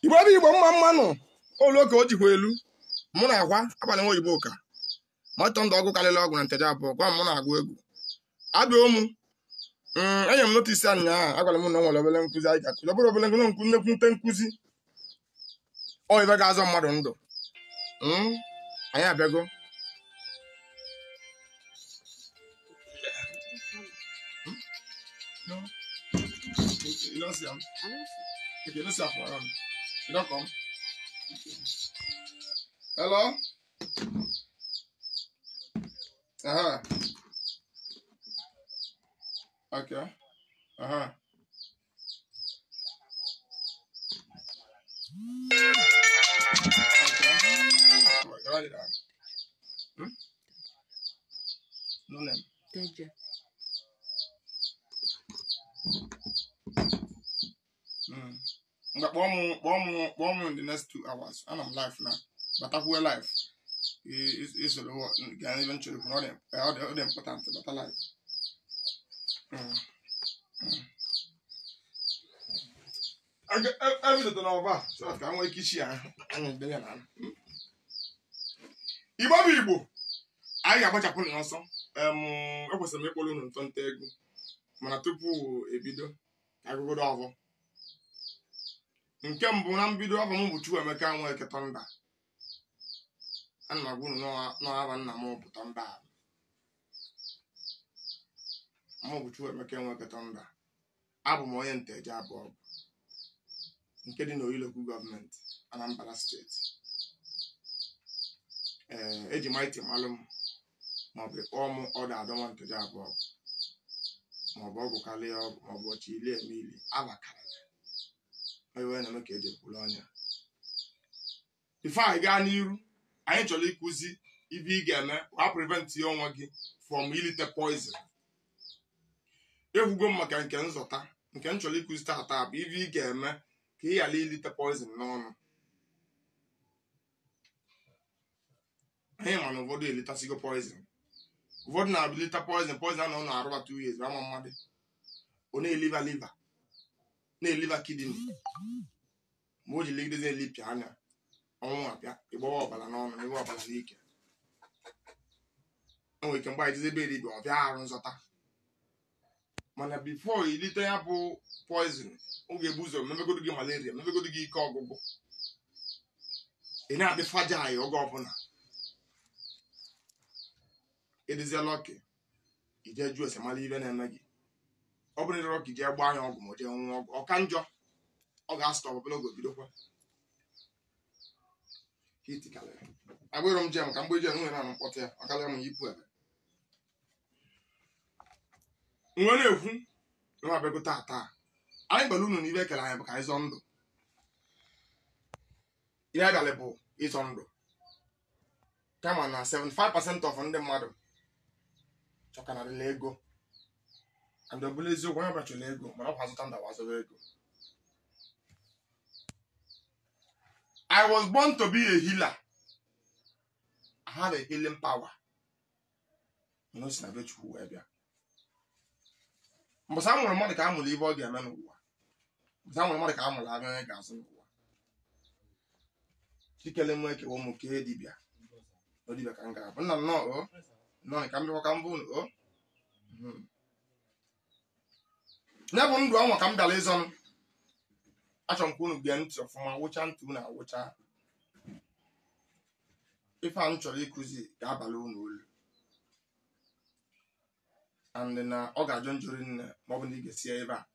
Igbo bụ Igbo mma mmanụ olu ka o jikwa elu mụ na akwa abalị nwa oyibo ụka matọ ndụ ọgụ karịrị ọgụ na nteje abụọ gwa m mụ na-agụ egwu abịa ụmụ enye m notisi ụnyaahụ agwara m na nwere obere nkụzi anyị ga-akụzi ọ bụrụ obere nkụzi nnekwu nte nkụzi ọ ibe ga-azọ mmadụ ndụ. Anyị abịago. No. You don't see him? Okay, let's see him. You don't come? Hello? Uh-huh. Okay. Uh-huh. Okay. All right, write it down. Hmm? No name. Teja. Kpọọ m in the next 2 hours. And I'm live now. But I'm live. It's even important, but alive. Igbo bụ Igbo, anyị ga-agbachapụ n'ọsọ. Ekwesịrị m ịkpọrọ unu ntọnta egwu, mana tupu ebido ka agụgodo ọvọ. Nke mbụ na mbido afọ m bụ Chukwuemeka Nweke Tọnda. Ana m agwa unu n'ọha nna m bụ Tọnda. Mụ bụ Chukwuemeka Nweke Tọnda. Abụ m onye Nteje abụọ nke dị n'Oyi Local Gọọmenti, Anambra Steeti. Ee, eji maịtị malụ m maọbụ ịkpọọ m ọda adọnwa Nteje abụọ maọbụ ọgwụ karịa ọgwụ maọbụ ọchị ili eme ili abakarịrị onye na-eme ka eji ekwuru ọnya. Ife anyị gaa n'iru, anyị chọrọ ịkụzi ife ị ga-eme ka prevent ya onwe gị from ilite poison. Ekwugo m maka nke nzọta, nke m chọrọ ịkụzi taata bụ ife ị ga-eme ka ị ghara ilite poison n'ọnụ. Anyị ma na ụfọdụ elitasigo poison, ụfọdụ na-abilita poison anọ na-arụba 2 years ama mmadụ ọ na-eliva liva na-eliva kidney ma o ji legidezi elipịa anya ọnwụ abịa ịgbawa ọbara n'ọnụ na ịgba ọbara n'ike. Enwere ike mgbe anyị jizi ebe eribịa ọ bịa arụ nzọta, mana before ilite ya bụ poison ọ ga-ebu ụzọ mebegodo gị malaria, mebegodo gị ike ọgwụgwụ, ị na-adị fragile oge ọbụla. Ịdịzie lọkị ije jụọ ese mara ibe na-eme gị. Ọ bụrụ na lọkị jee gbaa anya ọgwụ ma jee nwụọ ọgwụ ọka njọ, ọ ga-asụta ọbụla oge bidokwa. Agbụrụ m jem ka mgbe jem nwere na mkpọtụ ya ọkarịa m yipụ ebe nwe na-ekwu na abịago taata. Anyị gbara unu n'ibe ekele anyị bụ ka anyị zọọ ndụ. Ihe abalị bụ ịzọ ndụ, kama na 75% of ndị mmadụ chọkanarịla ego. And ọ bụla eziokwu, onye ọbụla chọrọ ego, mana ọ kwa azụta ndụ azụrụ ego. I was born to be a healer. I have a healing power. Mana o si na be Chukwu wee bịa. Mbọsị a mụrụ mmadụ ka a mụrụ ibe ọ ga-eme n'ụwa. Mbọsị a mụrụ mmadụ ka a mụrụ abịa onye ga-azụ n'ụwa. Chikele m ekewa ụmụ kee dibịa. Dibịa ka m ga-abụ. Nna nnọọ o. Nnọọ ka m bịakwa ka m bụ unu o. Ya bụ ndụ anwa ka m bịara ịzọnụ. Achọrọ m ka unu gee ntị ọfụma, wụcha ntị unu awụcha. Ife a m chọrọ ịkụzi ga-abalị unu olu. And na ọ ga-ajọ njọ nne ma ọ bụ na ị ga-esi ebe a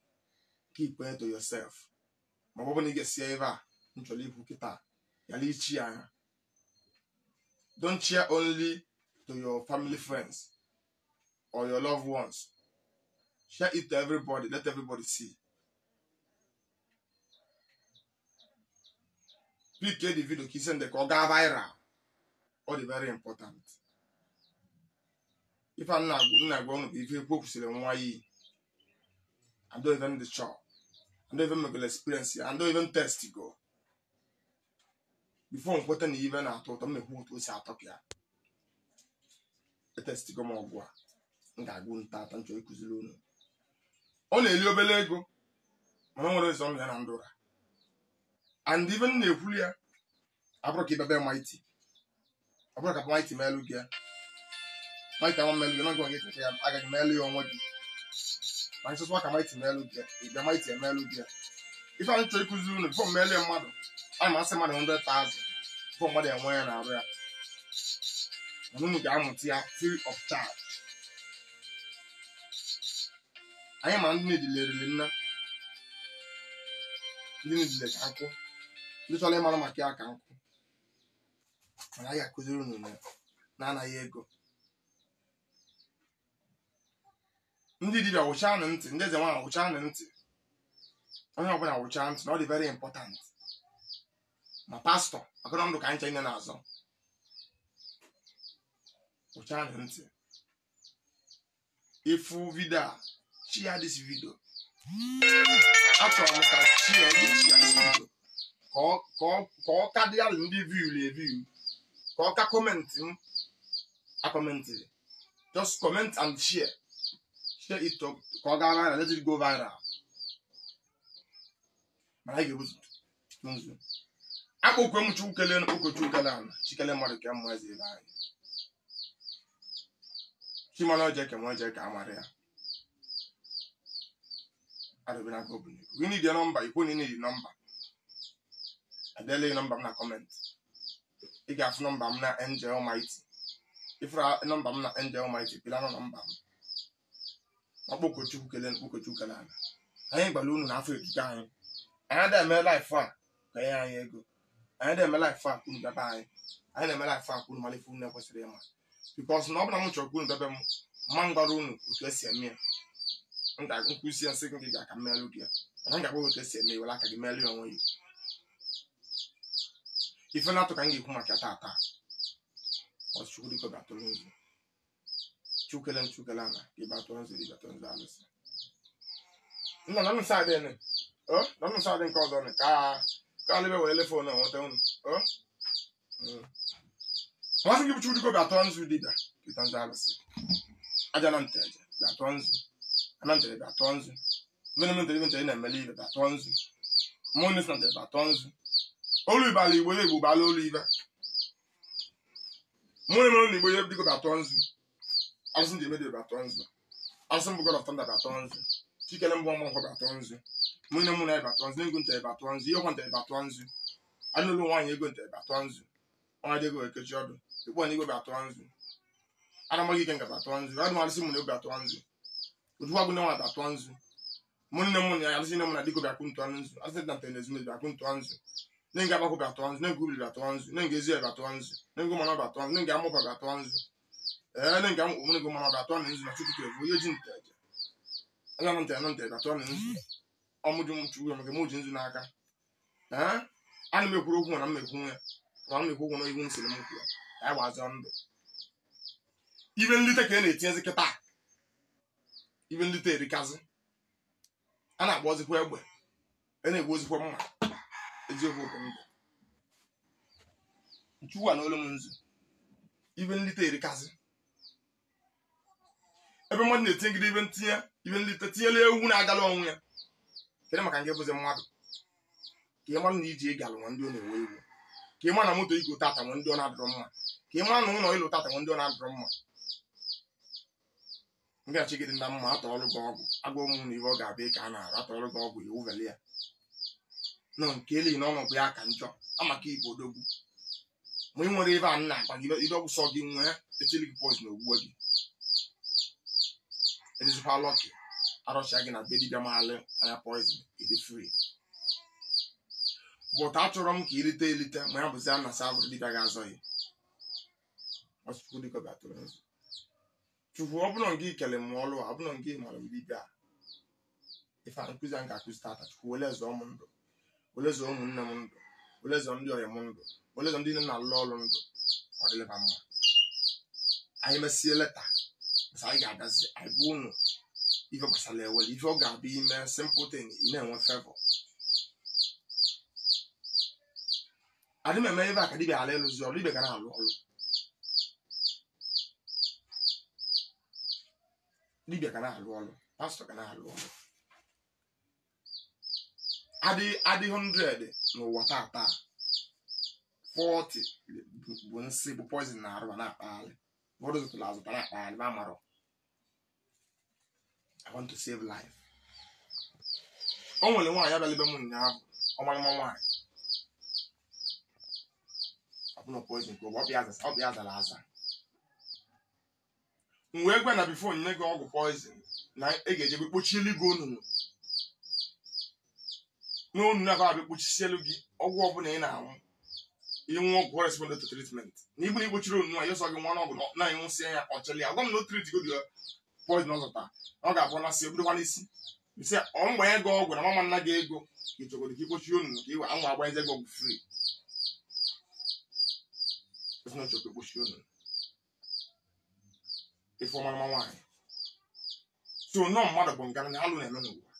keep it to yourself. Ma ọ bụ na ị ga-esi ebe a m chọrọ ikwu kịta yala ichi anya. Don't share only to your family, friends, or your loved ones. Share it to everybody. Let everybody see. Pick the video, send the call viral. All the very important. If I'm not going to be if you focus on why I don't even the shop, I don't even make an experience, I don't even test it go. Before I'm putting even I thought I'm who to say I talk here. Test go more go. Nga go nta tan cho ikuzili unu. Ọ na-eli obele ego mana o nwere ụzọ ndụ ya na ndụ ra. And even na-ekwuli ya abụrụ ka ịbebe Mighty, ọ bụrụ ka Mighty meelụ gị ya, Mighty ama mmelụ gị na gị ya agaghị meelụ ya onwe gị. Ma nchọsịkwa ka Mighty meelụ gị ya, ịbịa Mighty emeelụ gị ya. Ife anyị chọrọ ịkụziri unu before mmeelụ ya mmadụ, ana m asị mmadụ 100,000 before mmadụ enwe ya na-arụ ya. Mana unu ga-amụta ya free of charge. Anyị ma ndị na-edilerili nna, ndị na-edile ka nkwụ, ndị chọrọ ịmara maka ya ka nkwụ. Mana anyị ga-akụziri unu na-anaghị ego. Ndị dibịa wụchanụ ntị, ndị eze nwaanyị wụchanụ ntị, onye ọbụla wụchaa ntị na ọ dị very important. Ma pastọ maka na ndụ ka anyị chọ ine na-azọ, wụchanụ ntị. Ịfụ vidio a, share this video. Achọrọ m ka share this video ka ọ ka dị alụ ndị view na-eview, ka ọ ka kọmentị m akọmentịrị. Just comment and share. Share it to ka ọ gaa viral, let it go viral. Mana anyị ga-ebuzu nzu. Akpọkwe m Chukwu kelee na Chukwu kelee ala, Chikele mmadụ ka mmụọ eze ebe anyị. Chimana oje ka oje ka amara ya. Adọbe n'aka obu n'ekwu. We need your number. Ikwu na need number. Adele your number m na comment. Ị ga-afụ nọmba m na Angel Mighty. Ifra nọmba m na Angel Mighty, pịla na nọmba m. Ọkpọkọ Chukwu kelee na Chukwu kelee ala. Anyị gbara unu n'afọ ejuka anyị. Anyị adịghị eme life a ka nye anyị ego. Anyị adịghị eme life a ka unu bịaba anyị. Anyị na-eme life a ka unu mara ife unu ekwesịrị ịma. Because na ọ bụla m chọrọ ka unu bịaba m, mma m gwara unu otu esi eme ya. M ga-nkwụsị ya nsị gị ga ka mmelụ gị ya. Mana m ga-agwa otu esi eme ya, were aka gị melụ ya onwe gị. Ife na-atụ ka m ga-ekwu maka tata. Ọ Chukwu dịka ọ ga-atụrụ nzu. Chukwu kelee m Chukwu kelee ala, ka ị batụrụ nzu, ị batụrụ nzu alụsị. Nna na nsọ adị nị. O, na nsọ adị nke ọzọ nị ka ka alịbe were le fon nweta unu. O. Masị gị bụ Chukwu dịka ọ ga-atụrụ nzu dibịa, ka ịtụ nzu alụsị. Aja na nteje ga-atụrụ nzu. Ana ntere ga-atụrụ nzu. Mmiri m ntere ntere na-emeli ibe ga-atụrụ nzu. Mmụọ nne si na ntere ga-atụrụ nzu. Olu ibala igbo ya igbo bala olu ibe. Mụ na igbo ya dịka ga-atụrụ nzu. Alụsị ndị emedi ga-atụrụ nzu. Alụsị mbụ God of Thunder ga-atụrụ nzu. Chikele mbụ ọmụ nkwọ ga-atụrụ nzu. Mụ na mụ na ya ga-atụrụ nzu. Ego ntere ga-atụrụ nzu. Ihe ọkwa ntere ga-atụrụ nzu. Anụlụ nwaanyị ego ntere ga-atụrụ nzu. Nwa dị ego ekechi ọdụ. Ikpọ na igwe ga-atụrụ nzu. Anamaghị ike nga ga-atụrụ nzu. Adụ alụsị mụ na ego ga-atụrụ nzu. Ojuwa nne nwa ga-atụrụ nzu. Mụ nne mụ na ya alụsị nne mụ na dịko ga-akwụ ntụọ nzu. Alụsị na ntere na ezinụlọ ga-akwụ ntụọ nzu. Nenga abakwu ga-atụrụ nzu. Nenga ubili ga-atụrụ nzu. Nenga ezi ga-atụrụ nzu. Nenga ụmụ ga-atụrụ nzu. Nenga amụpa ga-atụrụ nzu. Ee, nenga ụmụ ụmụ ga-atụrụ nzu na Chukwu kevu ihe ji nteje. Anya na ntere na ntere ga-atụrụ nzu. Ọmụjụ m Chukwu maka mụ ji nzu n'aka. Ee, ana m ekwuru okwu na m ekwu ya. Ma m ekwu okwu na iwu m sịrị m kwuo. Ka anyị gbazọ ndụ. Ibe nlite ka ị na-etinyezi kịta. Ibe nlite erikazi. A na-agbazikwa egbe. A na-egbozikwa mma. Eziokwu bụ ndụ. Chukwu na olu m nzu. Ibe nlite erikazi. Ebe mmadụ na-etinyegide ibe ntinye, ibe nlite tinyela ewu na-agala onwe ya. Kedu maka nke bụzi mmadụ? Ka ị mara na iji ego alụ nwa ndị ọ na-ewe ewu. Ka ị mara na moto igo tata nwe ndị ọ na-adọrọ mma. Ka ị mara na ụlọ ịlụ tata nwe ndị ọ na-adọrọ mma. M ga-achị gị dị na mma atọọlụ gị ọgwụ. Agwa ụmụ na ibe ọ ga-abịa ka a na-arụ atọọlụ gị ọgwụ iwu vele ya. Nọ nke eli na ọnọdụ ya ka njọ amaka igbo odogwu. Ma ị nwere ebe a nna akpa gị ibe ọgwụ sọ gị nwee etili gị poison ogbuo gị. Edizikwa lọkị arọchịa gị na be dibịa maalị anya poison ịdị free. But achọrọ m ka irite elite ma ya bụzi a na sa abụrụ dibịa ga-azọ ya. Ọchukwu dịka ga-atụrụ nzu. Chukwu ọ bụrụ nke ikele m ọlụ a, ọ bụrụ nke mara m dibịa a. Ife a nkụzi a m ga-akụzi tata, Chukwu wele zọọ m ndụ. Wele zọọ ụmụnne m ndụ. Wele zọọ ndị ọyị m ndụ. Wele zọọ ndị nne na-alụ ọrụ ndụ. Ọ dịlịba mma. Anyị mesie leta. Basa anyị ga-abịazi anyị bụ unu ife gbasara ewele ife ọ ga-abịa ime simple thing ị na-enwe favor. Adị m eme ebe a ka dibịa ghara ịlụzi ọrụ, dibịa ga na-alụ ọrụ. Dibịa ga na-alụ ọrụ, pastọ ga na-alụ ọrụ. Adị 100 n'ụwa tata 40 bụ nsị bụ poison na arụ na-akpagharị. Ụfọdụ zụtara azụta na-akpagharị ma amarọ. I want to save life. O nwere nwaanyị abịala ebe m ụnyaahụ, ọmarịma nwaanyị. Ọ bụ na poison ka ọ bịa zara aza. M wee gwa na before nye gị ọgwụ poison na ị ga-ejebe kpochielu gị onunu. N'onu na abịa kpochisielu gị ọgwụ ọbụla ị na-anwụ. Ịnwụ ọgwụ respond to treatment. Na ibu na ikpochiri onunu a yọsọ gị nwa n'ọgwụ na ịnwụsịa ya ọchịlị ya. Gwa m na o treat go dị poison ọzọta. Ọ ga-abụ na si ebidokwa n'isi. Nsị ọ mgbanye gị ọgwụ na mama nna gị ego ka ịchọgodo ka ikpochie onunu ka iwe anwụ agbanyeze gị ọgwụ free. Esi na ọchọkwa ikpochie onunu. Ife ọmarịma nwaanyị. So nọ mmadụ bụ ngara na alụ na-eme n'ụwa.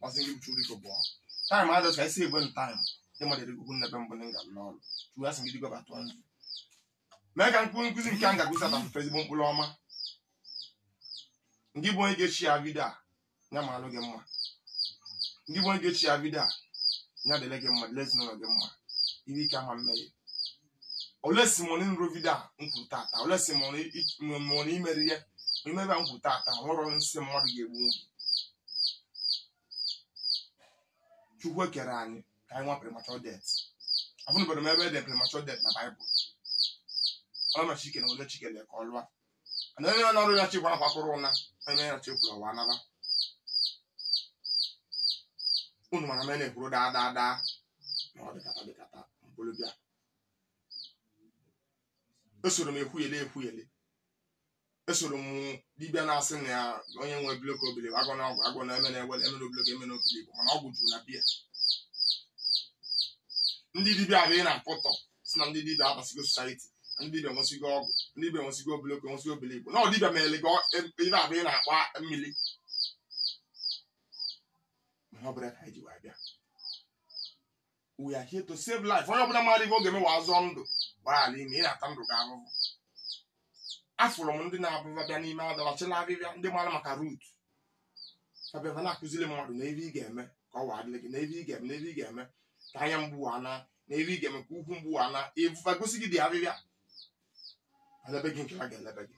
Masị gị uchu dịka bụ ọgwụ. Time adọs ka esi egbe n taịm. Ndị mmadụ erigokwu nnebe mbụ ndị nga n'ọrụ. Chukwu asị gị dịgo atụ nzu. Mee ka nkụzi nke a ga-agụsi ata mfe ezigbo mkpụrụ ọma. Ndị bụ onye ga-echi ya vidio a ya ma alụ gị mma. Ndị bụ onye ga-echi ya vidio a ya dịle gị mma, dịle ezinụlọ gị mma. Iwe ike ama mmehie. Ole si mụ nrụ vidio a m kwuru tata, ole si mụ na imeri ya, imebe a m kwuru tata, nwụrụ nsị mmadụ ga-egbu obi. Chukwu ekere anyị ka anyị nwa premature death. Afụnụbeghị m ebe ede premature death na Baịbụl. Ọ na Chike na ole Chike lee ka ọ lụa. Ana onye na-arụ ya chikwa nakwa akụrụ ụna, onye ya chikwuru ọwa anaba. Unu mana m na-ekwuru daa daa daa na ọ dịkata dịkata mkpụrụ bịa. Esoro m ekwughele ekwughele. Esoro m dibịa na-asị na ya onye nwe blok obili agwọ na ọgwụ agwọ na eme na ewele eme na oblok eme na obili mana ọgwụ juru na biya. Ndị dibịa abụ ị na-akpọtọ si na ndị dibịa abasigo society, ndị dibịa nwesigo ọgwụ, ndị dibịa nwesigo oblok nwesigo obili Igbo. Na ọ dibịa mere gị ibe abụ ị na-akpa mmiri. Mana ọ bụrụ ka anyị ji wee bịa. We are here to save life. Onye ọbụla mara ife ọ ga-eme wa azọ ndụ gbara ime ị na-ata ndụ gị ahụhụ. Afụrụ m ndị na-abụba bịa n'ime adọrọchila abịbịa ndị mara maka root. Abịa na-akụziri mmadụ na ebe ị ga-eme ka ọ wa adịrị gị, na ebe ị ga-eme, na ebe ị ga-eme ka anya mgbu ana, na ebe ị ga-eme ka ukwu mgbu ana, ebufa gosi gị dị abịbịa. Elebe gị nke a ga-elebe gị.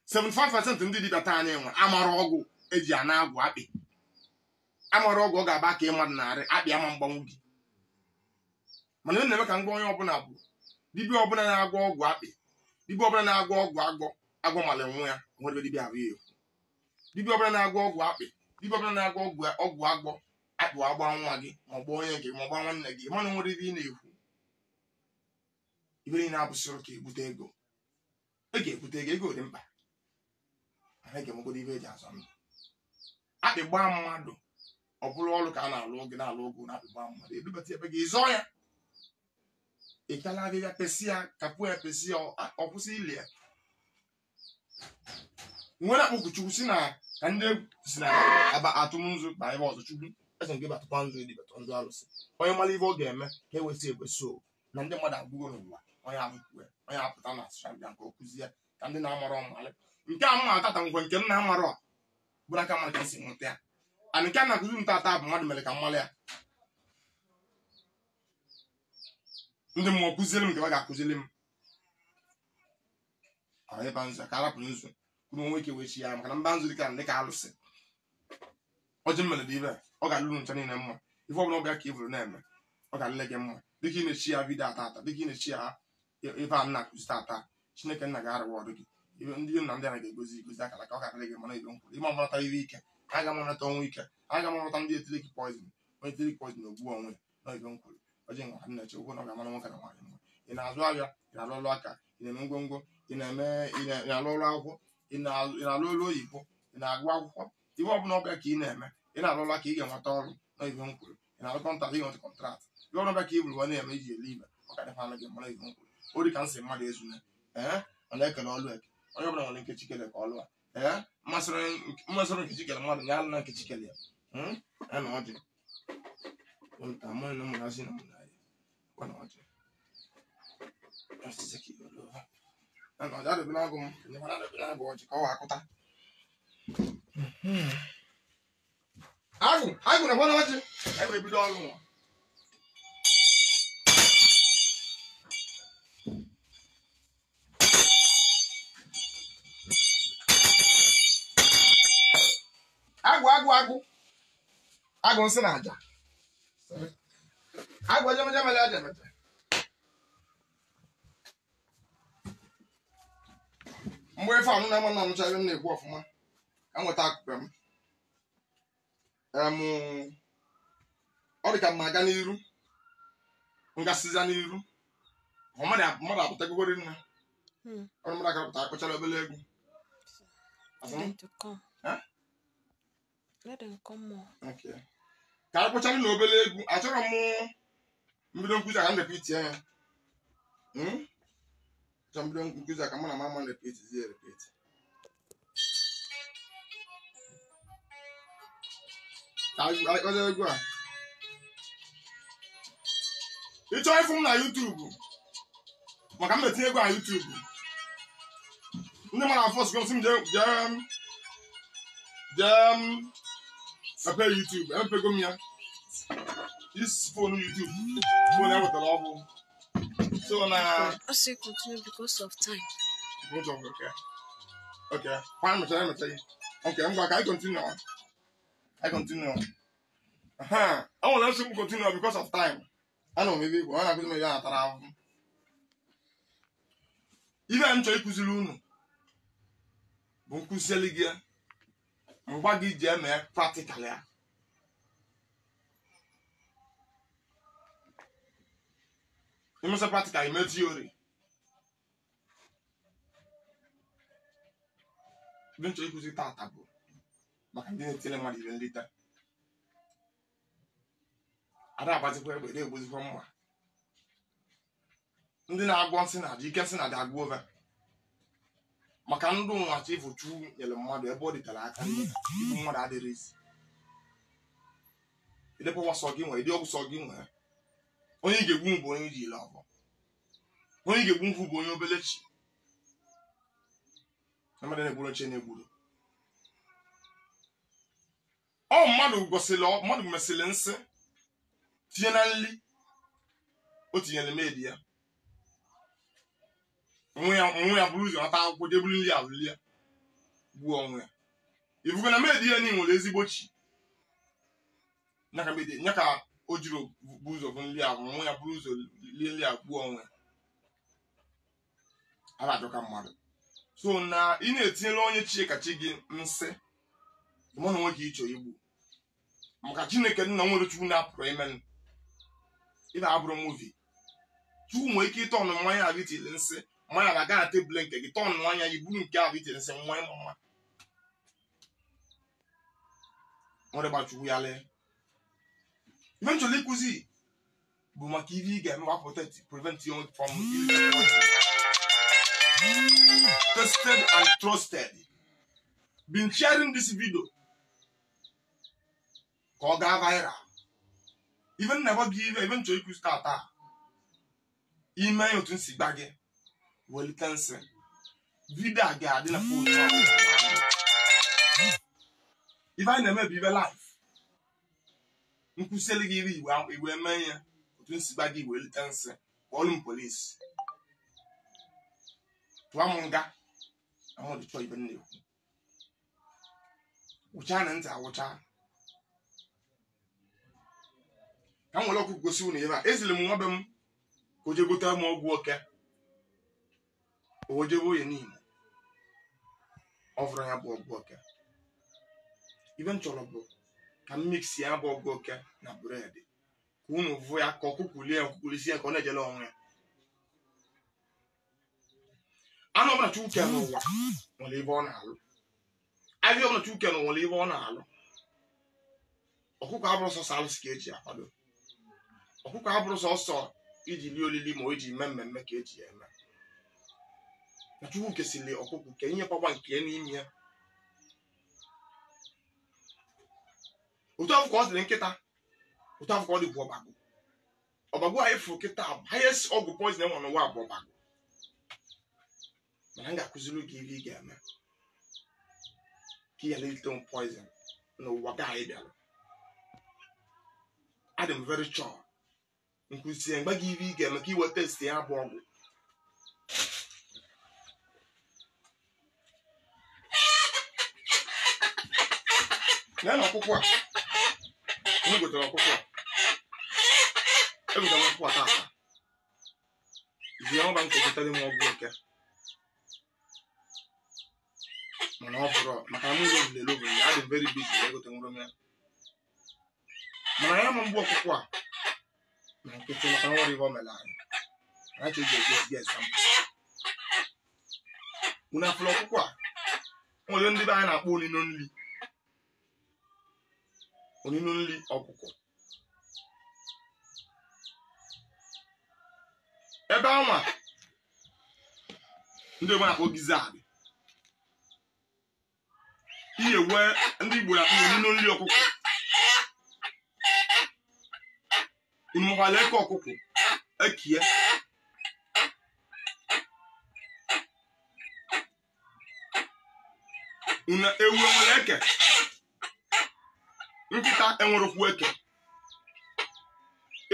75% ndị dibịa taa anyị nwe amara ọgwụ eji ana agwụ akpị. Amara ọgwụ ọ ga-aba ka ịmadụ narị akpị ama mgbanwu gị. Mana ọ na-eme ka ngwa onye ọbụla bụ dibịa ọbụla na-agwọ ọgwụ akpị, dibịa ọbụla na-agwọ ọgwụ agwọ, agwọ mara nwe ya, nwere dibịa ahụ ya ekwu. Dibịa ọbụla na-agwọ ọgwụ akpị, dibịa ọbụla na-agwọ ọgwụ agwọ, akpị agba nwa gị ma ọ gbaa onye nke ma ọ gbaa nwanne gị, mana nwere ibe ị na-ekwu. Ibe niile abụsịrị ka ebute ego. E ga-ebute ego, ego dị mkpa. Mana ga-enwegodo ibe eji azọ ndụ. Akpị gbaa mmadụ, ọ bụrụ ọrụ ka a na-alụ oge na-alụ oge na akpị gbaa mmadụ, edubata ebe gị zọọ ya. Ịkala abịbịa pesi ya, kapụ ya pesi ya, ọ kwụsị ili ya. Nwere akpụkụ Chukwu si na ka ndị si na aba atụmnzu ba ebe ọzọ Chukwu eze nke batụkwa nzu edibata nzu alụsị. Onye mara ife ọ ga-eme ka e wesị ekwesị o na ndị mmadụ agwụgo n'ụwa onye abụkwu ya, onye apụta na social media nke o kụzie ka ndị na-amara ọmalị. Nke a mma atata nkwe nke m na-amarọ bụrụ aka mmadụ ka esi nweta ya. And nke a na-akụzi m tata bụ mmadụ mere ka mmalị ya. Ndị mmụọ kụziere m nke ha ga-akụziri m. Ọ ịba nzu ka arapụ nzu kwuru nwe ike wee chi ya maka na mba nzu dịka ndị ka alụsị. Ọjị mmere dị ibe ọ ga-alụrụ ncha niile mma. Ife ọbụla ọ bịa ka ị bụrụ na-eme ọ ga-alịle gị mma. Dịka ị na-echi ya vidio atata, dịka ị na-echi ya ife a na-akụzi tata, Chineke nna ga-arịwa ọdụ gị. Ndị nna ndị a ga-egozi egozi akara ka ọ ga-adịrị gị mana ibe m kwuru. Ịma mmarata iwe ike, aga m anata ọnwụ ike, aga m anata ndị etirik poizin, onye etirik poizin ogbu onwe na ibe m kwuru. Ọjị nwa ha na-eche ụgwọ na ọ ga-amara nwoke na nwaanyị mma. Ị na-azụ ahịa, ị na-alụ ọrụ aka, ị na-eme ngwongwo, ị na-alụ ọrụ akwụkwọ, ị na-alụ ọrụ oyibo, ị na-agụ akwụkwọ, ibe ọbụla ọbịa ka ị na-eme, ị na-alụ ọrụ aka ị ga-enweta ọrụ na ibe m kwuru. Ị na-alụ kọntraktị ị ga-enweta kọntraktị. Ibe ọbụla ọbịa ka ị bụrụ na-eme iji ele ibe, ọ ga-adịkwa gị mara ibe m kwuru. O dị ka nsị mmadụ ezune, ee, ọ na-ekele ọlụ eke. Onye ọbụla nwere nkechi kele ka ọlụ a. Ee, mmasịrị nkechi kele mmadụ ya alụ na nkechi kele ya. Ya na ọjị. Nta mụ na ụmụ na si na mụ na ya. Kwa na ọjị. Ya na ọjị adịbịla agụ m, adịbịla agụ ọjị ka ọ wa akụta. Agụ, agụ na nwana ọjị. Anyị wee bido ọrụ nwa. Agụ, agụ, agụ. Agụ nsị na aja. Agụ ejemeje mere ejemeje. Mgbe ife anụ na-ama na anụcha ihe m na-ekwu ọfụma, ka m nweta akụkọ m. Ọ dị ka m aga n'iru, ngasịza n'iru. Mmadụ apụtagogori nna. Ọrụ mmadụ aka pụta akpụchara obere egwu. Let them come more. Okay. Ka akpụchara na obere egwu, achọrọ m mbido nkuzi a ka m repeat ya. Achọrọ mbido nkuzi a ka mụ na mama repeat zie repeat. Ka akpụchara egwu a. Ị chọọ ịfụ m na YouTube, maka m na-etinye egwu na YouTube. Ndị mmadụ afọ sị m jee mepee YouTube, emepego m ya. This phone YouTube, phone ewetara ọhụụ. So na I say continue because of time. Okay. Okay. Fine, mechara. Okay, ngwa ka I continue. I continue. I want to continue because of time. Anọ m ebe igwe, ọ na-akụzi m ihe a natara ahụhụ. Ibe m chọrọ ịkụziri unu bụ nkụzieli gị ngwa gị ji eme practical ya. Imesa practical, ime theory. Ibe m chọrọ ịkụzi tata bụ maka ndị na-etinye mmadụ ibe nleta. Ada agbazikwa egbe, ede egbuzikwa mma. Ndị na-agwọ nsị na-adị ike, nsị na-adị agwọ ove. Maka ndụ nwachi ịfụ Chukwu nyere mmadụ ebe ọ dịtara aka igbu mmadụ adịrị isi. Idekwa sọ gị nwee, ịdị ọgwụ sọ gị nwee. Onye ị ga-egbu bụ onye iji ile ọgụ. Onye ị ga-egbu nkwụ bụ onye obele chi. Na mmadụ na-egburu oche na-egburu. Ọ mmadụ gosiri, mmadụ mesịrị nsị tinye na nri, o tinyere medi ya. Nwe ya buru ụzọ nata akwụkwọ jee buru nri alụli ya, gbuo onwe ya. Ifugo na medi ya nwere ezigbo chi. Nya ka o jiri bụ ụzọ bụ nri ahụ, nwe ya buru ụzọ lie nri ahụ gbuo onwe ya. A na-ajọka mmadụ. So na ị na-etinyere onye chi ka chi gị nsị, mụ na onwe gị ịchọ igbu. Maka Chineke nna nwere Chukwu na-apụrụ ime. Ibe abụrụ muvi. Chukwu nwere ike ịtọnụ mmanya ahụ itiri nsị, mmanya na-aga na tebụl nke gị, tọnụ anya ya buru nke ahụ itiri nsị mmanya mma. Nwere gba Chukwu ya lee. Ife m chọrọ ịkụzi bụ maka ihe ị ga-eme wa protect, prevent you from tested and trusted. Been sharing this video ka ọ gaa viral. Even never give, even chọrọ ịkụzi tata. Ime ya otu nsi gba gị welite nsị. Vidio a ga-adị na fon. Ife anyị na-eme bụ ibe live. Nkwụsịrị gị iri iwe mee ya otu nsi gba gị welite nsị. Kpọọlụ m polisi. Tụọ m nga. Ahụ dị chọọ ibe m na-ekwu. Wụchaa na ntị awụchaa. Ka m were ọkụ gosi unu ebe a. Eziri m nwa be m ka o jee gote m ọgwụ oke. O jebe oye n'Imo. Ọ fụrụ ya bụ ọgwụ oke. Ibe m chọrọ bụ ka m mix ya bụ ọgwụ oke na bụredị. Ka unu vụ ya ka ọkụkụ lie ọkụkụ isi ya ka ọ na-ejele onwe ya. Anụ ọbụla Chukwu kere n'ụwa nwere ebe ọ na-alụ. Ahịa ọbụla Chukwu kere n'ụwa nwere ebe ọ na-alụ. Ọkụkọ abụrụ sọsọ alụsị ka eji akwado. Ọkụkọ abụrụ sọsọ iji lie olili ma o ji mee mmemme ka eji ya eme. Na Chukwu kesịrị ọkụkọ ka ihe kwakwa nke ya n'ime ya. Otu afọ ka ọ dịrị nkịta, otu afọ ka ọ dị bụ ọbagụ. Ọbagụ a ịfụ kịta bụ highest ọgwụ poison enwe n'ụwa bụ ọbagụ. Mana m ga-akụziri gị ihe ị ga-eme ka ị ghara irite poison n'ụwa gị anyị bịara. Adị m very sure. Nkwụzie mgbe gị ibe ị ga-eme ka iwe testi ya bụ ọgwụ. Lee na ọkụkọ a. M gotere ọkụkọ a. Egotere m ọkụkọ a taata. Zie ọba nke gotere m ọgwụ nke. Mana ọ bụrụ maka na m ụlọ lele obodo ya, adị m very busy egote nwụrụ m ya. Mana ya ma mgbu ọkụkọ a na nkịtị maka na nwere ihe o mere anyị. Anyị chọrọ iji egosi gị example. Unu afụrụ ọkụkọ a? O nwere ndị be anyị na-akpọ onino nri. Onino nri ọkụkọ. Ebe anwa ndị Igbo na-akpọ gizzard. Ihe wee ndị Igbo na-akpọ onino nri ọkụkọ. Unu makwara eke ọkụkọ ekie. Unu ewu enwere eke? Nkịta enwerekwu eke.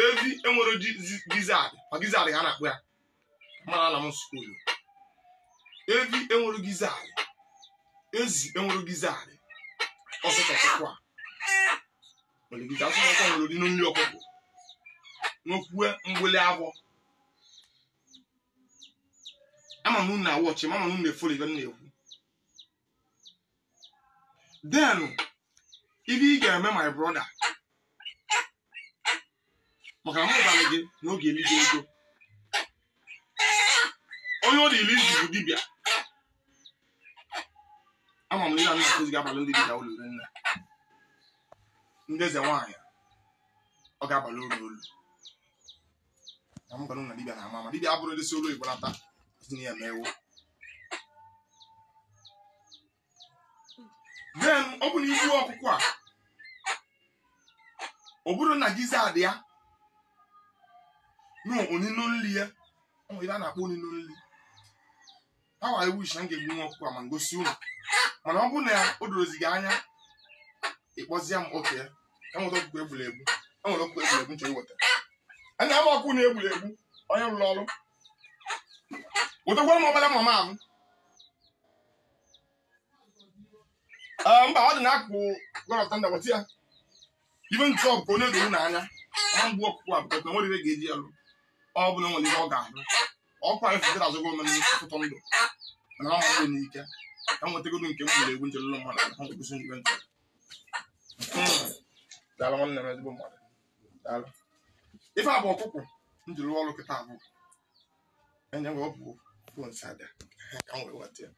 Evi enwere gizzard, ma gizzard ka a na-akpọ ya. Mara na m skuulu. Evi enwere gizzard. Ezi enwere gizzard. Ọsụsọ ọkụkọ a. Nwere gizzard, ọsụsọ ọkụkọ nwere onino nri ọkụkọ. Nwekwue mgbele avọ. Ama m unu na-awọchị, ama m unu na-efolo ibe m na-ekwu. Then, ibe ị ga-eme my brother, maka na mụ gwara gị na oge elije ego. Onye ọ dị ili izu bụ dibịa. Ama m na ihe a na-akụzi ga-abalị ndị dibịa ụlọ nne. Ndị eze nwaanyị, ọ ga-abalị uru olu. Na m gwara unu na dibịa na-ama ama. Dibịa abụrụ ndị si olu Igbo nata, sị na ya emewo. Then, ọ bụ na igbu ọkụkọ a, ọ bụrụ na gizzard ya, no onino nri ya, ọ nwere ebe a na-akpọ onino nri. How I wish na m ga-egbu nwa ọkụkọ a ma ngosi unu. Mana ọ bụrụ na o dorozi gị anya, ịkpọzie m oke ya. Ka m nweta ọkụkọ egburu egbu. E nwere ọkụkọ egburu egbu m chọrọ iweta. A na-ama ọkụ na egburu egbu, onye rụrụ ọrụ. Wetakwara m ọbara mama ahụ. Mba, ọ dị n'akụkụ God of Thunder, weta ya. Ibe ntụ ọ bụ ka onye doro n'anya. Ma mgbu ọkụkọ a bụ na nwere ihe ga-eji ya lụ. Ọ bụ na nwere ihe ọ ga-ahụ. Ọkụ anyị fụtara azụgo ome n'ọtụtụ ndụ. Mana ọ ma n'ike. Ka m nwetagodu nke m gburu egbu nche lụrụ mmadụ. Ha nwekwụsị ibe ntụ. Daalụ nwanne m ezigbo mmadụ. Daalụ. Ife a bụ ọkụkọ m jiri rụọ ọrụ kịta abụọ. Enye m ọ bụ fon sada. Ka m wee weta ya.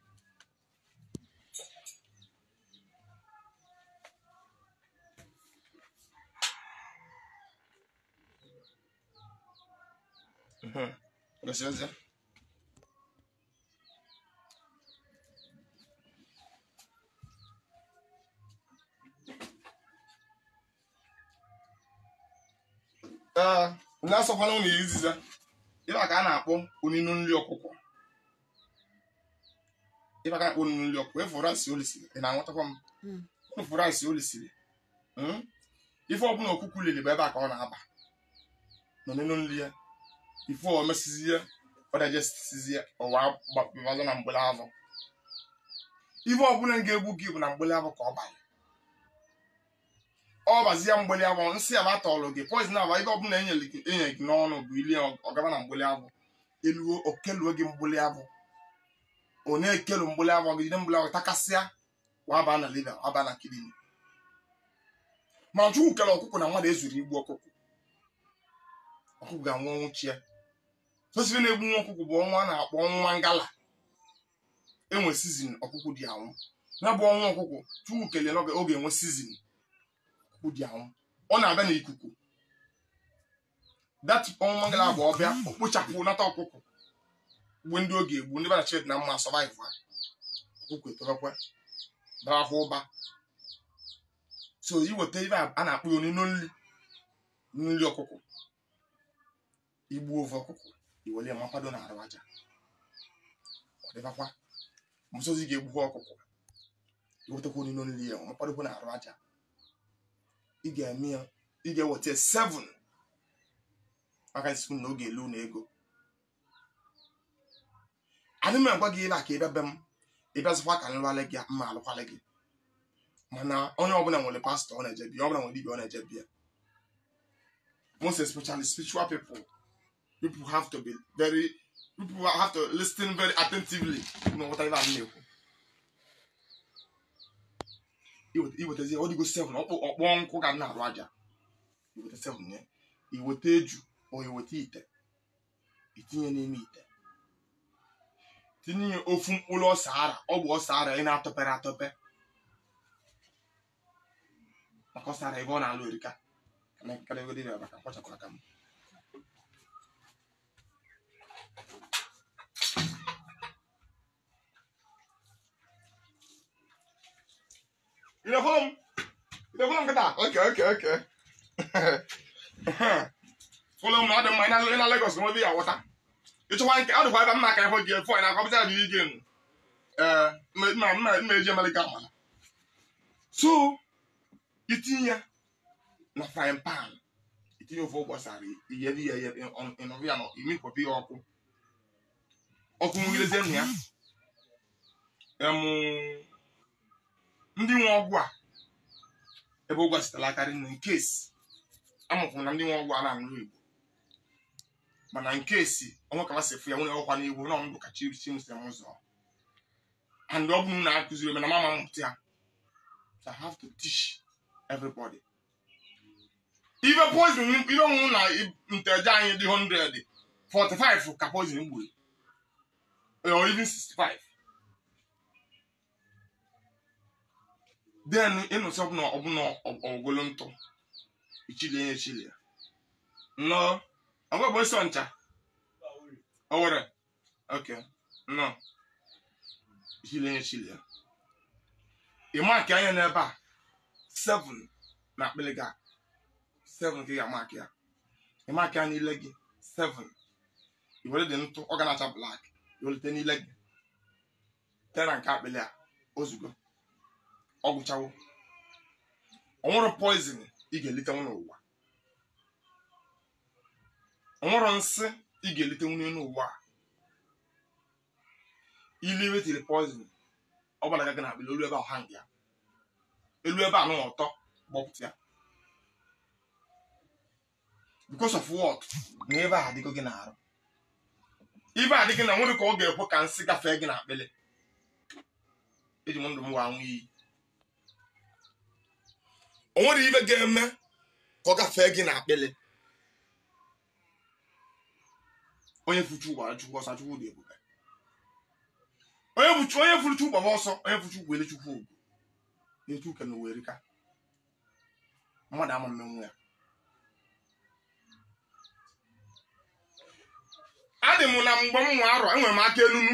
Gosi. Ee, na-asọkwana ụlọ iziza. Ife a ka a na-akpọ onino nri ọkụkọ. Ife a ka a na-akpọ onino nri ọkụkọ. Efu rice olisiri, ị na-aghọtakwa m? Efu rice olisiri. Ife ọbụla ọkụkọ liri bụ ebe a ka ọ na-aba. N'onino nri ya. Ife o mesizie, ọ digestizie, ọwa gbapụrụ na mgbele avọ. Ife ọbụla ga-egbu gị bụ na mgbele avọ ka ọ banye. Ọ bazie mgbele avọ, nsị aba tọọlụ gị, poison aba, ife ọbụla enyere gị n'ọnụ bụ ili ọgaba na mgbele avọ. Eluo, okeluo gị mgbele avọ. Ọ na-ekelu mgbele avọ gị, jide mgbele avọ takasịa, waba na liver, waba na kidney. Ma Chukwu kere ọkụkọ na mmadụ ezuru igbu ọkụkọ. Ọkụkọ ga-anwụ ọnwụ chi ya. Sosiri na-egbu nwa ọkụkọ bụ ọnwa a na-akpọ ọnwa ngala. Enwe sizin ọkụkọ dị anwụ. Na bụ ọnwa ọkụkọ, Chukwu kelee n'oge oge enwe sizin ọkụkọ dị anwụ. Ọ na-abịa n'ikuku. That ọnwa ngala bụ ọbịa, o kpochapụ nata ọkụkọ. Mgbe ndị oge egbu, ndị bana chet na mma survive ha. Ọkụkọ etobakwa, barakwa ụba. So iweta ibe a na-akpọ ya onino nri, nri ọkụkọ. Igbu ofe ọkụkọ, iwere ya makwado na arụ aja. Ọ dịbakwa. Msozi ga-egbukwa ọkụkọ. Iwetakwa onino nri ya, makwadokwa na arụ aja. Ị ga-eme ya Ị ga-eweta 7 maka isi na oge elu na ego. Adị m agwa gị ile aka ebe be m ịbịazikwa ka nlụalị gị mma alụkwalị gị. Mana onye ọbụla nwere pastọ ọ na-eje bịa, ọbụla nwere dibịa ọ na-eje bịa. Most especially spiritual people, people have to be very, people have to listen very attentively. Whatever I'm na-ekwu. Iwetazie ọ dịgo 7 ọkpọ nkụ ga na-arụ aja. Iweta 7 ya. Iweta eju o iweta ite. Itinye n'ime ite. Tinye ofu mkpụrụ ọsa ara, ọ bụ ọsa ara ị na-atọpere atọpe. Maka ọsa ara ebe ọ na-alụ erika. You know follow him? You know follow him? Okay. Follow him now. The mine in Lagos, no be a water. You try out of five man can hold you for and I come to you again. So you na frying pan. Itinye ofe gbasara iyebi ya ịnọbịa na imikpọpụ ya ọkụ. Ọkụ nwugidezie na ya. Ndị nwe ọgwụ a ebe ụgwọ sitela akarị na nkesi amụkwụ na ndị nwe ọgwụ a na-anụ Igbo. Mana nkesi ọnwa ka masị fụ ya nwere ọkwa n'Igbo na ọndụ ka chi chi m si m ụzọ. And ọ bụrụ na akụziri eme na mama mmụta ya. So I have to teach everybody. Even poison, you don't know if the 145 ka poison gburu, or even 65. Then in no ọbụna ọgolo ntụ ichile ya echile. No, agwa bụ nsọ ncha. Owere. Okay. No. Ichile ya echile. Ị mark anya n'ebe a 7 na akpịlị gị. 7 ka ị ga-amak ya. Ị mark ya n'ile gị 7. I were dị ntụ ọ ga na-acha black. I welite n'ile gị. Tee na nke akpịlị a ozugbo. Ọ gwụchawo. Ọ nwere poison ị ga-elitenwu n'ụwa. Ọ nwere nsị ị ga-elitenwu n'ụwa. Ili wetiri poison ọ gbalaga gị na akpịlị olu ebe ahụ hang ya. Elu ebe a nọ ọtọ gbọpụta ya. Because of what? Na ebe a adịgo gị n'arụ. Ibe adịghị na nwere ka ọ ga-ekwe ka nsị gafee gị n'akpịlị. Eji m ndụ m wa anwụ iyi. O nwere ibe ga-eme ka ọ gafee gị n'akpịlị. Onye furu gbara Chukwu ọsọ, Chukwu dị ebube. Onye furu Chukwu gbara ọsọ, onye furu Chukwu ele Chukwu ugwu. Na-etu uke na uwe erika. Mmadụ ama mmenwu ya. Adị m na mgbe m nwa arọ, enwere m aka enunu.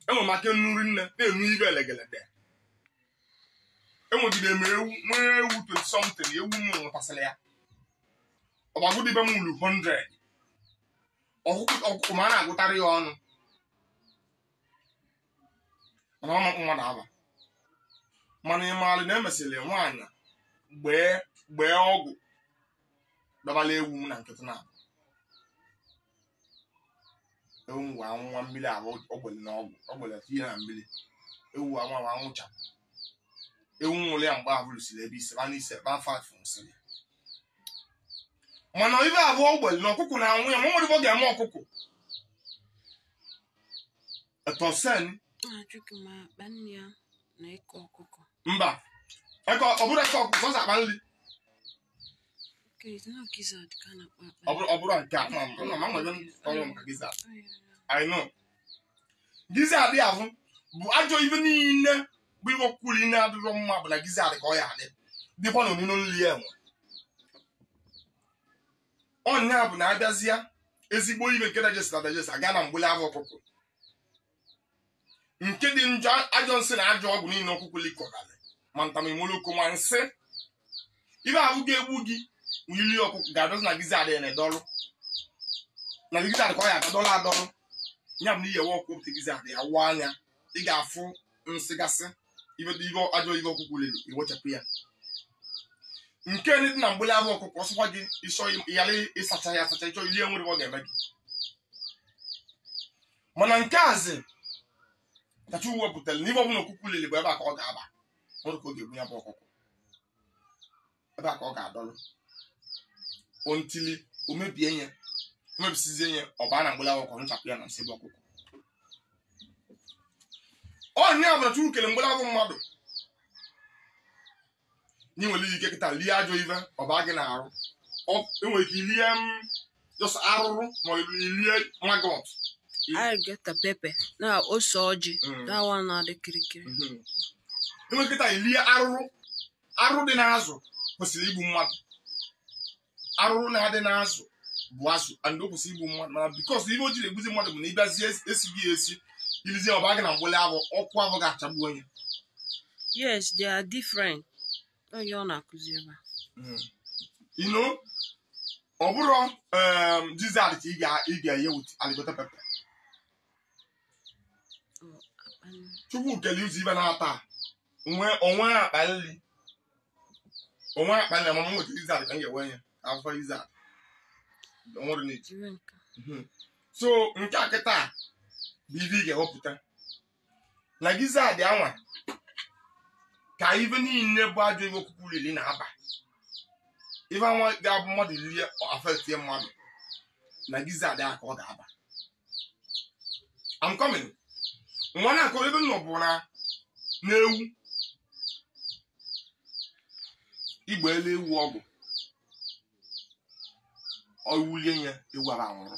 Enwere m aka enunu rinne, na-enu ibe elegelede. Enwegide m ewu, nwee ewu 20 something, ewu m nwụtasịrị ya. Ọgbagodi be m wulu 100. Ọkụkụ ma a na-agụtarị ya ọnụ. Mana ọ mmadụ aba. Mana ịmalị na emesịrị nwaanyị gbee ọgwụ dabala ewu m na nkịtị na-abụ. Ewu m gwa nwa mmiri ahụ ọgbele na ọgwụ ọgbele tinye na mmiri. Ewu anwa ma anwụcha. Ewu nwụrụ ya mgbe ahụ lụsiri ebe ise ba n'ise ba 5 nsịrị. Mana ibe abụọ ọgbele na ọkụkụ na-anwụ ya ma ọ nwere ọ ga-eme ọkụkụ. Etosen. Mba. Ọ bụrụ eke ọkụkọ sọsọ akpa nri. Ọ bụrụ nke a ma nwere ọrụ maka gizzard. I know. Gizzard ahụ bụ ajọ ibe niile bụ iwe kwuru niile adịrọ mma bụ na gizzard ka ọ ya adị. Dịkwa na onino nri ya enwe. Ọnya bụ na abịazịa ezigbo ibe nke digest na digest aga na mgbele ahụ ọkụkụ. Nke dị njọ ajọ nsị na ajọ ọgwụ niile ọkụkụ likọralị ma ntamimoloko ma nsị. Ibe ahụ ga-egbu gị ili ọkụkụ ga-adọzi na gizzard ya na-edọlụ. Na gizzard ka ọ ya adọlụ adọlụ. Ya bụ na iyewe ọkụ pụta gizzard ya wụọ anya ị ga-afụ nsị gasị ibe ajọ ibe ọkụkụ lere iwechapụ ya. Nke ndị dị na mgbele ahụ ọkụkọ ọsọkwa gị ịsọ ịghara ịsacha ya asacha ịchọ ilie nwere ọ ga-eme gị. Mana nke azị kacha uwe pụtara n'ibe ọbụla ọkụkọ lili bụ ebe a ka ọ ga-aba. Nwere ka ọ ga-egbu ya bụ ọkụkọ. Ebe a ka ọ ga-adọlụ. Ontili o mebie ya. O mebisizie ya ọ baa na mgbele ahụ ọkụkọ nchapụ ya na nsị bụ ọkụkọ. Ọ nya bụ na Chukwu kere mgbele ahụ mmadụ. Ni nwere ike kịta lie ajọ ife ọ baa gị n'arụ. Enwere ike ilie just arụrụ ma ọ ilie maggot. I get the pepper. Now ose ọjị. That one na the kirikiri. Enwere kịta ilie arụrụ. Arụrụ dị n'azụ kwesịrị igbu mmadụ. Arụrụ na-adị n'azụ bụ azụ and o kwesịrị igbu mmadụ mana because ibe o jiri egbuzi mmadụ bụ na ịbịazie esighị esi ilizie ọ baa gị na mgbele ahụ ọkụ ahụ ga-achagbu onye. Yes, they are different. Onye ọ na-akụzi ebe a. You know, ọ bụrụ gizzard ka ị ga-enye with alligator pepper. Chukwu kele ụzọ ibe na-ata onwe akpa nri. Onwe akpa nri amama nweta gizzard ka m ga-enwe ya ka afọ gizzard. Onwere n'eji. So nke a kịta bụ ibe ị ga-ewepụta. Na gizzard anwa ka ibe niile bụ ajọ ibe ọkụkọ lili na-aba. Ibe anwa ga-abụ mmadụ lie afetie mmadụ na gizzard a ka ọ ga-aba. I'm coming. Nwa na-akọ ebe m nọ bụ na n'ewu. Igbe elu ewu ọgwụ. Ọ wulie ya ewu aba anwụrụ.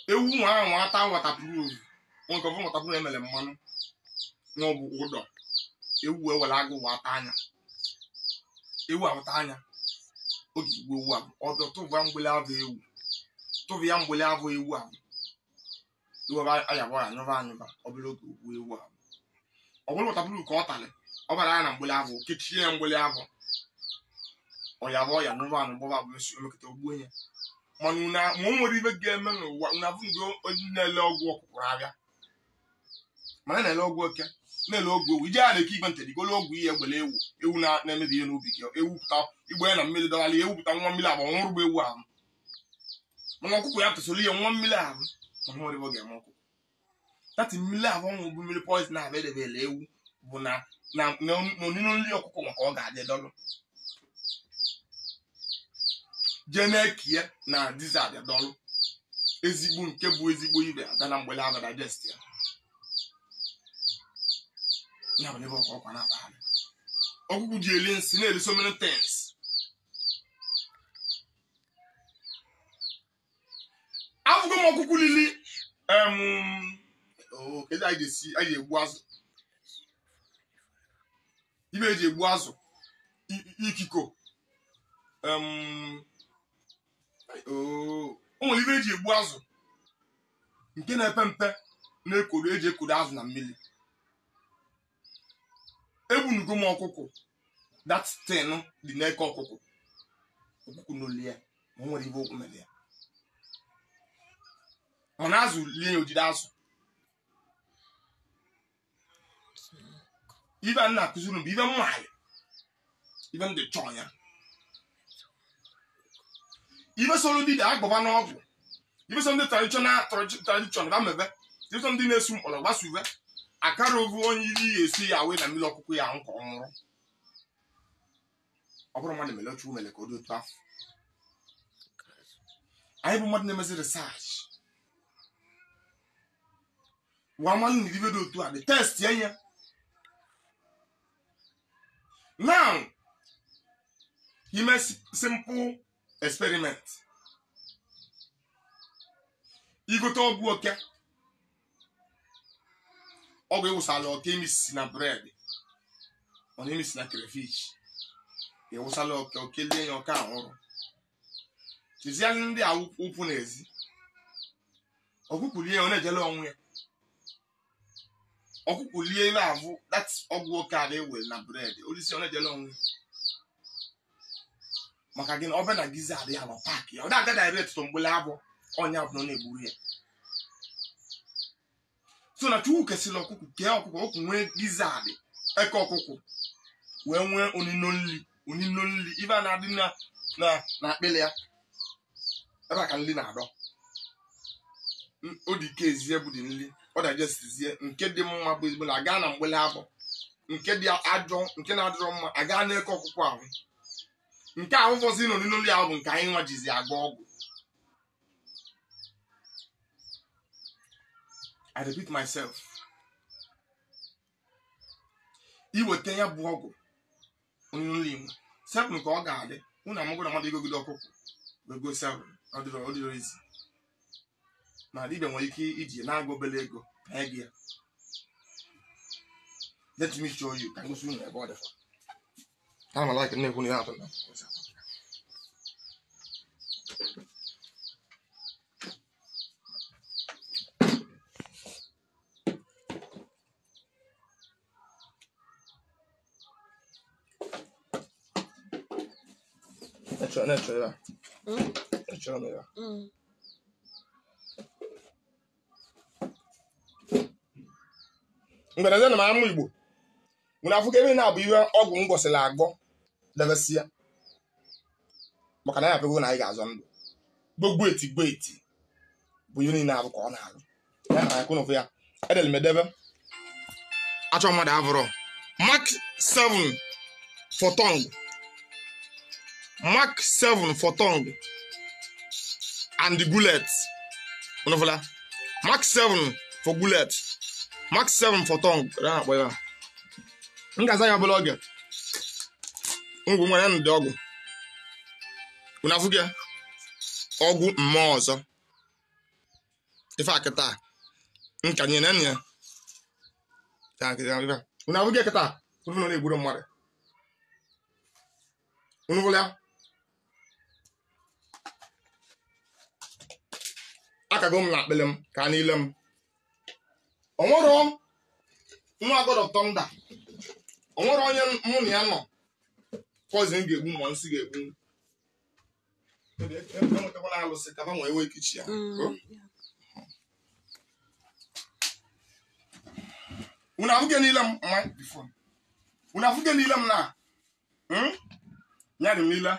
Ewu nwa ahụ ata waterproof. Nwoke ọbụla waterproof emere mmanụ. Nwa ọ bụ ụdọ. Ewu ewere agụ wata anya. Ewu awata anya. Oge igbu ewu ahụ. Ọdọ tụva mgbele avụ ewu. Tụva ya mgbele avụ ewu ahụ. Ewu ayabọ ya anyụva anyụva. Ọbụla oge ogbu ewu ahụ. Ọ bụrụ waterproof ka ọ talị. Ọ bara ya na mgbele avụ. Kechie ya mgbele avụ. Ọ yabọ ya anyụva anyụ gbọba abụ esi omekọta ogbuo ya. Mana ma o nwere ibe ga-eme n'ụwa una afụgo onye na-ele ọgwụ ọkụkọ abịa. Mana na-ele ọgwụ oke na-ele ọgwụ ewu ije a na-eke igwe ntị digolo ọgwụ ihe egbele ewu ewu na-emebi ihe n'ubi gị ewu pụta igbe ya na mmiri dọwala ewu pụta nwa mmiri abụ nwụrụ bụ ewu ahụ. Mana ọkụkọ ya pụtasoro ihe nwa mmiri ahụ mana nwere ebe ọ ga-eme ọkụkọ. Dati mmiri ahụ ọnwụ bụ mmiri poizin ahụ edebele ewu bụ na n'onino nri ọkụkọ maka ọ ga-adị dọlụ. Jee na-ekie na gizzard dọlụ ezigbo nke bụ ezigbo ibe ada na mgbele ahụ digest ya. Ya bụ n'ebe ọkwa na-akpagharị. Ọkụkụ ji eli nsị na-eli so many things. Afụgo m ọkụkụ lili kedu anyị ga-esi anyị egbu azụ. Ibe eji egbu azụ ikiko. O nwere ibe eji egbu azụ nke na-epe mpe na-ekodo eji ekodo azụ na mmiri. Egbunugo m ọkụkụ that thing dị n'eke ọkụkụ. Ọkụkụ n'olu ya ma o nwere ibe okwu mere ya. Mana azụ lie ya ojide azụ. Ibe a na-akụziri bụ ibe mmali. Ibe m dị chọọ ya. Ibe soro dibịa agbaba n'ọgwụ. Ibe so ndị traditional ba mebe. Ibe so ndị na-esu mkpọrọ gbasuve. Akara ovu onye iri ya esi ya wee na mmiri ọkụkụ ya ahụ ka ọ nwụrụ. Ọ bụrụ mmadụ mere Chukwu mere ka ọ dị otu afọ. Anyị bụ mmadụ na-emezi research. Wa mmadụ na ibe dị otu a dị test ya ya. Now, ime simple experiment. Igote ọgwụ oke. Ọgwụ ịwụsala oke imisi na bread. Ọ na imisi na crayfish. Ịwụsala oke oke lie ya ọka ahụrụ. Chizianụ ndị a ụkwụ n'ezi. Ọkụkụ lie ya ọ na-ejele onwe ya. Ọkụkụ lie ihe ahụ that ọgwụ oke a na-ewe na bread. Olisi ọ na-ejele onwe ya. Maka gịnị ọ bịa na gizzard ya nọ paakị ya ọ na-aga direct to mgbele abụ ọnya bụ na ọ na-egburu ya. So na Chukwu kesịrị ọkụkụ kee ọkụkọ ọkụ nwee gizzard eke ọkụkụ wee nwee onino nli ife a na-adị na na akpịlị ya ebe a ka nli na-adọ o dị ike ezie bụ dị nli ọ digestizie nke dị mma bụ ezigbo na aga na mgbele abụ nke dị ajọ nke na-adịrọ mma aga na-eke ọkụkụ ahụ nke ahụ fọzi na onino nli ahụ bụ nke anyị nwa jizi agba ọgwụ. I repeat myself. Iweta ya bụ ọgwụ onino nli nwe 7 ka ọ ga-adị unu amagụ na mmadụ igogide ọkụkụ wee go 7 ọ dịrọ izi na dibịa nwere ike iji na-agụ obere ego na ego ya. Let me show you ka ngosi unu ebe ọ dị. Ana m like na-ekwu na ya atọ na na-echọrọ echọrọ m ya. Mgbe na amụ Igbo nwere afọ ebe na-abụ ihe ọgwụ m gosiri agọ debesia maka na ya apịgo na anyị ga-azọ ndụ gbogbo eti gbo eti bụ ihe niile abụ ka ọ na-alụ ya na akụ n'ofe ya edere m edebe achọ mmadụ avụrọ Mark 7 for tongue, Mark 7 for tongue and the bullet. Mark 7 for bullet, Mark 7 for tongue. M ga-aza ya obere oge ngwụ nwere ndị ọgwụ unu afụ gị ọgwụ mmụọ ọzọ ife akịta nkanye na ya unu afụ gị kịta unu nọ na-egburu mmadụ unu fụrụ ya akago m na akpịlị m ka niile m onwero nwa God of Thunder onwere onye mụ na ya nọ poison ga-egbu ma nsị ga-egbu enwetakwana alụsị ka ha nwee wee kichi ya. Unu afụge niile m mma before unu afụge niile m na ya dị m niile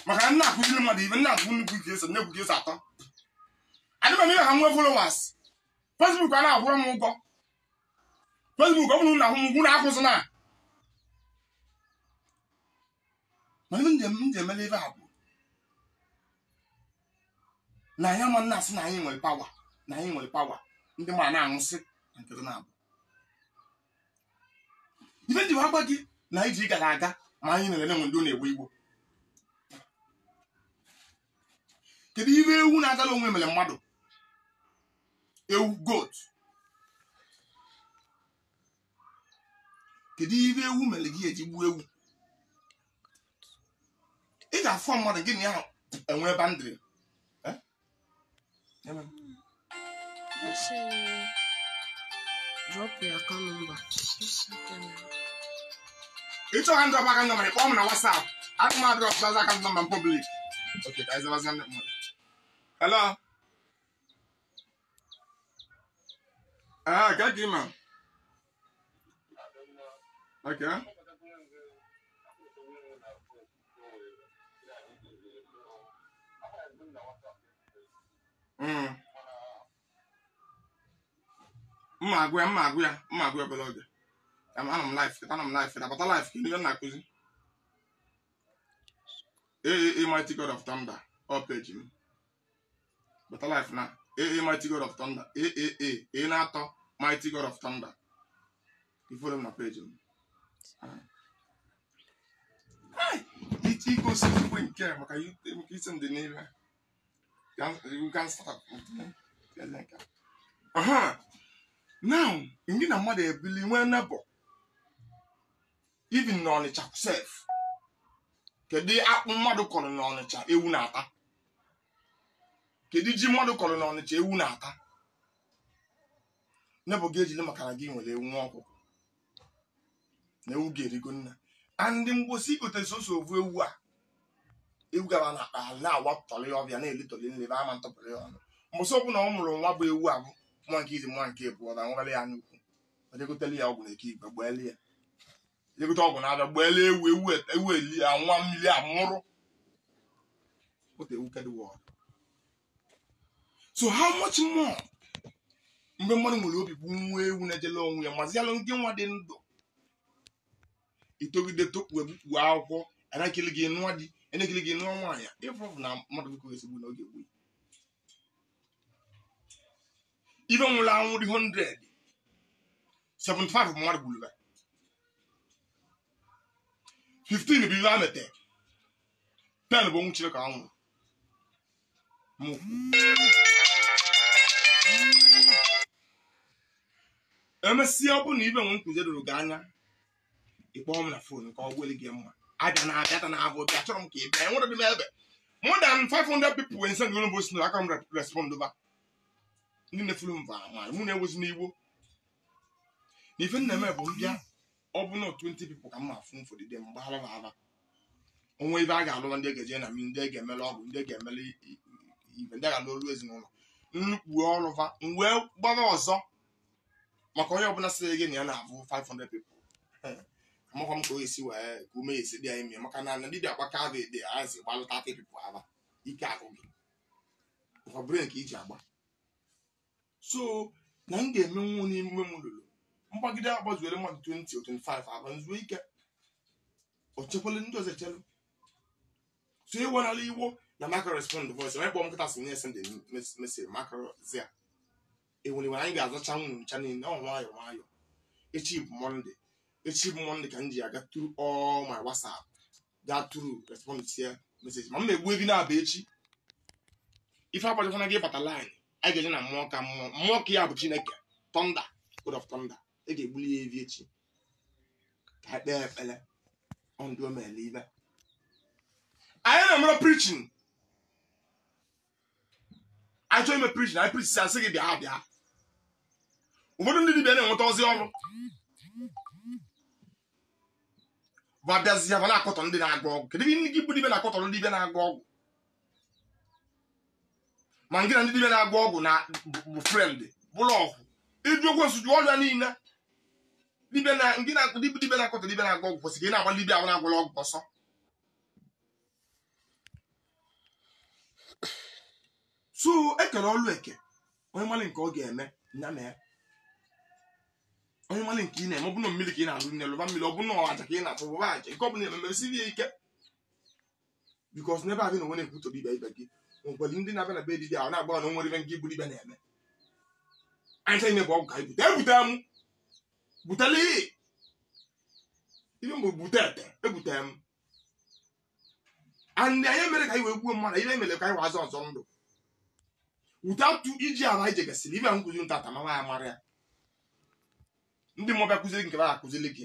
maka nna akụziri mmadụ ibe nna akụ nnukwu ike eso nnekwu ka eso atọ adịba m ihe ha nwee followers. Facebook a na-akwụrụ m ụgwọ. Facebook ọ bụrụ na ahụ m ugwu na-akwụsị na mana njem m ji emele ebe a bụ na anyị ama nna asị na anyị nwere pawa na anyị nwere pawa ndị ma na-anwụsị na nkịtị na-abụ ife nji agba gị na iji gara aga ma anyị na-elele nwe ndị na-egbu igbo. Kedu ibe ewu na-agala onwe mere mmadụ ewu goat kedu ibe ewu mere gị eji gbuo ewu ị ga-afụ mmadụ gị na ya enwe bandịrị. Drop your account number. Ịchọ ka ndọba aka nọmba kpọọ m na WhatsApp. Aga m adrọp aka nọmba m public. Okay, guys, I was gonna. Hello. Ah, got you, man. Okay. Mma agụ ya. I'm live. But live, can you not cousin? AA Mighty God of Thunder. Up page. But life now. AA Mighty God of Thunder. AAA. A NATO Mighty God of Thunder. You follow me on page. Hi. It goes to win care. You send the name. You can start. Now, you need a mother believe when neighbor. Even n'Ọnịcha sef. Kedu akpụ mmadụ kọrọ n'Ọnịcha ewu na-ata? Kedu ji mmadụ kọrọ n'Ọnịcha ewu na-ata? Nebo gị ejile maka na gị nwere ewu nwa ọkụkọ. Na ewu ga-erigo nna. Andị mgbosi gotere soso ovu ewu a. Ewu gaba na akpa na-awapụtọrọ ya ọbịa na-elitọrọ nlebe ama ntọpụrụ ya ọnụ. Mbọsị ọbụla ọ mụrụ nwa bụ ewu abụ nwa nke izi nwa nke ịbụọ na nwere ya nnukwu ejegotele ya ọgwụ na eke igwe gbeele ya ejegote ọgwụ na-abịa gbeele ewu ewu ewu eli anwa mmiri amụrụ. What a wicked world. So how much more mgbe mmadụ nwere obi bụ nwa ewu na-ejele onwe ya mazialụ ndị nwa dị ndụ itogide tokpu ebukpu akwụkwọ anakili gị nụọ di enekili gị nụọ nwaanyị ịfụfụ na mmadụ biko esigbu na oge egbu ife nwụrụ anwụ dị 100 75 bụ mmadụ gburu 15 bụ ife a mete 10 bụ onwụ Chineke anwụ. Emesịa ọ bụ na ibe nwe nkụzi doro gị anya ịkpọọ m na fon ka ọ gwele gị mma abịa na abịa na abụ bịa chọrọ m ka ị bịa enwere dị m ebe more than 500 people were send voice note aka m respond ba ndị na-efulu mba ma mụ na-ewezi n'igbo na ife nna eme bụ mbịa ọ bụ na 20 people ka m ma afụ m fọdụ mgbe ha aba onwe ibe a ga-alụ ndị ga-eje na mmiri ndị ga-emele ọgwụ ndị ga-emele ibe ndị ga-alụ olu ezinụlọ nnukwu ọrụ va wee gbara ọzọ maka onye ọbụla sịrị gị na ya na-abụ 500 people amakwa m ka o esi wee ka ume esi dị ya ime maka na ndị akpa ka dị azị gbalụ 30 people aba ike agụ gị nkwa brain ka iji agba. So na m ga-eme nwa n'ime m lụrụ mgbagide agbazuere mmadụ 20 or 25 aba nzuo ike o chekwala ndị ọzọ echelu. So ịwanala iwo na maka respond voice onye kpọọ m nkịta si nye send message maka zia ewere anyị ga-azacha nwụ ncha niile ọ nwayọ nwayọ. Echi bụ Monday, echi bụ Monday ka m ji aga through all my WhatsApp gaa through respond sie message ma m egbu ebi na-aba echi ife agbajikwana gị ịbata line anyị ga-eje na mmụọ ka mmụọ mmụọ ka ya bụ Chineke thunder God of thunder e ga-egbuli ya evi echi ka ekpee ekpere ọndụ omele ibe anyị na-emere preaching. Anyị chọọ ime preaching anyị preach asị gị bịa bịa. Ụfọdụ ndị dibịa na-enweta ozi ọrụ bụ abịazi ya na-akọtọ ndị na-agba ọgwụ. Kedu ihe ndị gị bụ dibịa na-akọtọ ndị dibịa na-agba ọgwụ ma ngị na ndị dibịa na-agba ọgwụ na bụ friend bụrụ ọgwụ ịjụ okwu nsu jụọ ọrịa niile dibịa na ndị dibịa na-akọtọ dibịa na-agba ọgwụ kwesịrị ị na-agba dibịa ahụ na-agwụla ọgwụ ọsọ. So ekere ọlụ eke onye mmalị nke ọ ga-eme nya mee onye mmalị nke ị na-eme ọ bụ na mmiri ka ị na-alụ nne lụba mmiri ọ bụ na aja ka ị na-atụ lụba aja nke ọ bụla eme mesiri ya ike bikos n'ebe ahụ na onwe na-ekwutọ dibịa ibe gị nwekwara ndị na-abịa na be dibịa ahụ na-agba na onwere ibe nke ibu dibịa na-eme anyị chọghị ime bụ ọgwụ ka anyị bute ebute m butele ihe mbụ bute ete ebute m and anyị mere ka anyị wee gbuo mmadụ ihe mere ka anyị wee azọ ọzọ ndụ without iji ala anyị jegasịrị ibe nkụzi ntata mama ya mara ya ndị mmụọ bịa kụziri gị nke ba akụziri gị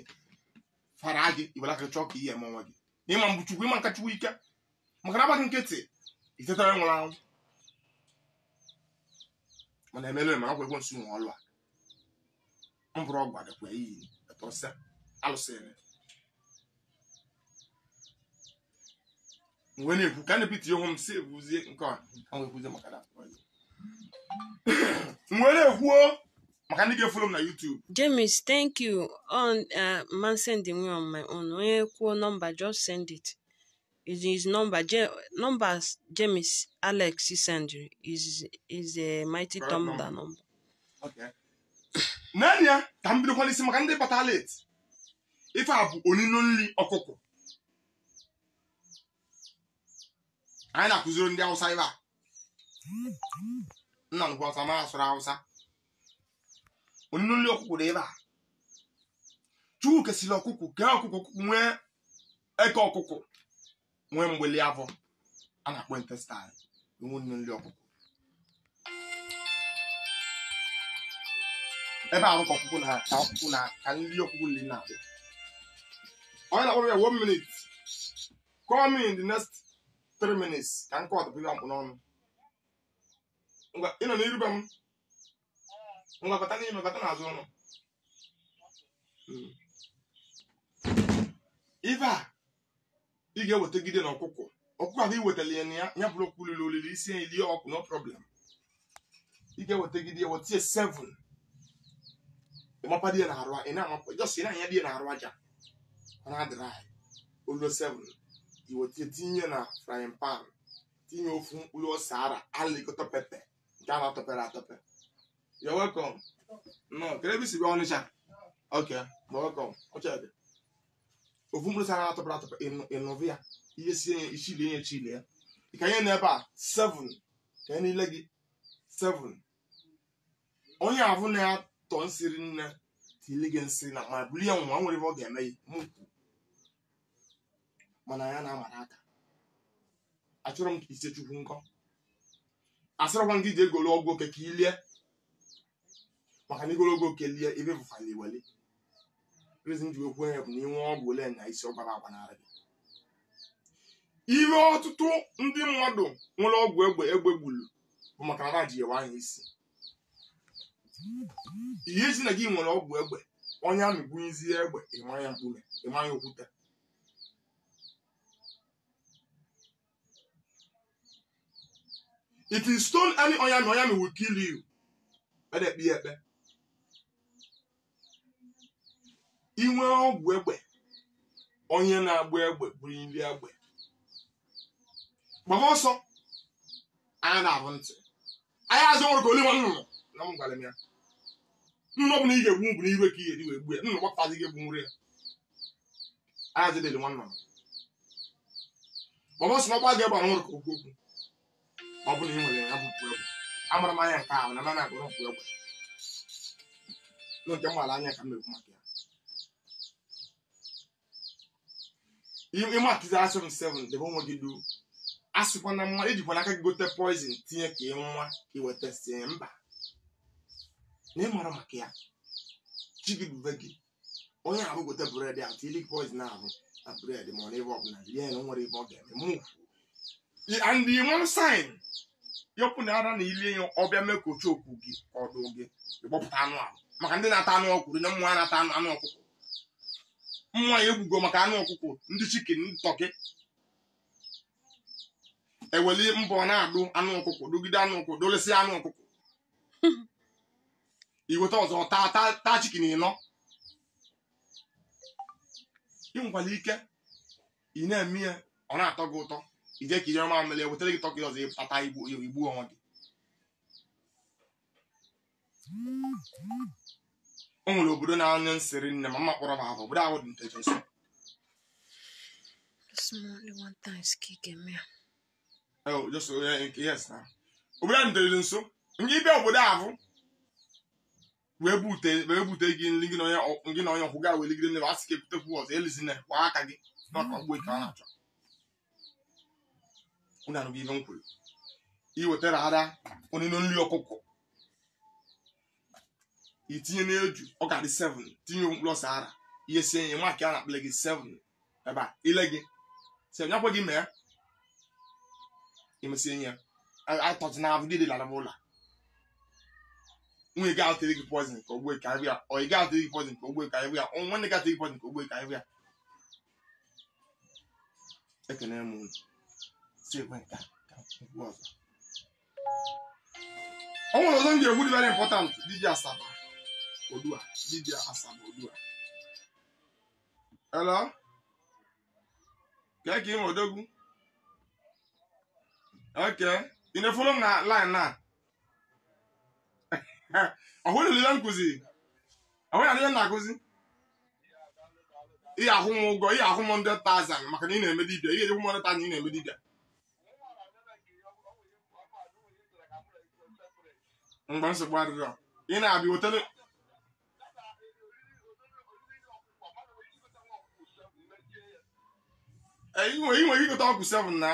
fara gị iwere aka chọọ ka ihe eme onwe gị na ịma mbụ chukwu ịma nka chukwu ike maka na agbaghị nkịtị itetara nwụrụ anwụ mana emelu mana ọgwụ ekwensu nwe ọlụ a mbụrụ ọgwụ agakwa iyi etọsịa alụsịrị mgbe na-ekwu ka na-epiti ihu m si ebuzie nke a ekwuzie maka na mgbe na-ekwuo maka ndị ga-efolo m na YouTube. James, thank you. On man send me on my own. Onye kwuo number, just send it. Is his number numbers James Alex send is a mighty thunder number. Okay. Nanya ka m bidokwa n'isi maka ndị bata late. Ife a bụ onino nri ọkụkọ. Anyị na-akụziri ndị Hausa ibe a. Nna nnukwu Hausa ma asụrụ Hausa. Onino nri ọkụkọ dị ebe a. Chukwu kesịrị ọkụkọ kee ọkụkọ ọkụkọ nwee eke ọkụkọ nwee mgbeli afọ a na-akpọ intestine nwe onino nri ọkụkọ. Ebe ahụ ka ọkụkọ na ka ọkụkọ na ka nri ọkụkọ nri na-adị. Onye na-akpọ ya 1 minute. Call me in the next 3 minutes. Ka nke ọtụpụ ihe mkpụ n'ọnụ. Ngwa ị nọ n'iru be m. Ngwa bata n'ime bata n'azụ ụlọ. Ife a ị ga-ewetagide na ọkụkọ. Ọkụkọ ahụ iwetara ya na ya ya bụrụ ọkụkọ lili olili isi ya lie ọkụ no problem. Ị ga-ewetegide ya wetie 7. Ịmapa dị ya na-arụ, ị na-amapụ just ị na-anya dị ya na-arụ aja. Ọ na-adịrị anyị. Olu 7. Iwetie tinye na frying pan. Tinye ofu mkpụrụ ose ara alịkọta pepe nke a na-atọpere atọpe. You're welcome. No, kedu ebe i si bịa Ọnịcha? Okay, you're welcome. Ọchọ dị. Ofu mkpụrụ ose ara na-atọpere atọpe ịnụvụ ya. Ihe sie ya ichilie ya echile ya. Ị ka nye n'ebe a 7 ka nye niile gị 7. Onye ahụ na-atọ nsiri nne tili gị nsị na ma bulie nwa nwere ebe ọ ga-eme ya mụ kwu. Mana ya na-amara aka. Achọrọ m ka ise chukwu nkọ. Asịrọkwa gị ji egolo ọgwụ oke ka ilie. Maka na igolo ọgwụ oke lie ebe fụfala iweli. Reason ji okwu ya bụ na inwe ọgwụ ole na isi ọgbara agbanarị gị. Ihe ọtụtụ ndị mmadụ nwere ọgwụ egbe egbe gburu bụ maka na ha ji ewe anya isi. Ihe ezi na gị nwere ọgwụ egbe, onye amị bunyezie egbe, ịma ya mkpume, ịma ya okwute. If you stone any oyami, oyami will kill you. Ekpe ya ekpe. Inwe ọgwụ egbe, onye na-agba egbe buru nri egbe. Gbaba ọsọ, anya na-abụ ntị. Anya azụ nwere ka ole nwa nnụnụ. Na m gwara m ya. Nnụnụ ọbụla ị ga-egbu bụ n'iwe ka ị ga-eji wee gbuo ya. Nnụnụ gbapụtazi ga-egbu nri ya. Anya azụ dịrị nwa nnụnụ. Gbaba ọsọ na ọgba ga-egbe ahụ nwere ka okwu okwu. Ọ bụrụ na ị nwere ya bụ mkpu egbe. Amara m anya nke ahụ na mana agụrụ mkpu egbe. Nụ nke m maara anya ka m na-ekwu maka ya. Ịma akụzi 77 debe onwe gị du. Asịkwa na mma ejikwa n'aka gị gote poison tinye ka ị nwa ka ị weta tinye mba. Na ị mara maka ya. Chi gị dube gị. Onye ahụ gote bụredị ahụ tinye poison ahụ na bụredị ma ọ na ebe ọbụla rie ya na o nwere ebe ọ ga-eme mụ. And the one sign yọpụ na ara na ilie ya ọbịa mee ka oche okwu gị ka ọ dụ gị ịgbọpụta anụ ahụ maka ndị na-ata anụ ọkụkụ na mmụọ na-ata anụ ọkụkụ. Mmụọ ya egbugo maka anụ ọkụkụ ndị chicken ndị tọkị eweli mbọ na-adụ anụ ọkụkụ dụgide anụ ọkụkụ dolesi anụ ọkụkụ iweta ọzọ taa taa chicken ịnọ. Ị nwekwara ike ị na-eme ya ọ na-atọ gị ụtọ ije ka ije ọma mmiri ewetara gị tọkị ọzọ ịpụtata igbu onwe gị. O nwere obodo na-anya nsịrị nne ma mma kpọrọ m ahụ obodo ahụ dị nteje nso. Obodo ahụ nteje nso nke ịbịa obodo ahụ wee bute gị nri gị na onye ọkwụ gara wee ligide nne asị ka ekwutekwu ọzọ elizina kwa aka gị n'ọka ọgbọ ike ọ na-achọ. Unu anụghị ihe m kwuru. I wetara ara onino nri ọkụkọ itinye n'eju ọ ga-adị 7 tinye mkpụrụ ose ara ihe sie nye nwa ka a na-akpịle gị 7 ebe a ile gị 7 nyakwa gị mee imesie nye atọtị na avụ dị lara ụlọ nwunye gị atịrị gị poison ka ogbe ka ya ọ ị ga-atịrị gị poison ka ogbe ka ya nwanne gị atịrị gị poison ka ogbe ka ya. Ekene m unu. O nwere ọzọ m ga-ekwu dị very important. Dibịa Asaba Odua. Dibịa Asaba Odua. Hello? Ka ị ma odogwu? Okay. Ị na-efolo m na line na? Ọhụrụ na nkụzi? Ọhụrụ na ihe na-akụzi? Ị ahụ m ụgwọ, ị ahụ m 100,000 maka na ị na-eme dibịa. Ị ga-ejekwu m 100,000 ị na-eme dibịa. Mgbe nsogbu adịrọ ị na-abịa wetara ị nwere ike ịgote ọgwụ 7 na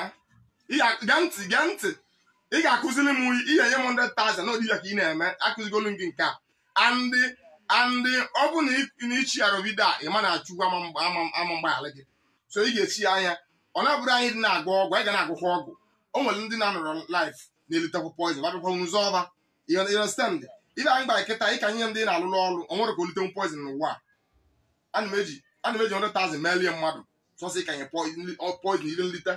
gee ntị ị ga-akụziri m ihe nye m 100,000 na dibịa ka ị na-eme akụzigolu m gị nke a andị ọ bụ na ichi ya vidio a ị ma na-achụkwu ama mgbaghara gị so ị ga-echi ya anya ọ na-abụrụ anyị dị na-agụ ọgwụ anyị ga na-agụkwa ọgwụ o nwere ndị na-anọrọ life na-elitekwu poison abịakwa nzọ ọba. You understand? Ibe anyị gbara kịta ịka nye ndị na-alụlụ ọrụ o nwere ka olitenwu poison n'ụwa a. Ana m eji 100,000 melie mmadụ sọsọ ịkanye poison ihe nlite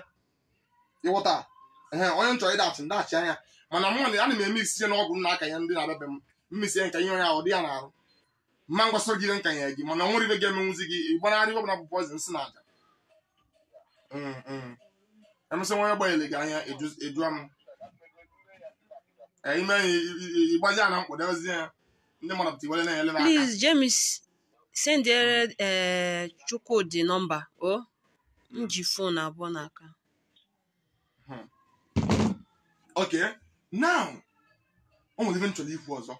ịghọta. Ee, onye m chọrọ ịdachi ndachi anya Mana mụ na ana m eme isi na ọgwụ m na-aka ya ndị na-abịa m mmisi ya nka ihe onye ahụ dị ya n'arụ. Mma ngwasọ gị nka ya gị mana ọ nwere ibe ga-emenwuzi gị ịgbanarị ọbụla bụ poison si n'aja. Emesị nwa gbanyere gị anya ejua m. Ime ịgbazi ya na mkpọ dewezie ya ndị mmadụ pụta iwere na-enyere m aka. Please, James, send Chukwudi number. Oh, m ji phone abụọ n'aka. Okay, now o nwere ife m chọrọ ikwu ọzọ.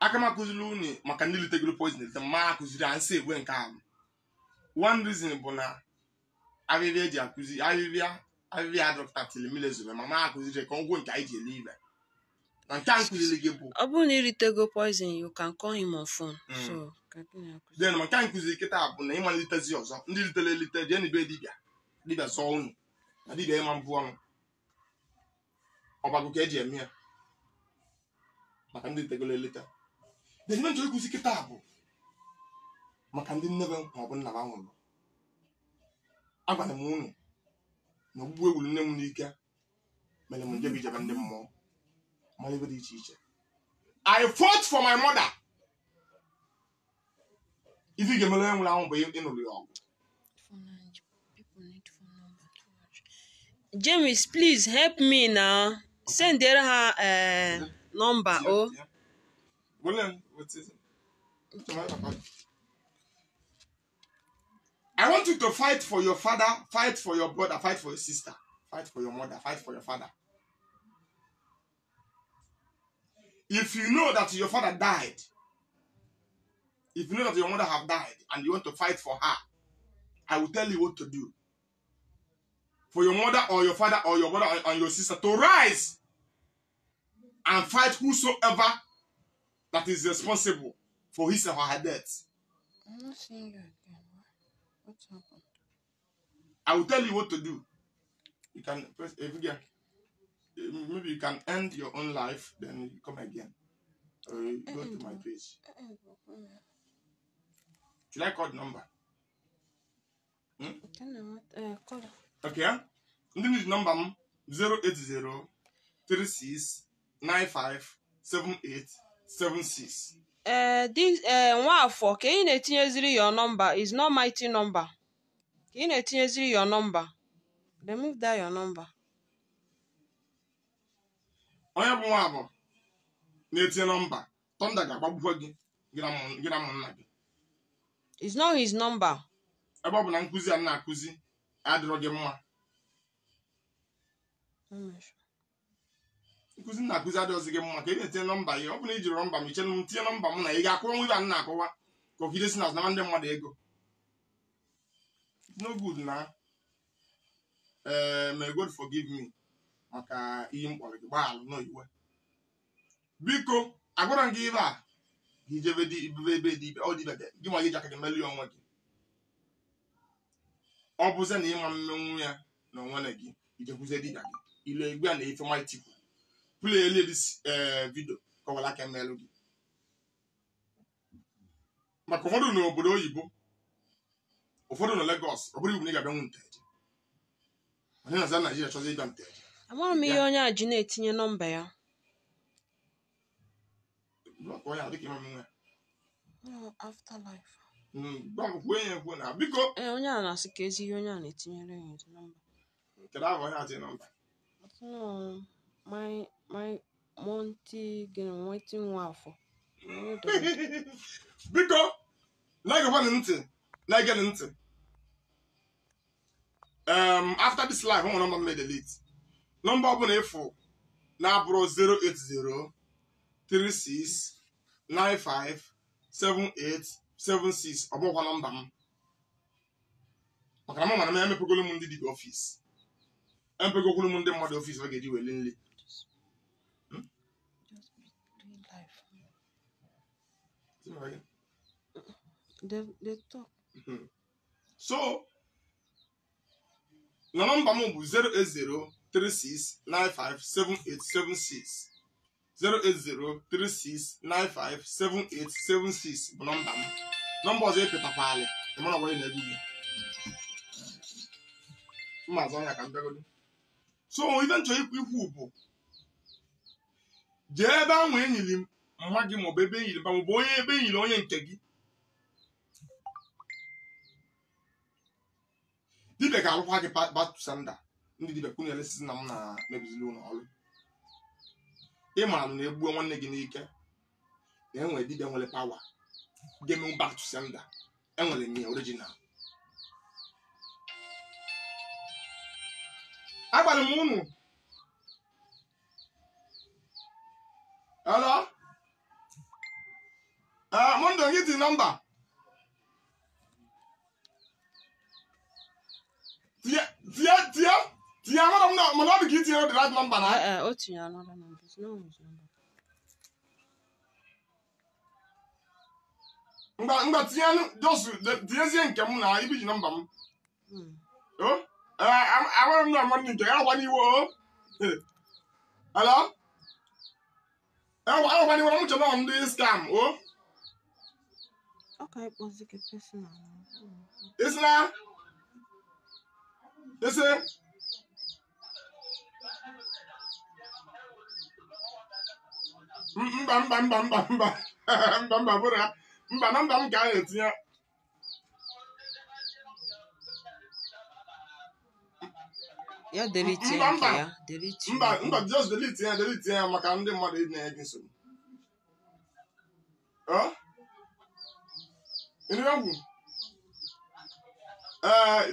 Aka m akụziri unu maka ndị litegoro poison elite ma akụziri a nsị egwe nke ahụ. One reason bụ na ahịhịa eji akụzi ahịhịa ahịhịa adọpụta tili mmiri ezobe ma ma akụziri ka ọgwụ nke anyị ji ele ibe na nke a nkụziri gị bụ Ọ bụrụ na iritego poison, you can call him on phone. So, ka gị na-akụzi. Then ma nke a nkụziri kịta bụ na ịmalitezi ọzọ ndị litere elite jee n'ibe dibịa dibịa zọọ unu na dibịa ịma mbụ ọnụ ọgbagụ ka eji eme ya maka ndị litegoro elite. Then ihe nchọrọ ịkụzi kịta bụ maka ndị nnebe ma ọ bụ nna ha nwụrụ. Agwara m unu na ogbugbu egburu nne m n'ike mere m njebe ijebe ndị mmụọ mara ebe dị iche iche. I fought for my mother. Ife ị ga-emere onye nwụrụ anwụ bụ ịnụrụ ya ọgụ. Phone and people need phone number too much. James, please help me now. Send her number. Oh, William, what is it? I want you to fight for your father, fight for your brother, fight for your sister, fight for your mother, fight for your father. If you know that your father died, if you know that your mother have died and you want to fight for her, I will tell you what to do. For your mother or your father or your brother and your sister to rise and fight whosoever that is responsible for his or her death. I'm not seeing you again. What happened? I will tell you what to do. You can press if you get, maybe you can end your own life, then you come again. Or you go to my page. Should I call the number? Call. Okay. Ndị need number m 080 36 95 78 76. This Nwafọ, ka ị na-etinyeziri your number is not mighty number. Ka ị na-etinyeziri your number. Remove that your number. Onye bụ nwa abụọ na-etinye nọmba tọnda ga-agbagbukwa gị gị na ụmụnna gị. It's not his number. Ebe ọ bụ na nkụzi a m na-akụzi adịrọ gị mma, nkụzi m na-akụzi adịghịzi gị mma ka ị na-etinye nọmba gị. Ọ bụ na i jiri nọmba m iche m tinye nọmba m na ị ga-akwụwa nwa ibe a m na-akọwa ka ọkide si na azụnama ndị mmadụ ego. It's no good na ee. May God forgive me maka ihe m kpọrọ gị. Gbaghalụ n'iwe biko. Agwara m gị ibe a ka ijebe dị ibebe ebe dị ibe ọ dibịa gị nwa gị ji aka gị melie onwe gị. Ọ bụzie na ịma mmenwu ya na onwe na gị ijekwuzie dibịa gị ile egbe a na ife mighty kwuru play elie this video kọwara aka emelụ gị maka ụfọdụ n'obodo oyibo, ụfọdụ na Lagos. Ọ bụrụ iwu na ị ga-abịanwu Nteje, mana ị na-aza Naijiria chọzi ịbịa Nteje. Amara m ihe onye a ji na-etinye nọmba ya. Block onye a dịka ịma mmenwu ya. No, afterlife. Gwa m kwuo ya ekwu na biko. Ee, onye a na-asị ka ezi ihe onye a na-etinyere ya his nọmba. Kedu aha onye a tinye nọmba? No, my Monty gịnị Monty Nwafọ. Onye dọrọ. Biko na-egekwanụ ntị, na-ege ntị. After this live, ọ nwere nọmba m delete. Nọmba ọbụla ịfụ na-abụrụ 080 36 95 78 76, ọ bụrụkwa nọmba m maka na m mara m emepegolu m ndị dibịa office, emepegokwuru m ndị mmadụ office ọ ga-eji weli nri. Just be doing live. They talk. So na nọmba m bụ 08036957876. 08036957876 bụ nọmba m. Nọmba ọzọ epịtakwalị ịmara ọgwa na-egwu gị mma azụ ọnya ka m bịagodo. So ife nchọ ikwu bụ jee ebe ahụ enyiri mma gị maọbụ ebe enyiri mba maọbụ onye ebe enyiri onye nke gị. Dibịa ga-alụkwa gị back to sender. Ndị dibịa kwunu elesizi na m na-mebizili ụlọ ọrụ. Ị maara na egbuo nwanne gị n'ike na enwere dibịa nwere pawa ga-emenwu back to sender. Enwere m ya original. Agbara m unu. Hello? Mondo, gị dị nọmba. Tinye amara m na mana ọ dị ka itinye the right number na. O tinye another number. It's not his number. Mgba tinye just tinyezie nke m na ibiji nọmba m. Oh? Amara m na amanụ nke ya agwa n'iwe o. Hello? Agwa n'iwe na m chọrọ ndị scam o. Okay, kpọzi gị personal. Isla? Ese? Mba mba mba mba mba mba mba bụrụ ya mba na mba m ka a na-etinye. Ya delete Mba, nke mba. ya delete. Mba mba just delete ya maka ndị mmadụ ị na-enye gị nsogbu. Ọ? Ịnụ egwu?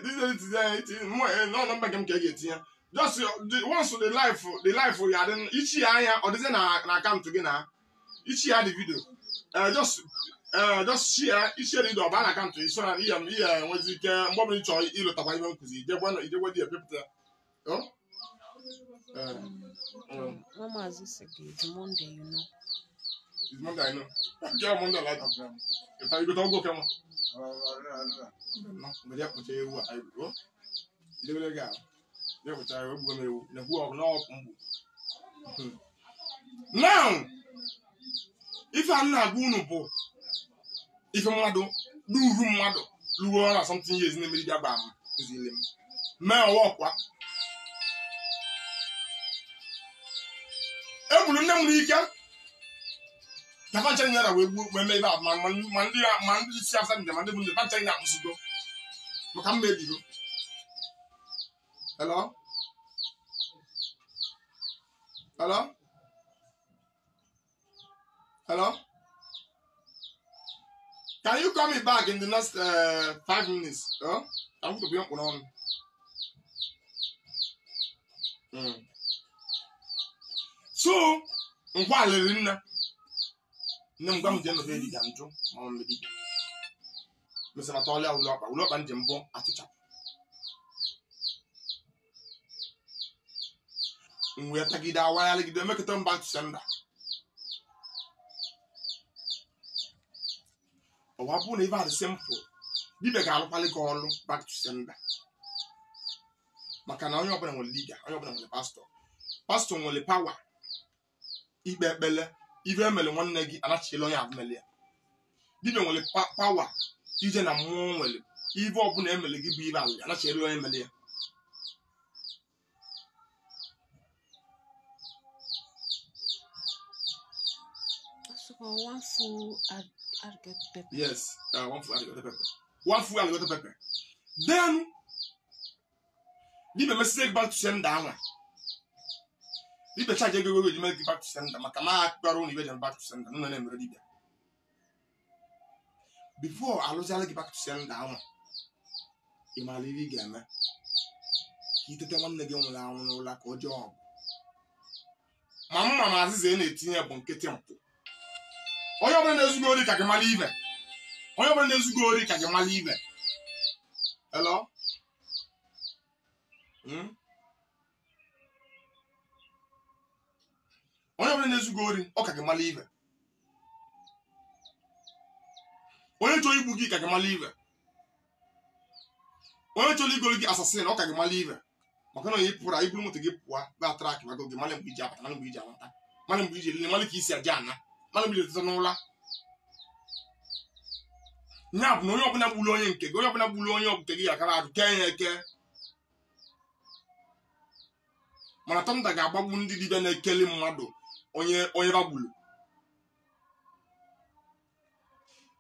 Delete ya itinye mụ nọ nọmba nke m ka ị ga-etinye. Just once the life ya dị ichi ya anya ọ dịzie na akaụntụ gị na ichi ya dị vidio. Just share ichi ya dị video ọ baa na akaụntụ gị so na ihe enwezi ike mgbe ọbụla ị chọrọ ịlụtakwa ihe nkụzi ijegwa di ya pịpụta ya. Oh? Nwa Maazị sị gị it's Monday, you know. It's Monday, I know. Yeah, Monday, like that. If I go to go, come on. No, but yeah, but you I go. You go go. Yeah, but I go me na who are no mbu. Now, if I'm not going to bo, if I'm not do room mmadụ luo na something years na emeri bịa gbaa m kụzili m. Mee ọwa ọkwa. Egburu nne m n'ike. Na fancha nyara wee gbuo wee mee ibe a ma ndị si asa njem ma ndị bụ ndị fancha nyara akwụsịgo maka mma ebigo. Hello? Hello? Hello? Can you call me back in the next 5 minutes? Oh? I'm going to be on. So, ngwa alịrị nne. Nne m gwa m jee mebe dibịa njụ ma ọ mebe dibịa. Mesara tọọlịa ụlọọkpa njem mbụ atụchapụ. M wee tagide awagharịgide emekọta m back to sender. Ọwa bụrụ na ife a dị simple, dibịa ga-alụkwalị gị ọlụ back to sender. Maka na onye ọbụla nwere dibịa, onye ọbụla nwere pastọ. Pastọ nwere pawa ikpe ekpele. Ife emere nwanne gị anachiela onye abụmele ya. Dibịa nwere pawa ije na mmụọ nwere ife ọbụla emere gị bụ ife alị anachiela onye emere ya. So one full alligator pepper. Yes, one full alligator pepper. One full alligator pepper. Then dibịa mesịa back to sender anwa. Dibịa charge ego ego eji mee gị back to sender maka na akpara ụlọ ibe ji back to sender nna na-emere dibịa. Before alụziala gị back to sender anwa, ị maara ihe ị ga-eme ka itete nwanne gị nwụrụ anwụ n'ụla ka ọ jee ọgụ. Ma mma ma azịza ị na-etinye bụ nkịtị mpụ. Onye ọbụla na-ezugo ori ka gị mara ibe. Onye ọbụla na-ezugo ori ka gị mara ibe. Hello? Onye ọbụla na-ezugo ori ọ ka gị mara ibe. Onye chọrọ igbu gị ka gị mara ibe. Onye chọrọ igoro gị assassin ọ ka gị mara ibe. Maka na onye pụrụ iburu moto gị pụọ ba trak mago gị mara mgbe iji abata mara mgbe iji anata mara mgbe iji elele mara ka isi aja ana mara mgbe iji eteta n'ụla. Nya bụ na onye ọbụla gburu onye nke gị onye ọbụla gburu onye nke gị akara arụ kee ya eke. Mana thunder ga-agbagbu ndị dibịa na-ekeli mmadụ onye onye bagbulu.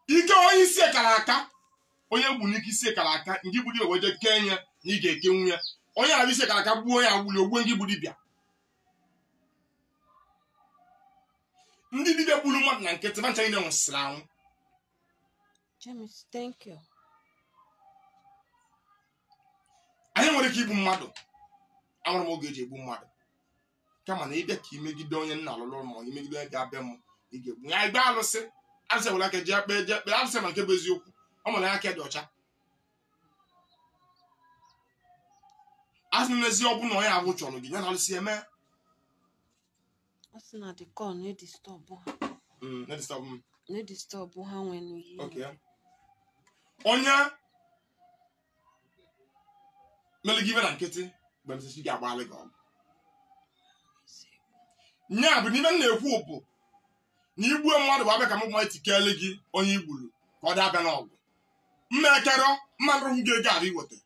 Ike onye isi ekara aka, onye gburu n'ike isi ekara aka, nke bụ dibịa wee jee kee ya na ị ga-ekenwu ya. Onye na-abịa isi ekara aka gbuo onye agbuli ogbuo ndị bụ dibịa. Ndị dibịa gburu mmadụ na nkịtị mancha niile nwụsịrị anwụ. James, thank you. Anyị nwere ike igbu mmadụ. Amara m oge eji egbu mmadụ. Kama na ịbịa ka imegide onye nna alụlụ ma imegide onye ga-abịa m ị ga-egbu ya. Igbe alụsị alụsị were aka jee kpee jee kpee alụsị ma nke bụ eziokwu ọ mara ya aka dị ọcha. Asị n'ezi ọ bụ na onye abụ chọrọ gị ya na alụsị eme. Ọ sị na the call na-edisturb ha. Na-edisturb m. Na-edisturb ha nwere ihe. Okay. Onye mere gị ibe na nkịtị mgbe m sị gị agbalị gị ọgụ. Nya bụ n'ime m na-ekwu bụ na igbuo mmadụ bụ abịa ka m ma etikele gị onye igburu ka ọ dị abịa n'ọgụ. Mma ekerọ mma nrụhụ gị ego ara iweta.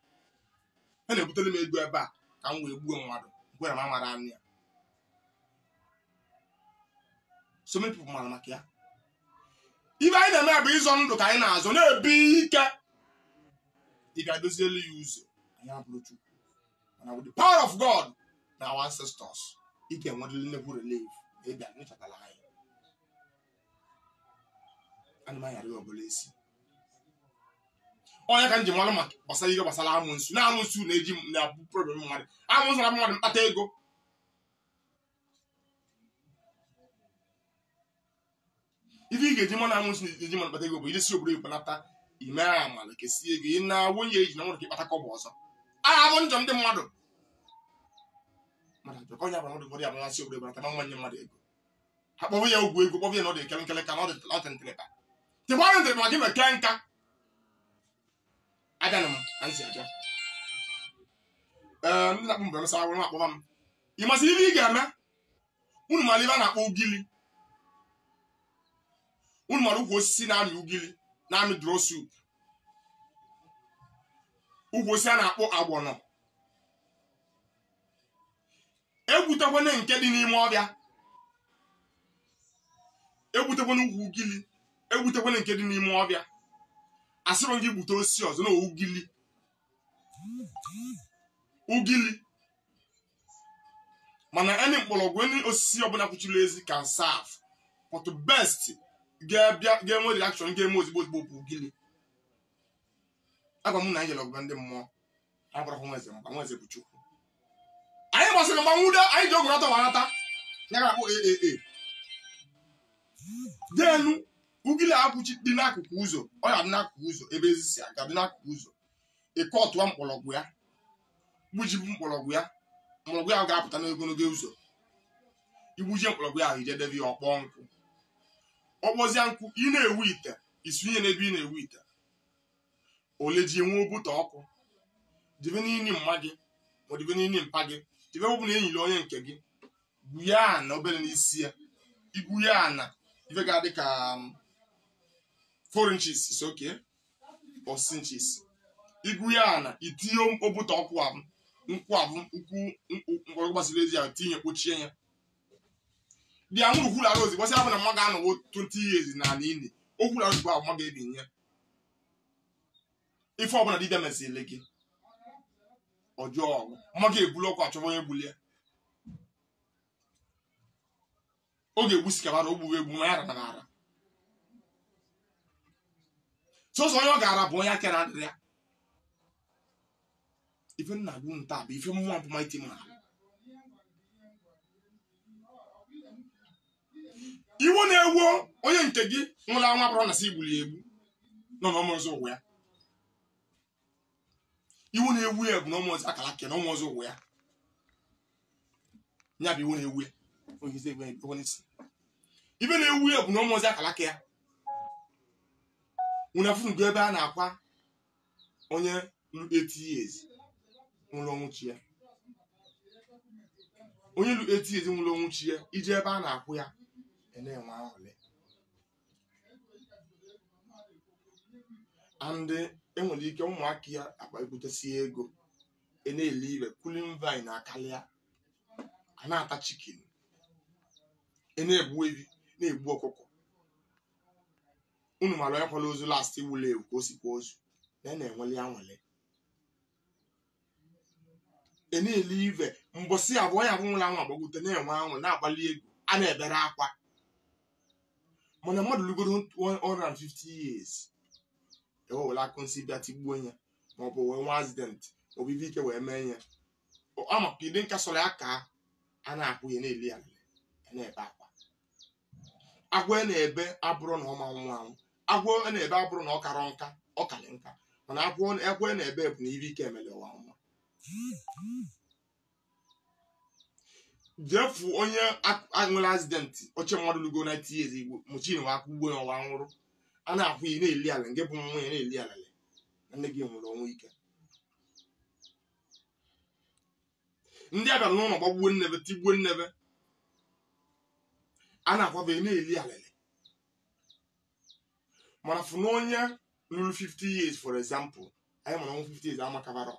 Ha na-ebutere m ego ebe a ka m wee gbuo mmadụ kwere m amara anụ ya. So many people mara maka ya. Ibe anyị na-eme bụ ịzọ ndụ ka anyị na-azọ na-ebi ike. Ị ga-edozielu ya ụzọ anyị abụrụ Chukwu. Mana with the power of God na our ancestors, ị ga-enwerịrị nnekwu relief na ịbịa nụchatara anyị. Ana m ayara ya ọbụla isi. Onye ka m ji malụ maka gbasara ihe gbasara amụnsu na amụnsu na-eji na-abụ problem mmadụ. Amụnsu na-abụ mmadụ mkpata ego. Ife ị ga-eji mmanụ amụnsu na-eji mmanụ mkpata ego bụ ijesi obodo igbo nata ime amala kesie ego ị na-awụnye eji na nwere ka ịkpata kọbọ ọzọ. Agha bụ njọ ndị mmadụ. Mmadụ ajọ ka onye abụrụ mmadụ ụfọdụ ya bụ obodo igbo nata ma mmanye mmadụ ego. Ha kpọbụ ya ogwu ego kpọbụ ya na ọ dị nkele nkele ka na ọ dị ntịrịba. Tịkwara ntịrịba ma gị mekee nka. Abịanụ m ka m si abịa. Ee, ndị na-akpụ mgbe mesara awụrụ akpọba m. Ị masị ibe ị ga-eme? Unu mara ibe a na-akpọ ugili. Unu mara ukwu osisi na-amị ugili na-amị draw soup. Ukwu osisi a na-akpọ agbọnọ. Egwutekwana nke dị n'ime ọbịa. Egwutekwana ukwu ugili. Egwutekwana nke dị n'ime ọbịa. Asịrị gị gbute osisi ọzọ na ugili. Ugili. Mana any mkpọrọgwụ any osisi ọbụla kwuchiri ezi can serve. But the best ga-enwe reaction ga-eme ozigbo ozigbo bụ ugili. Agwa m na anyị jere ọgụgụ ndị mmụọ. Anyị gwara nwa eze mgba nwa eze bụ Chukwu. Anyị gbasịrị mgba nwude anyị ji ogwu nata wa nata. Ya ga-akpọ AAA. Denu ugili akwụchi dị n'akụkụ ụzọ, ọ ya dị n'akụkụ ụzọ ebe ezi si aga dị n'akụkụ ụzọ. Ịkọtụwa mkpọrọgwụ ya, gbujibu mkpọrọgwụ ya, mkpọrọgwụ ya ga-apụta n'ogologo ụzọ. Igbujie mkpọrọgwụ ya ahụ ije debe ya ọkpọọ nkụ. Ọkpọzie nkụ, ị na-ewu ite, isunye n'ebe ị na-ewu ite. Ole ji enwe obute ọkụ. Debe n'ini mma gị, ma debe n'ini mpa gị, debe ọ bụla enyiri onye nke gị. Gwuye ana obere n'isi ya. Igwuye ana, ife ga-adị ka 4 inches is okay, or 6 inches. Igwu ya na itinye obute ọkụ ahụ, nkwụ ahụ, ukwu mkpọrọgwụ gbasiri ezi ahụ tinye kpochie ya. Dị anwụrụ kwuru ozigbo sị abụ na mmadụ anọwo 20 years na ala ili, o kwuru ozigbo ahụ mmadụ ebinye. Ife ọbụla dibịa mesịrị gị, ọjọọ ọgụ, mmadụ ga-ebulu ọkụ achọba onye gbuli ya. Ọ ga-egbu sikabara, o gburu egbu ma ya rara ara. Sọsọ onye ọ ga-ara bụ onye aka na-adịrị ya. Ife nna agwụ nta bụ ife mmụọ bụ mighty man. Iwu na-ewu onye nke gị nwụrụ anwụ abụrụ na sị igbuli egbu nọ n'ọmụzọ ụwa ya. Iwu na-ewu ya bụ n'ọmụzọ akara aka na ọmụzọ ụwa ya. Ya bụ iwu na-ewu ya. Ife na-ewu ya bụ n'ọmụzọ akara aka ya. Unu afụnugo ebe a na-akwa onye lu 80 years nwụrụ ọnwụ chi ya. Onye lu 80 years nwụrụ ọnwụ chi ya, ije ebe a na-akwụ ya na-enwe aṅụrị. And enwere ike ụmụaka ya akpa ebutesi ego na-ele ibe cooling vine akarịa. A na-ata chicken, ị na-egbu evi, na-egbu ọkụkọ. Unu mara onye kwala ozu last wụlụ ewu ka o sikwa ozu na ị na-enwele anwale. Ị na-eli ive mbọsị abụọ ya abụ nwụrụ anwụ agbagwote na-enwe anwụ na-agbalị egwu a na-ebere akwa. Mana mmadụ lugoro 150 years ewewere akụ nsị bịa tigbuo ya, maọbụ wee nwa accident, maọbụ ife ike wee mee ya. Ama ka ịdị nka sọrọ ya ka a na-akwụ ya na-eli ya na-ebe akwa. Agwọ na-ebe abụrụ na ọ ma nwụ anwụ, agwọ na-ebe abụrụ na ọ karọ nka, ọ karị nka, mana agwọ na-ebe bụ na ife ike emere ụwa nwa. Jefu onye nwere accident oche mmadụ lugo 90 years igbo mụchi nwe aka ugbo ya ọwa nwụrụ, a na-akwụ ya na-eli ala nke bụ nwa ya na-eli ala na nne gị nwụrụ ọnwụ ike. Ndị abịara n'ụlọ gbagbuo nnebe tigbuo nnebe a na-akwaba ya na-eli alele. Mana fụ na onye lụrụ 50 years for example, anyị mara ọnwụ 50 years amakabara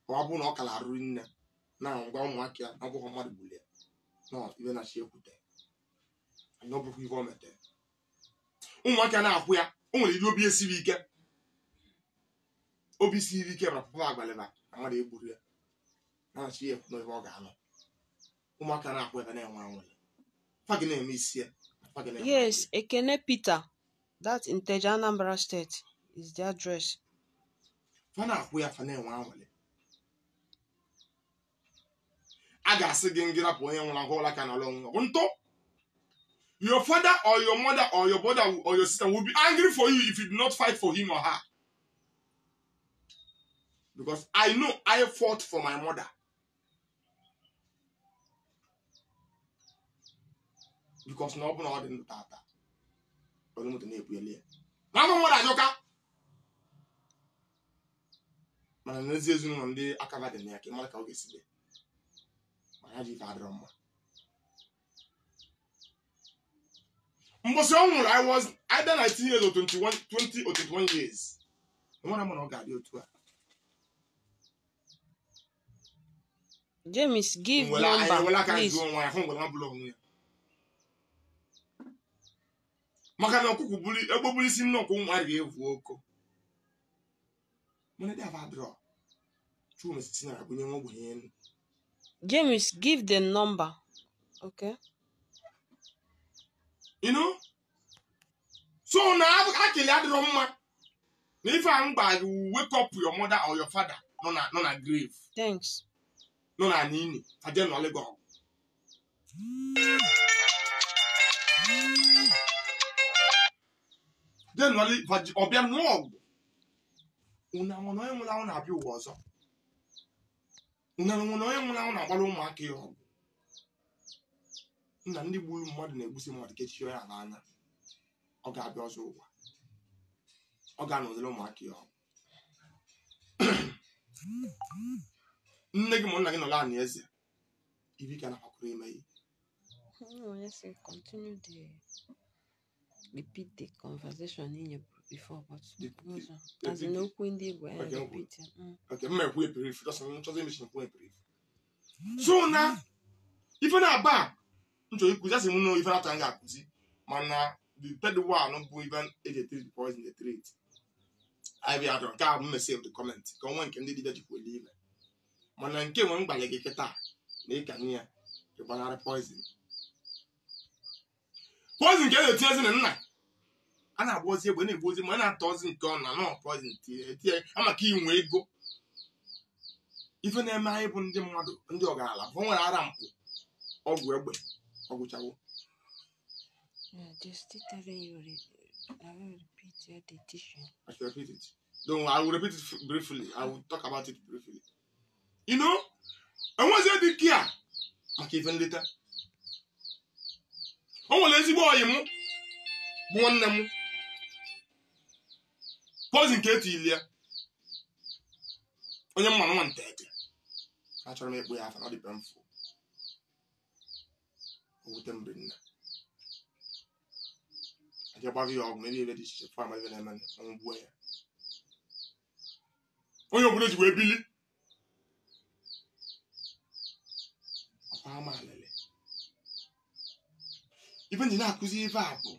ọ bụ na ọ kala arụrụ nne na ngwa ụmụaka ya na ọbụghọ mmadụ gbulie na ibe na chi ekwute na ọ bụkwa ife o mete. Ụmụaka na-akwụ ya, o nwere iri obi esiri ike, obi siri ike ma papa agbalịba na mmadụ egburu ya na-achị ya ekwu na ife ọ ga-anọ. Ụmụaka na-akwụ ebe na-enwe anwụle fa gị na-eme isi ya. Yes, Ekene Peter, that Nteje Anambra State is the address. Fa na-akwụ ya fa na-enwe anwụle. A ga-asị gị ngị rapụ onye nwụrụ ahụ ụla ka nọrọ onwe ntụ. Your father or your mother or your brother or your sister will be angry for you if you do not fight for him or her. Because I know I fought for my mother. Because na ọ bụ na ọ dị ndụ tata, onye moto na-ekwu ya. Na afọ mmadụ ajọka. Mana n'ezi ezinụlọ ndị akaba dị na ya ka ị mara ka ọ ga-esi dị. Mana ya ji ife adịrọ mma. Mbọsị ọ nwụrụ, I was either 19 years or 21, 20 or 21 years. Nwa na ọ ga-adị otu a. James, give number, please. Maka na ọkụkụ buli egbe buli isi nnọkụ nwa ga-evu oko. Mana dị ava adịrọ. Chukwu mesisi na agụnye nwa ogbenye elu. James, give the number. Okay. You know? So na akili adịrọ mma. Na ife a mgba gị wake up your mother or your father nọ na grave. Thanks. Nọ na nini. Faje nọ Lagos. Then ọbịa n'ọgụ. Unu anwụ na onye nwụrụ anwụ na-abịa ụwa ọzọ. Unu anwụ na onye nwụrụ anwụ na-agbara ụmụaka ya ọgụ. Nna ndị gburu mmadụ na-egbusi mmadụ kechie ya n'anya. Ọ ga-abịa ọzọ ụwa. Ọ ga-anọziri ụmụaka ya ọgụ. Nne gị ma nna gị nọrọ anị eze. Ibi ka na-akwakọrọ ime ihe. Continue the repeat the conversation in your before, but as in okwu ndị Igbo ya repeat. Okay, mma ekwu brief. Just nchọzi emechi ekwu brief. So na ife na-aba nchọ ikuzi asị m na ife na-atọ nga akụzi mana the third one bụ even eji treat poison the treat. I be adọ nke a bụ save the comment ka onwe nke ndị dibịa jikwa ele ime. Mana nke nwe mgbalị gị kịta na ịka nne ya ịgbanarị poison. Poison ka e na-etinyezi na nna a na-agba ozi egbe na-egbu ozi ma a na-atọ ozi nke ọ na nọ poison tinye amaka inwe ego. Ife na-eme anyị bụ ndị mmadụ ndị ọgaranya bụ nwere ara mpụ ọgwụ egbe ọgwụchawo. I should repeat it. Don't I will repeat it briefly. I will talk about it briefly. You know, enwezi dị kia maka ife nleta. O nwere ezigbo ọyị m bụ nwanne m poison ka etili ya onye mmanụ nwa nteje achọrọ m ịkpụ ya afa na ọ dị mfu o wute mgbe nna aja gbara ya ọgwụ ebe ebe dị iche iche fụ ama ebe na-eme ọnwụ gbuo ya onye obodo ji wee bili Kwa m alịlị. Ife ndị na-akụzi ife a bụ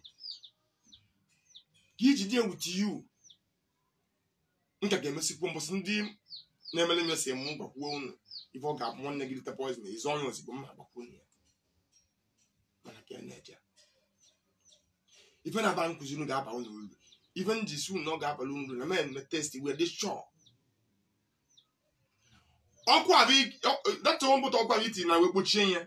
ka iji dị with you. Nka ga-emesikwu mbọsị ndị na-emele m esi m gbakwuo unu ife ọ ga-abụ nwanne gị rite poison izu ọnya ozigbo mma gbakwuo unu ya. Mana ka na-eje ife na-aba nkụzi unu ga-aba unu uru. Ife m ji si unu na ọ ga-abalị unu uru na mee eme test wee dị sure. Ọkụ a bụ data mbụta ọkụ ahụ itinye na wee kpochie ya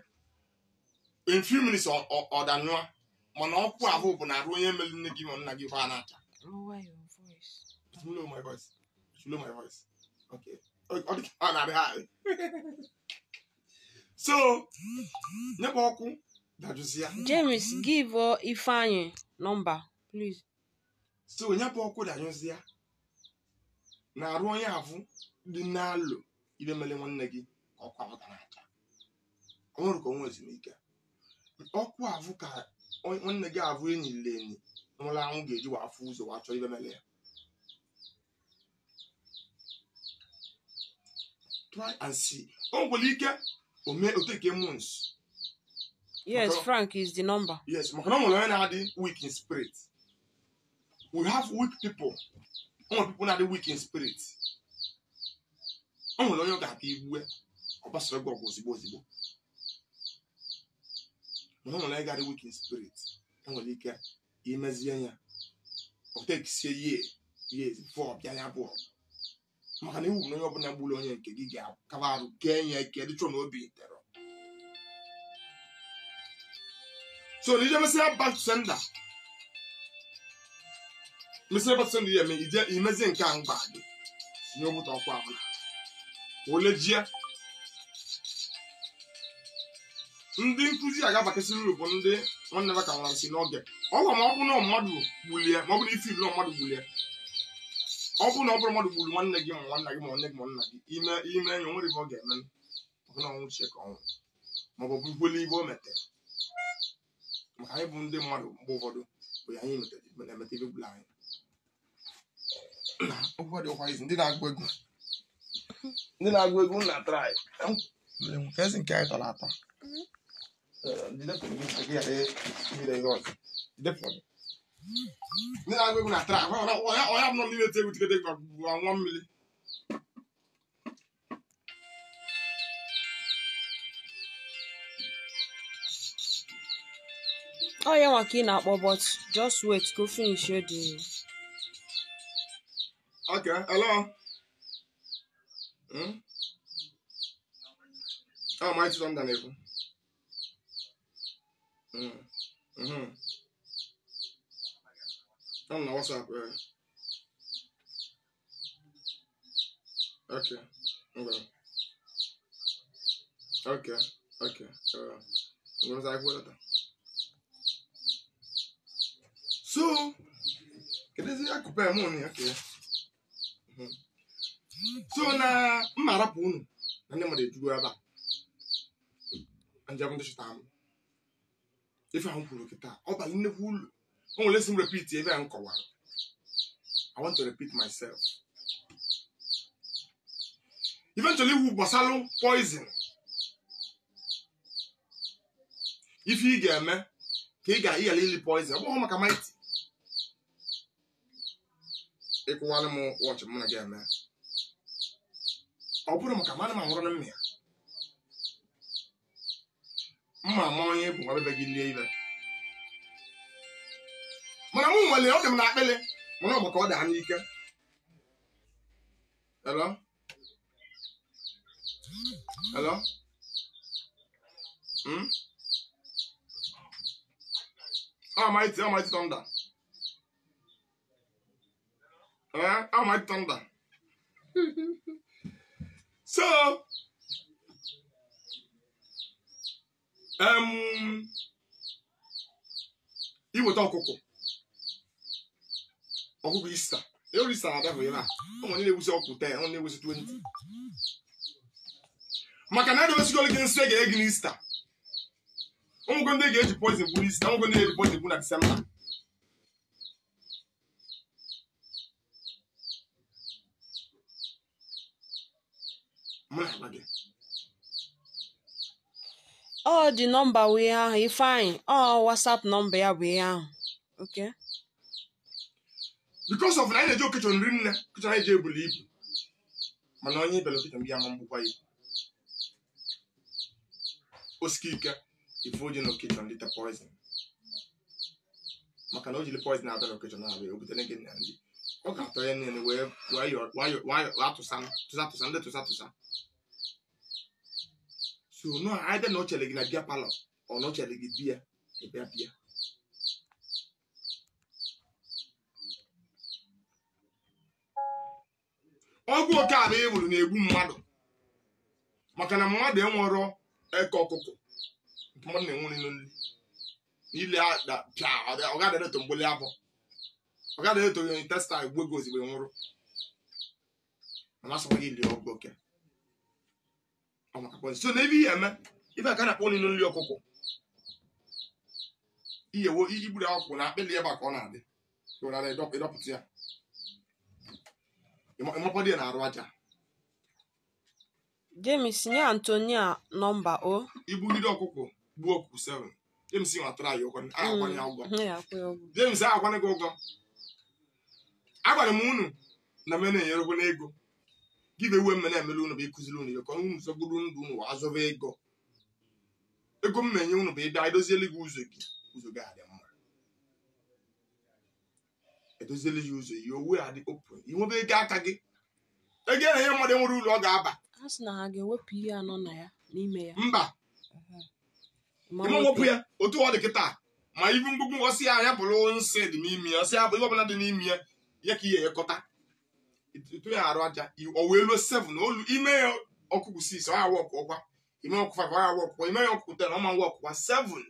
in few minutes ọ danyụa. Mana ọkụ ahụ bụ na arụ onye mere nne gị ma nna gị kwa na-acha. Lower your voice. Lower my voice. Lower my voice. Okay. Ọ na-adị high. So, nyekwa ọkụ dajụzịa. James, give Ifeanyi number, please. So, nyekwa ọkụ dajụzịa na arụ onye ahụ dị n'alụ ibe mere nwanne gị ka ọkụ ahụ ga na-acha. Ọ nwere ka o nwee ezumike. Ọkụ ahụ ka nwanne gị ahụ enyile enyi nwụrụ anwụ ga-eji wa afụ ụzọ wa chọọ ibe mere ya. Try and see. O nwere ike o mee o take months. Yes, Frank is the number. Yes, maka na o nwere onye na-adị weak in spirit. We have weak people. O nwere people na-adị weak in spirit. O nwere onye ọ ga-abịa igbue ọ gbasara gị ọgụ ozigbo ozigbo. Mana o nwere onye ga-adị weak in spirit. E nwere ike imezie ya o tekisie years before ọ bịa ya bụ ọgụ. Maka na iwu na onye ọbụla gburu onye nke gị ga-akaba arụ kee ya eke dịchọ na obi tere. So na ije mesịa back to sender. Mesịa back to sender ya eme ije imezie nke a mgba gị tinye ogbụta ọkụ ahụ na ole jie. Ndị nkụzi agabakasịrị uru bụ ndị nwanne ba ka nwara si n'oge. Ọ gwa ma ọ bụ na mmadụ gbulie ma ọ bụ na ife ilu na mmadụ gbulie. Ọ bụ na ọ bụrụ mmadụ gburu nwanne gị ma nwanna gị ma nwanne gị ma nna gị ime ime enyi nwere ife ọ ga-eme maka na ọnwụ chie ka ọnwụ ma ọ bụ bụkwele ibe o metere. Maka anyị bụ ndị mmadụ mgbe ụfọdụ bụ ya anyị metere na-emete ibe gburu anyị. Na okwu dị ọkwa izi ndị na-agụ egwu ndị na-agụ egwu na try nke ezi nke anyị tọrọ atọ. Ndị na-agụ egwu na try onye abụọ ndị na-eti egwu tikete bụ nwa mmiri. Oh, yeah, nwa ka ị na-akpọ, but just wait go finish the. Okay, hello. Hmm? Oh, Mighty Thunder na-ekwu. Ọ na WhatsApp. Okay. Okay. Okay. Okay. Ngwa. So, kedụzi akụpe mụ na ya ka ya. So na mma arapụ unu na ndị mmadụ ejugo ebe a. Njem ndị chụta m. Ife ahụ kwuru kịta, ọ bara nnukwu ulu. O nwere esi m repeat ebe a m kọwara. I want to repeat myself. Eventually, ikwu gbasalụ poison. Ife ị ga-eme ka ị ga-ịghara ili poison. Ọ bụghị maka mighty. Ịkwụwalụ m wọchị mụ na gị eme. Ọ bụrụ maka mmadụ ma nwụrụ na mma ya. Mma ama onye bụ nwa bebe gị lie ibe. Mana mụ nwere ọ dị m n'akpịlị mana ọ bụ ka ọ daa n'ike. Hello? Hello? Hmm? Oh, mighty thunder. Oh, mighty thunder. So, iweta ọkụkọ. Ọkụkọ Ista. Elu Ista na-abịa ebe a. Ọ nwere na-ewusi ọkụ 10, ọ na-ewusi 20. Maka na edobesigoro gị nsị ga-eghe gị n'Ista. Ụmụgo ndị ga-eji poison gbu n'Ista, ụmụgo ndị ga-eji poison gbu na Disemba. Mụ na-agwa gị. Ọ dị nọmba wụ ihe ahụ Ifeanyị. Ọ WhatsApp nọmba ya bụ ihe ahụ. Okay. Because of na anyị na-eji occasion nri nne, occasion anyị ji ebuli ibu. Mana onye ibele occasion gị ama mgbukwa ibu. Osike ike ife oji na occasion lite poison. Maka na o jiri poison abịa na occasion na-abịa, o butere gị na nri. Ọ ga-atọ ya niile wee wee tụsa tụsa tụsa ndị tụsa tụsa. So no, either na o chere gị na bịa palọ ọ na o chere gị bịa ịbịa bịa. Ọgwụ oke ala e gburu na-egbu mmadụ maka na mmadụ enwero eke ọkụkọ nke mmadụ na-enwe nri niile pịa ọ ga-adịrịtụ mgboli abụọ ọ ga-adịrịtụ intestine gbuo gị ozigbo ị nwụrụ. Mana asọkwa gị lie ọgwụ oke ọ maka poison. So na ebe ihe eme ibe a ka na-akpọ nri nri ọkụkọ iyewo igburu akwụkwọ na akpịlị ebe a ka ọ na-adị ịdọpụta ya ịmapọdụ ya na-arụ aja. James nye Antonia nọmba o. Igbugide ọkụkọ gbuo ọkụkọ 7. James nwatara ya ụgwọ akwanye ya ụgwọ. Ya akwụ ya ụgwọ. James akwanye gị ụgwọ. Agwara m unu na m na-enyerekwa n'ego. Give ewe m na-emere unu bụ ịkụziri unu ihe ka unu zọgburu ndụ unu wa azọba ego. Ego m na-enye unu bụ ịbịa edoziele gị ụzọ gị ụzọ gị adị mma. Edoziele gị ụzọ ya owe adị open. I nwebe ego aka gị. Ego na-enye mmadụ enwere ụlọ ọ ga-aba. Ha sị na ha ga-ewepụ ihe anọ na ya n'ime ya. Mba. Ịma nwepụ ya otu ọ dị kịta ma ibu mgbugbu ọsị ya ya bụrụ nsị dị n'ime ya ọsị ya bụ ihe ọbụla dị n'ime ya ya ka ihe ekọta etu ya arụ aja o wee luo 7 olu ime ya ọkụkụ 6 ọ ya wọkụ ọkwa ime ọkụ 5 ọ ya wọkụ ime ya ọkụkụ 10 ọ ma wọkụ kwa 7.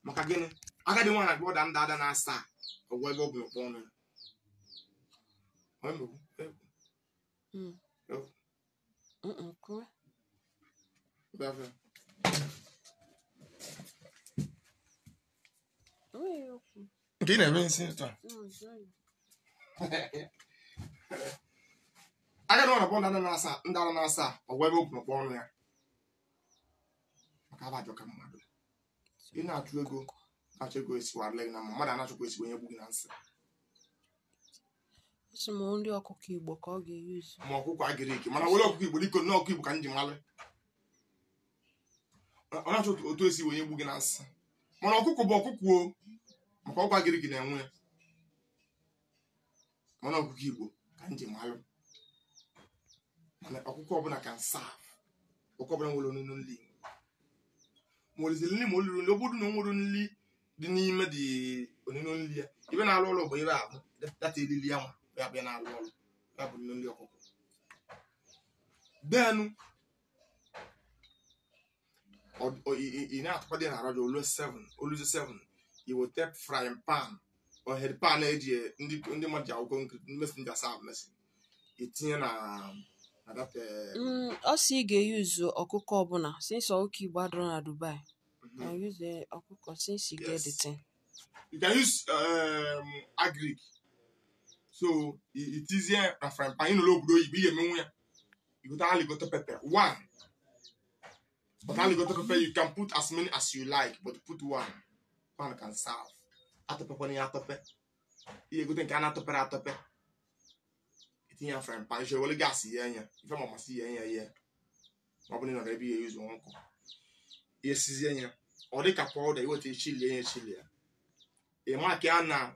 Maka gịnị agadi nwaanyị agba ọda nda ada na asaa ọgwụ ebe ọ bụ n'ụkpọ ọnụ ya. Nke ị na-eme nsị taa. Agadi nwaanyị agba ọda ndị ada na asaa ọgwụ ebe ọ bụ n'ụkpọ ọnụ ya. Maka aba ajọ ka mmadụ. Ị na-achụ ego na-achọ ego esiwarịla gị na mma mmadụ anachọkwa esigbo onye gbu gị na nsị. Asị m nri ọkụkọ Igbo ka ọ ga-eyuzu. Ma ọkụkọ agiriki mana were ọkụkọ Igbo dịka nnọọ ọkụkọ Igbo ka m ji malị. Ọ na-achọ otu esi onye gbu gị na nsị. Mana ọkụkọ bụ ọkụkọ o maka ọkụkọ agiriki na-enwe ya. Mana ọkụkọ Igbo ka m ji malụ. Mana ọkụkọ ọbụla ka nsaf ọkụkọ ọbụla nwere onunu nri. Ma oliziri nri ma oliri nri ọ bụrụ na o nwere nri dị n'ime dị onunu nri ya ibe na-alụ ọrụ bụ ibe ahụ data elili ya nwa ya bụ ya na-alụ ọrụ ya bụ nri ọkụkọ. Denu ị na-atụkwa dị na araja olu 7 oluzi 7 i weta frying pan or head pan eji ndị mmadụ ji akwụkwọ nkiri ndị messenger serve mesi itinye na that. Ọ sị ị ga-eyuzu ọkụkọ ọbụla since ọkụkọ Igbo adịrọ na Dubai. You can use the ọkụkọ since you get the thing. You can use agric. So it is here na frying pan. You know obodo oyibo ihe emenwu ya. You go to alligator pepper one. But alligator pepper you can put as many as you like, but put one. One can serve. Atọpekwana ya atọpe. Ihe gote nke a na-atọpere atọpe. Itinye ya frying pan. Iche were gas yee ya. Ife ma masị yee ya yee. Ma ọ bụrụ na ị nọrọ ebe ihe yuzu nkụ. Ihe sizie ya. Ọ dị ka powder iweta chili ya chili ya. Ị ma ka a na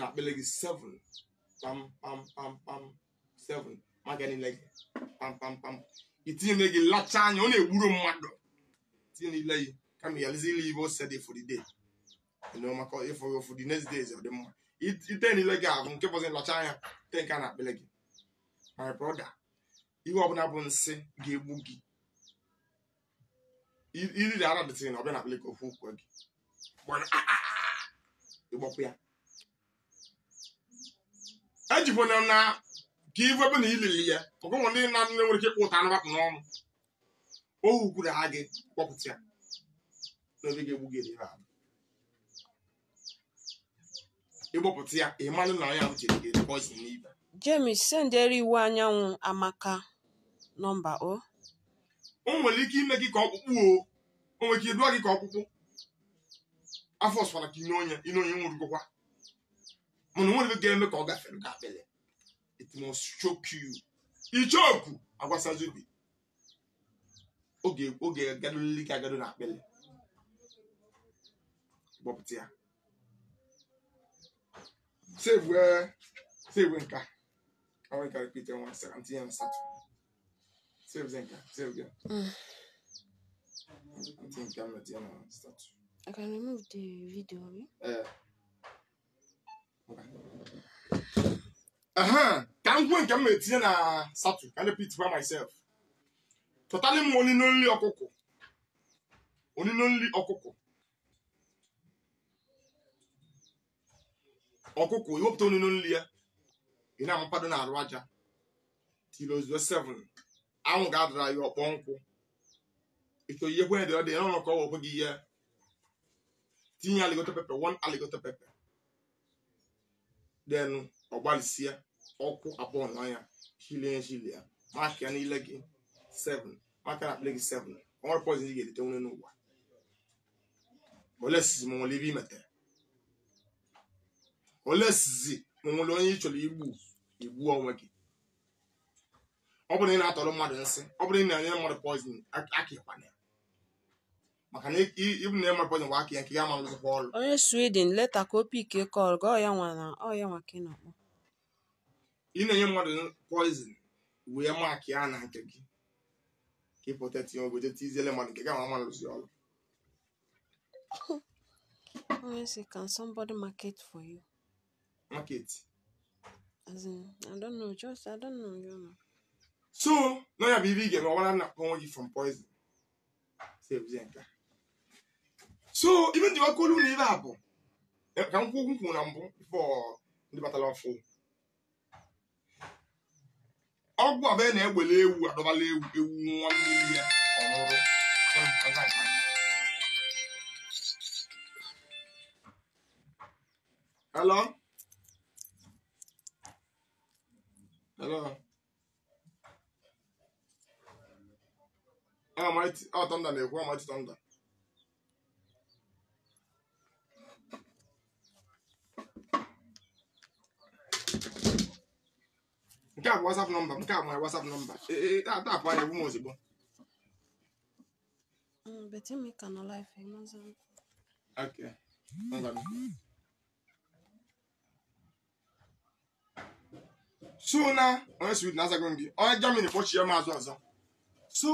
akpịlị gị 7 pam pam pam pam 7 maka niile gị pam pam pam itinye nne gị lacha anya ọ na-egburu mmadụ tinye niile gị kama ya lezi ile ibe ose dị for the day you know maka ịfọ for the next days ọ dị mma ite niile gị ahụ nke bọzi lacha anya te nke a na-akpịlị gị. My brother, ihe ọbụla bụ nsị ga-egbu gị iriri ara dịtịrị na ọbịa na akpịlị ka ofu ukwu gị ịgbọpụ ya ejikwana na ka ife ebe na ilili ya maka ụmụ ndị na nne nwere ike ịkpụ ụta anụ bapụ n'ọnụ ohu kwuru ha gị kpọpụta ya n'obe ga-egbu gị ebe ahụ ịgbọpụta ya ịmalụ na ya chere gị poison n'ibe. James sendere iwu anyanwụ Amaka nọmba o. O nwere ike ime gị ka ọkpụkpụ o O nwere ike ịdụọ gị ka ọkpụkpụ afọ ọsụkwara ka ine onye nwụrụgokwa mana onwere ebe ga-eme ka ọ gafere gị akpịlị. It must choke you. Ichoku agwasazubi oge oge agadolili gị agado na akpịlị gbọpụta ya. Save save nka. I want to repeat it 1 second. Tinye m satụ. Save nka. Save gị. Tinye nke m tinye na statụ. I can remove the video, abi? Ee. Aha, ka m kwuo nke m na-etinye na satụ ka m repeat by myself. Chọtali m onino nri ọkụkọ. Onino nri ọkụkọ. Ọkụkọ iwepụta onino nri ya. Ị na-amapado na arụ aja. Till ozuo 7. Anwụ ga-adara ya ọkpọ nkwụ. Ịchọ ihe kwenye dị ọ dị n'ọnụ ka ọ wekwe gị ihe. Tinye alligator pepper, one alligator pepper. Then ọ gbalịsịa ọkụ abụọ na ya shilie ya shilie ya maka ya niile gị 7 maka na akpịrị gị 7. O nwere poison ị ga-erite nwere n'ụwa ole sizi ma nwere ibe imetere ole sizi ma nwere onye ị chọrọ igbu igbu onwe gị. Ọ bụrụ na ị na-atọrọ mmadụ nsị, ọ bụrụ na ị na-enye mmadụ poison aka ịkwana ya maka na ịbụ na mmadụ poison bụ aka ya nke ya ma lụzikwa ọrụ. Onye Sweden leta ka o pikie call gị, ọ ya nwa na ọ ya nwa ka ị na-akpọ. Ị na-enye mmadụ poison wee maakị ya na nke gị ka ị protect ya ogo tiziele mmadụ nke gị ama ama lụzi ọrụ. Onye sị, can somebody market for you? Market? As in, I don't know, just I don't know. So na ya bụ ibe ị ga-eme ọwara na onwe gị from poison. Save nke a. So ibe ndị wakolu na ibe a bụ ka m kwuo okwu m kwuru na mbụ before ndị batara ọfụ ọgwụ abụọ na-egbele ewu adọbala ewu ewu nwa mmiri ya ọṅụrụ. Hello? Hello? Oh, mighty, oh, thunder na-ekwu, oh, mighty thunder. Nke a bụ WhatsApp nọmba, nke a bụ my WhatsApp nọmba. Ee, tapụ anya egwu m ozugbo. But me ka nọ live, ịmazi. Okay. Ngwanụ. So na onye Sweden azago m gị, onye Germany kpọchie m azụ ọzọ. So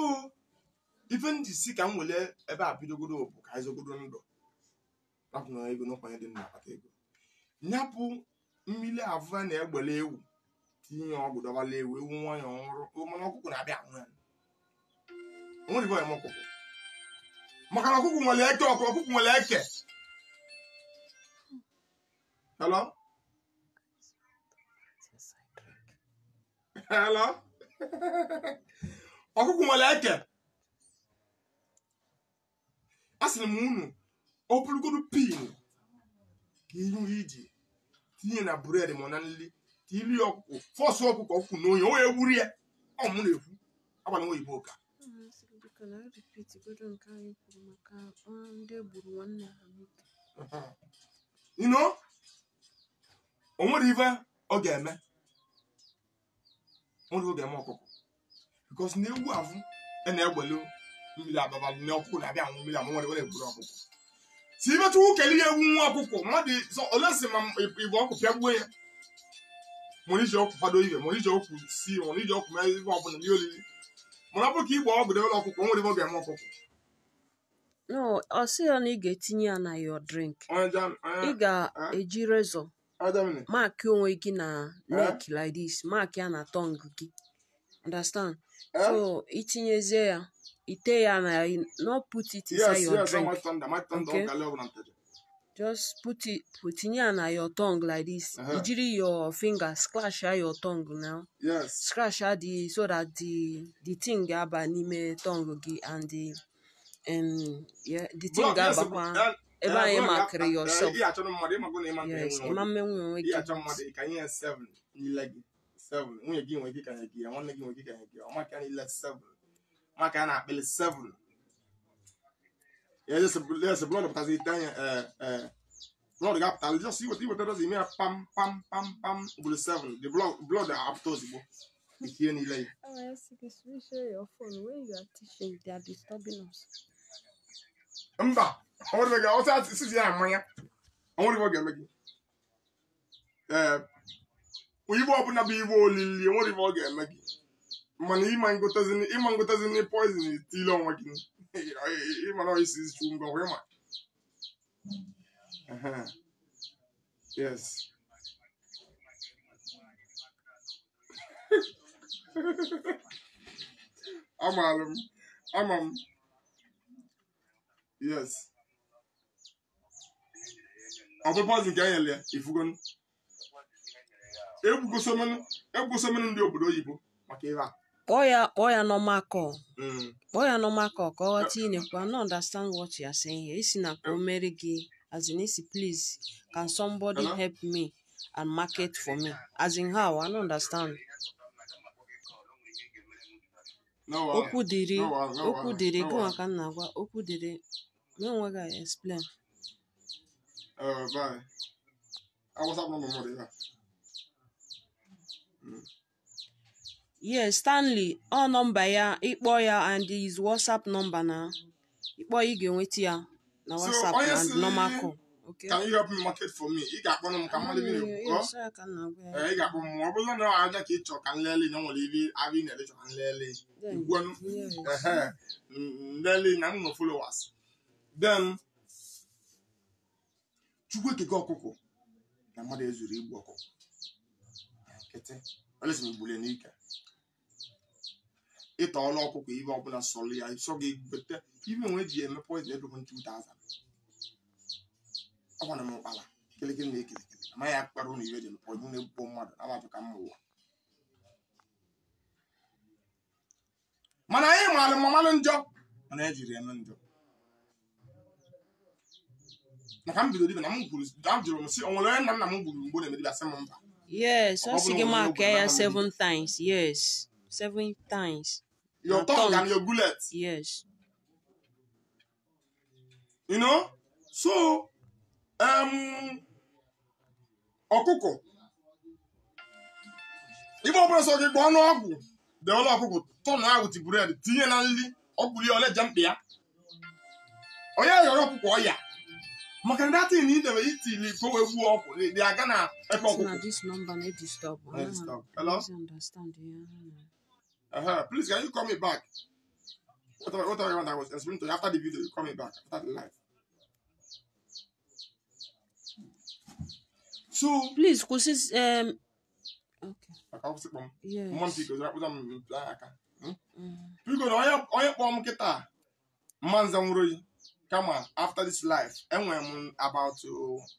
ife m ji si ka m wele ebe a bidogoro bụ ka anyị zogodo ndụ rapụ na ego n'ụkwanye dị na akpata ego nyapụ mmiri avụva na-egbele ewu tinye ọgwụ dọbala ewu ewu nwayọ ọhụrụ mana ọkụkọ na-abịa ahụ ya o nwere ibe ọyam ọkụkọ maka na ọkụkọ nwere eke ọkụ ọkụkọ nwere eke. Hello? Hello? Ọkụkọ nwere eke. A sịrị m unu ọ bụrụgodu pin ka ihu iji tinye na bred ma na nri tili ọkụkọ fọsụ ọkụkọ ọkụkọ na onye onye gburu ya ọ mụ na-ekwu agbana oyibo ka. Biko na repeat godo nke anyị kwuru maka ndị egburu nwanne ha nwoke. You know, o nwere ife ọ ga-eme o nwere oge eme ọkụkọ because na ewu avụ a na-egbelu mmiri ababa na ọkụkọ na-abịa anwụ mmiri amụ nwere nwere egburu ọkụkọ si imetụ kele ihe ewu nwa ọkụkọ mmadụ ole si ma igwe ọkụ pịagbuo ya nwere iji ọkụ kwado ibe nwere iji ọkụ si nwere iji ọkụ mee ife ọbụla n'ihe oriri mana ọ bụrụ ka igbe ọgụ debere ọkụkọ o nwere ife ọ ga-eme ọkụkọ. No, ọ sị ya na ị ga-etinye ya na your drink. Onye jam Ị ga-eji razor onye Germany mark onwe gị na neck like this, mark ya na tongue gị. Understand? So itinyezie ya, ite ya na not put it inside yes your yes drink. My thunder, my thunder. Okay. Ọ ga-alị ọbụla nteje. Just put it, put tinye ya na your tongue like this. Ijiri your finger scratch ya your tongue now. Scratch ya the so that the thing ga-aba n'ime tongue gị and the yeah, the thing Block, yes, ga-abakwa ebe anyị makịrị yourself. Ị achọrọ mmadụ ịmago na ịma Yes, ịma mmenwu onwe ị gị. achọ mmadụ ka nye ya 7 n'ile gị 7 nwunye gị nwere ike ka nye gị ya nwanne gị nwere ike ka nye gị ya ọ maka ya niile 7 maka ya na-akpịlị 7. Yes, yes, blood pụtazi ite anya blood ga-apụta just iweta dozi ime ya pam pam pam pam ugboro 7 the blood apụta ozugbo itinye niile ya. Switch your phone when you are teaching, they are disturbing us. Mba, ọ nwere gị ọsọ asịsị ya mmanya ọ nwere ọ ga-eme gị. Ee, ibe ọbụla bụ ibe olili nwere ibe ọ ga-eme gị, mana ịma ngotazini poison itile onwe gị ịma na isi isi ngwa ịma. Yes. Ama m. Yes. Ọ bụ poison ka enyere ya ifugo. Egwugosomenu ndị obodo oyibo maka ebe a. Kpọọ ya normal call. Kpọọ ya normal call ka ọ ghọta ị na-ekwu. I don't understand what you are saying here. Isi na ka o mere gị as in isi please can somebody help me and market for me? As in how? I don't understand. Okwu dịrị gị ka m na-agwa okwu dịrị me onwe gị explain. Bye. I was up no more there. Yes, Stanley, ọ nọmba ya ịkpọ ya and his WhatsApp number na ịkpọ ya ị ga-enweta ya na WhatsApp and normal call. Okay. Can you help me market for me? Ị ga-akpọ m ka mmadụ bi na-ekwu. Ị ga-akpọ m ọ bụrụ na aja ka ị chọọ ka nlele na nwere ibe abị na-ele chọ ka nlele. Nlele na m nwe followers. Then Chukwu ekego ọkụkọ na mmadụ ezuru igbu ọkụkọ. Nkịtị olesi m igbule n'ike. Ịta ọlụ ọkụkọ ibe ọbụla sọlụ ya sọ gị gote ibe nwe ji eme poison ebe 2000. Ọ gwara m ụkpala kelekele na ekelekele amaghị akpara ụlọ ibe ji eme poison na-egbukpọ mmadụ na-abụ ka mma ụwa. Mana anyị maara mmanụ njọ mana ejiri eme njọ. Maka m bidoro dibịa na m kwuru jụrụ m sị o nwere onye nna nna m gburu mgbe ọ na-eme dibịa sị m mba. Yes, ọ sị gị maka ya 7 times. Yes, 7 times. Your tongue and your bullet. Yes. You know? So, ọkụkọ. Ibe ọbụla sọ gị gbaa ọnụ ọgwụ, dee ọnụ ọkụkọ, tọnụ ahụ ti bred, tinye na nri, ọgwụ ya ole je mkpi ya. Onye ghọrọ ọkụkọ ọya. Maka na datin ị debe itili ka o wee gbuo ọkụ dị aga na efe ọkụkọ. This number no disturb. Hello? Please, can you call me back? Whatever I was explaining to you after the video, you call me back after the live. So please, kwụsị okay. Yes. Biko na onye kpọọ m kịta mmanza nwụrụ yi. Kama after this life, enwere m about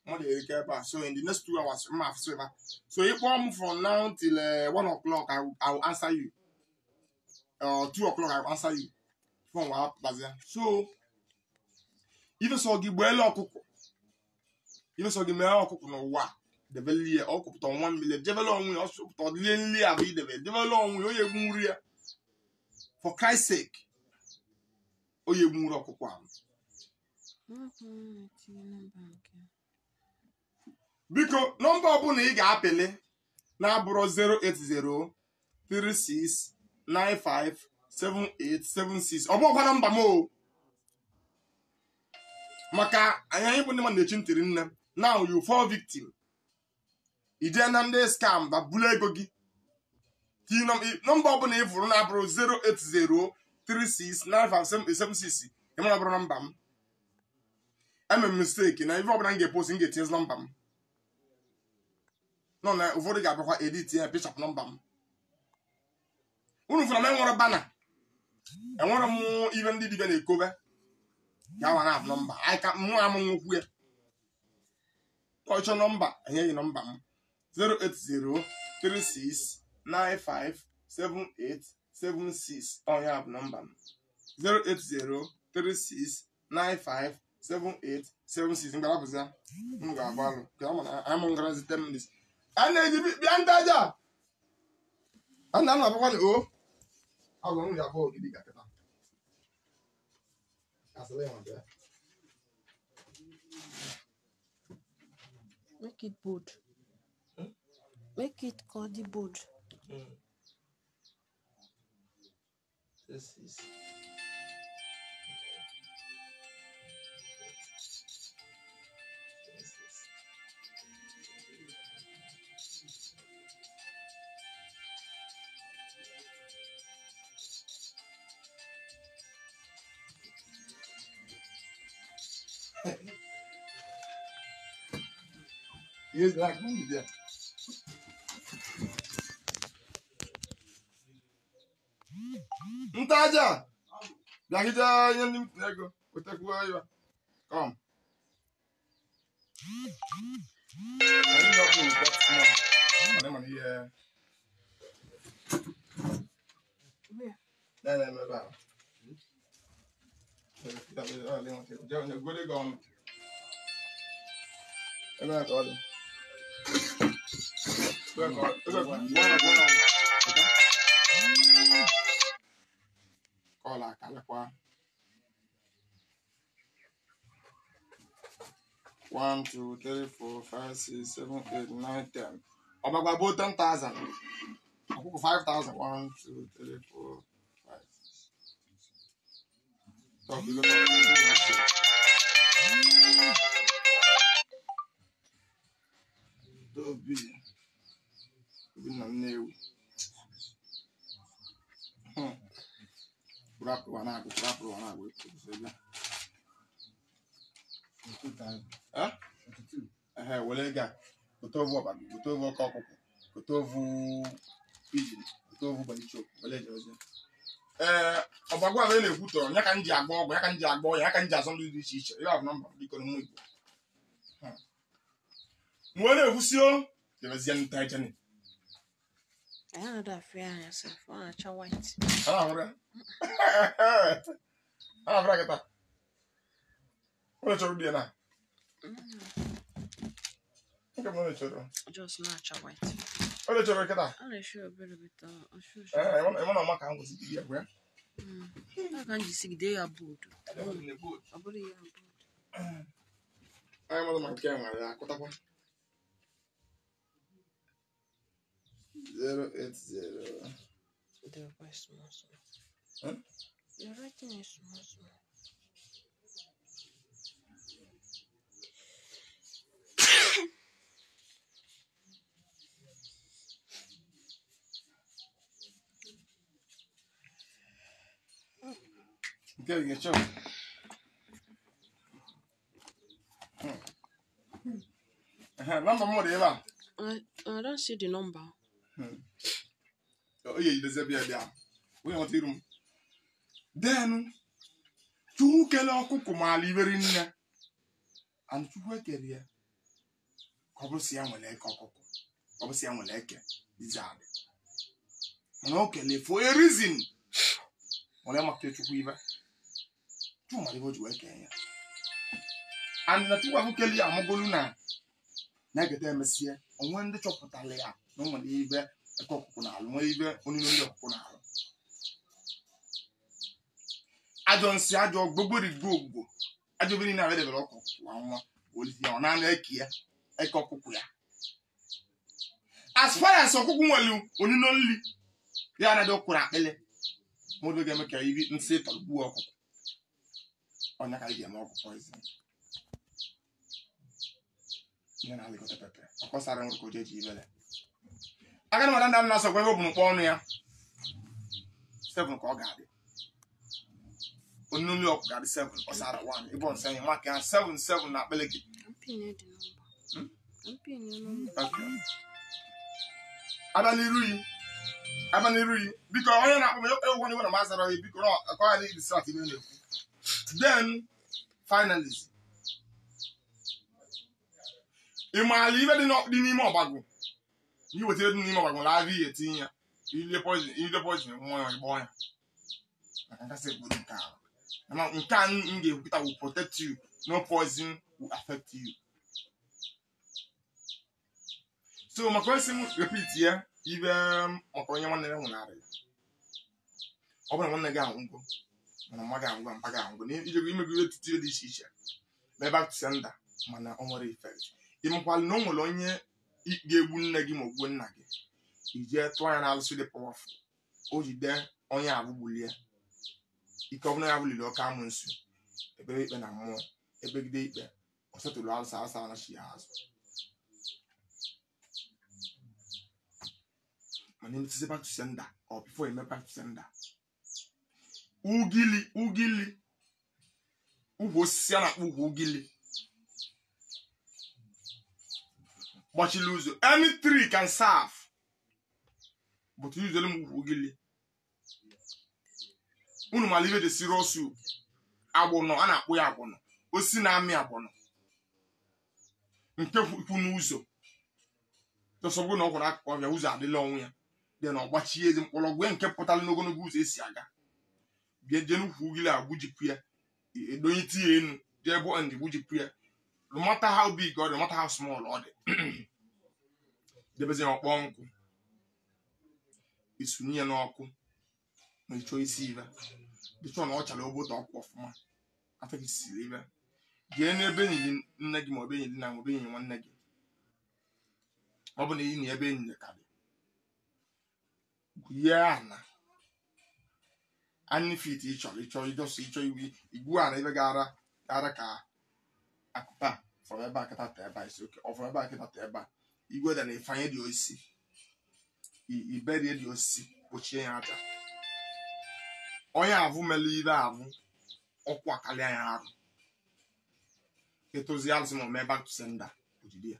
mmadụ erike ebe a. So in the next 2 hours, mma afụsị ebe a. So ị kpọọ m from now till 1 o'clock, I will answer you. 2 o'clock, I will answer you. Phone wa apụtazi. So ife sọ gị gbuelu ọkụkọ, ife sọ gị mee ọkụkọ n'ụwa, debele ya ọkụpụta 1 million, jebele onwe ya, ọsụpụta lie nli abụ idebe, jebele onwe ya, onye egbu nri ya. For Christ's sake, onye egbu nri ọkụkọ ahụ. Biko nọmba ọbụla ị ga-apịlị na-abụrụ 08036957876. Ọ bụghịkwa nọmba m o, maka anyị bụ ndị mmadụ na-echi ntịrị nne. Now you fall victim. I jee na ndị scam ba bulu ego gị. Nọmba ọbụla ị fụrụ na-abụrụ 08036957876 ị mara bụrụ nọmba m. Eme m mistake na ife ọbụla m ga-epost m ga-etinye nọmba m. Nọ na ụfọdụ ga-abịakwa edit ya pịchapụ nọmba m. Unu fụrụ m enwere bana, enwere m ife ndị dibịa na-ekobe ya wa na nọmba aka mụ amụ nwokwu ya. Ọchọ nọmba enyeghị nọmba m 08036957876. Ọ ya bụ nọmba m 08036957876. Mgbe m ga-agba alụ ka amụ ngarazi 10 minutes. A na-eji bịa ndị aja a na anọ akwụkwọ o agwa m ga-abụ ogidi ga kịta. Asịrị ya bịa. Make it bold. Make it called the bold. This is Yes, like me there. Ntaja, Lahija, you go. Come. I Where? Call Kalakwa. 1, 2, 3, 4, 5, 6, 7, 8, 9, 10. About 10,000. 5,000. 1, 2, 3, 4, 5. Talk, you go talk. Obi. Obi I had that fear yourself. I want white. Just natural white. I'm sure a bit. I can't see they are bold. I'm on my camera. 0 8 0. The voice small small. Huh? Your writing is small small. Okay, get your. Number more, Eva. I don't see the number. Oh, yeah, there's a beer. We want to room. Then, two kilo kukuma livering and two work area. Cobusia will like cocoa. Cobusia will like desire. Okay, for a reason. Whatever to weaver. 2 months work. And the 2 of Kelly are Mogoluna. Negative Messia, on when the chocolate. No one even a coconut, only I don't see I don't go go. I don't really know whether as far as Okumu, only the other crap. Modo Gamaka even say to work on the idea more poison. Then I got a pepper. Of course, I don't go to jail. I can't understand now, so we open up here. 7 call guard. Only up guard 7 or Sarah 1. You won't say 1 7 7 not believe. I'm pinning the number. I'm pinning the number. Okay. Abanirui because I am one of master because I need to then finally you might leave it not the name of Bago. You will tell the name of Bago, 18. You poison, one boy. I can say good car. Can will protect you, no poison will affect you. So my question repeat here. Even Okonya one never won out. Open one again, uncle. And a maga and paga. You may be to this issue. May back to sender, man, on what effect. Ịmakwala na o nwere onye ga-egbu nne gị ma ọ gbuo nna gị, ijee tụọ ya na alụsị dị powerful, o jide onye abụgbulie ike ọbụla ya buliri ọka amụ nsu ekpere ikpe na mmụọ ekpegide ikpe ọ setụlụ alụsị alụsị anachi ya azụ. Mana emetụzi back to sender or before you back to sender, ugili ugili ugwu osisi a na-akpọ ugwu ugili gbachiri ụzọ, any tree can serve, but usually m ugwu ugili unu mara ibe dị serious soup agbụnọ a na-akpụ ya agbụnọ, osisi na-amị agbụnọ nke kwu n'ụzọ tọsọbụ na ọ kwara akụkụ ọbịa ụzọ adịla ọnwụ ya dị na ọgbachie ezi mkpọrọgwụ ya nke pụtara n'ogologo ụzọ esi aga bịa jee n'ukwu ugili a gbujipụ ya, edonyite ya enu jee bụ ndị gbujipụ ya, no matter how big ọ dị, no matter how small ọ dị, debezi ya ọkpọ nkụ, isunye ya n'ọkụ ma ịchọọ isi ibe dịchọ na ọ chara obodo ọkụ ọfụma afọ gị siri ibe jee n'ebe enyi nne gị ma ọ bụ enyi nna ma ọ bụ enyi nwanne gị, ọ bụ na enyi ebe enyi ka dị gwuye ana anyị fit ịchọrọ ịchọ ịjọsọ ịchọ iwu igwu ana ebe gara gara ka akụpa from ebe a kịta ta ebe a isi oke ọ from ebe a kịta ta ebe a igwe da na ifanye dị osisi iberie dị osisi kpochie ya aja onye avụ mere ibe avụ ọkụ akarịa ya arụ etozi alụsị ma mee back to sender ojide ya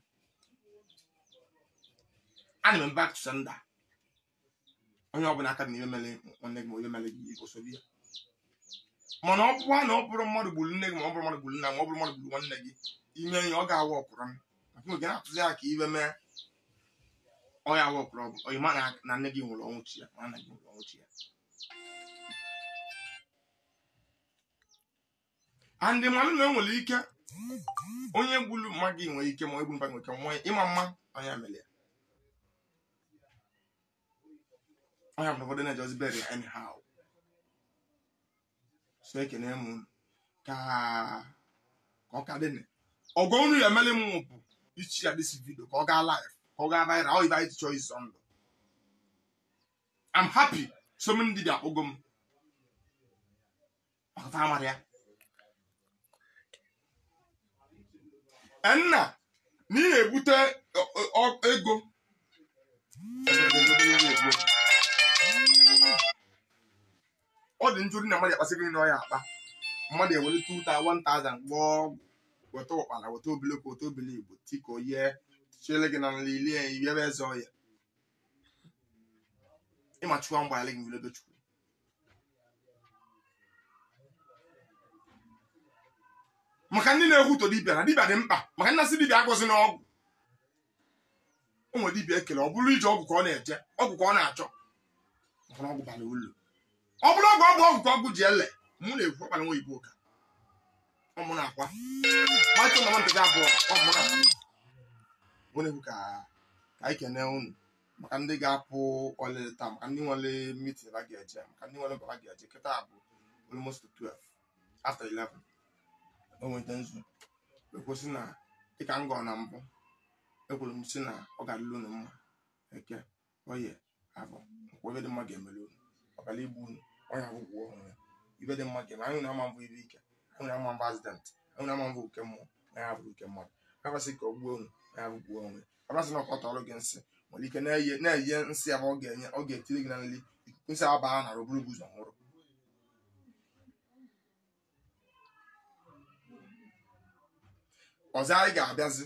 ana m back to sender onye ọbụla aka dị n'ihe mere nwanne gị ma onye mere gị osobi ya. Mana ọ bụkwa na ọ bụrụ mmadụ gburu nne gị ma ọ bụrụ mmadụ gburu nna ma ọ bụrụ mmadụ gburu nwanne gị ime ya ọ ga-awa ọkwụrụ m maka oge na-atụzi ya ka ibe mee ọ ya awa ọkwụrụ ọ ịma na nne gị nwụrụ ọnwụ chi ya ma nna gị nwụrụ ọnwụ chi ya. Andị mmanụ na enwere ike onye gburu mma gị nwere ike ma egbu mba nwere ike nwa ịma mma onye mere ya onye bụ ụfọdụ na-ejozi bere anyhow. So ekene m ka ọ ka dị ọgọ unu ya emele m bụ ichi ya this video ka ọ gaa live ka ọ gaa viral ọ ibe anyị chọọ izo ndụ. I'm happy so many dibịa akpọgo m ọkọta amara ya nna na ị na-ebute ego ọ dị njuri na mmadụ akpasịrị na ọya akpa mmadụ ewere 1000 gbọọ ọgwụ weta ụkpala weta obiloko weta obili igbo tiko ye chiele gị na nlilie ebe eze ọya ịma chukwu mgbaghara gị nwere ebe chukwu maka ndị na-ekwuto dibịa na dibịa dị mkpa maka ndị na-asị dibịa agọzi n'ọgwụ o nwere dibịa ekele ọ bụrụ ije ọgwụ ka ọ na-eje ọgwụ ka ọ na-achọ maka na ọgwụ bara ulu ọ bụrụ ọgwụ ọgwụ ọgwụ ka ọgwụ ji ele mụ na-ekwu ọkpara nwa oyibo ka ọ mụ na-akwa machọ na nteja abụọ ọ mụ na-akwa mụ na-ekwu ka anyị kene unu maka ndị ga-apụ ọlịlị taa maka ndị nwere mitin ha ga-eje maka ndị nwere mkpa ha ga-eje kịta bụ almost 12 after 11 o nweta nzu ekwesị na dịka m gọọ na mbụ ekwuru m sị na ọ ga-adịla unu mma eke oye abụ nkwa ebe dị mma ga-emere unu ọbara igbu unu ọnya bụ gwuo ọhụrụ ya ibe dị mma ga-eme anyị na-ama mbụ ibe ike anyị na-ama mbụ azident anyị na-ama mbụ oke mmụọ na ya bụ oke mmadụ akwasị ka ọ gbuo unu na ya bụ gbuo onwe akwasị na ọkọta ọrụ gị nsị nwere ike na-enye nsị ya ọ ga-enye ọ ga-etiri gị na nri ikuku nsị aba ha nara oburu ụzọ nwụrụ. Ọzọ anyị ga-abịazi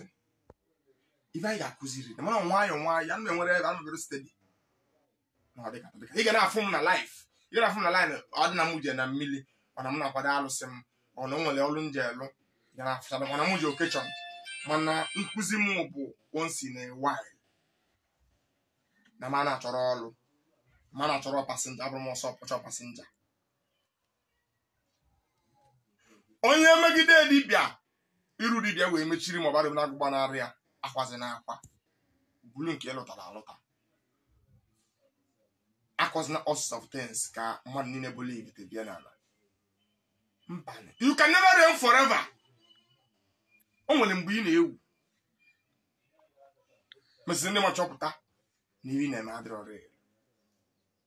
ife anyị ga-akụziri na mana nwayọọ nwayọọ ana m enwere ebe ana m bere stedi na ọ dịka ị ga na-afụ m na laif ị ga na-afụ m na laịn ọ dị na m je na mmiri ọ na m na-akwado alụsị m ọ na o nwere ọrụ nje elu ga na-afụchara mana m ji okechọn mana nkụzi m bụ once in a while na m na-achọrọ ọrụ ma na-achọrọ pasinja abụrụ m ọsọ pụchọ pasinja onye megide dibịa iru dibịa wee mechiri ma ọ bara na agụgba narị ya akwazi na akwa bulu nke lụtara alụta akọzina all sorts of things ka mmadụ niile believe te bịa n'ala mba. You can never reign forever. O nwere mgbe ị na-ewu Mesịrị ndị ma chọpụta na iri na-eme adịrọ rịị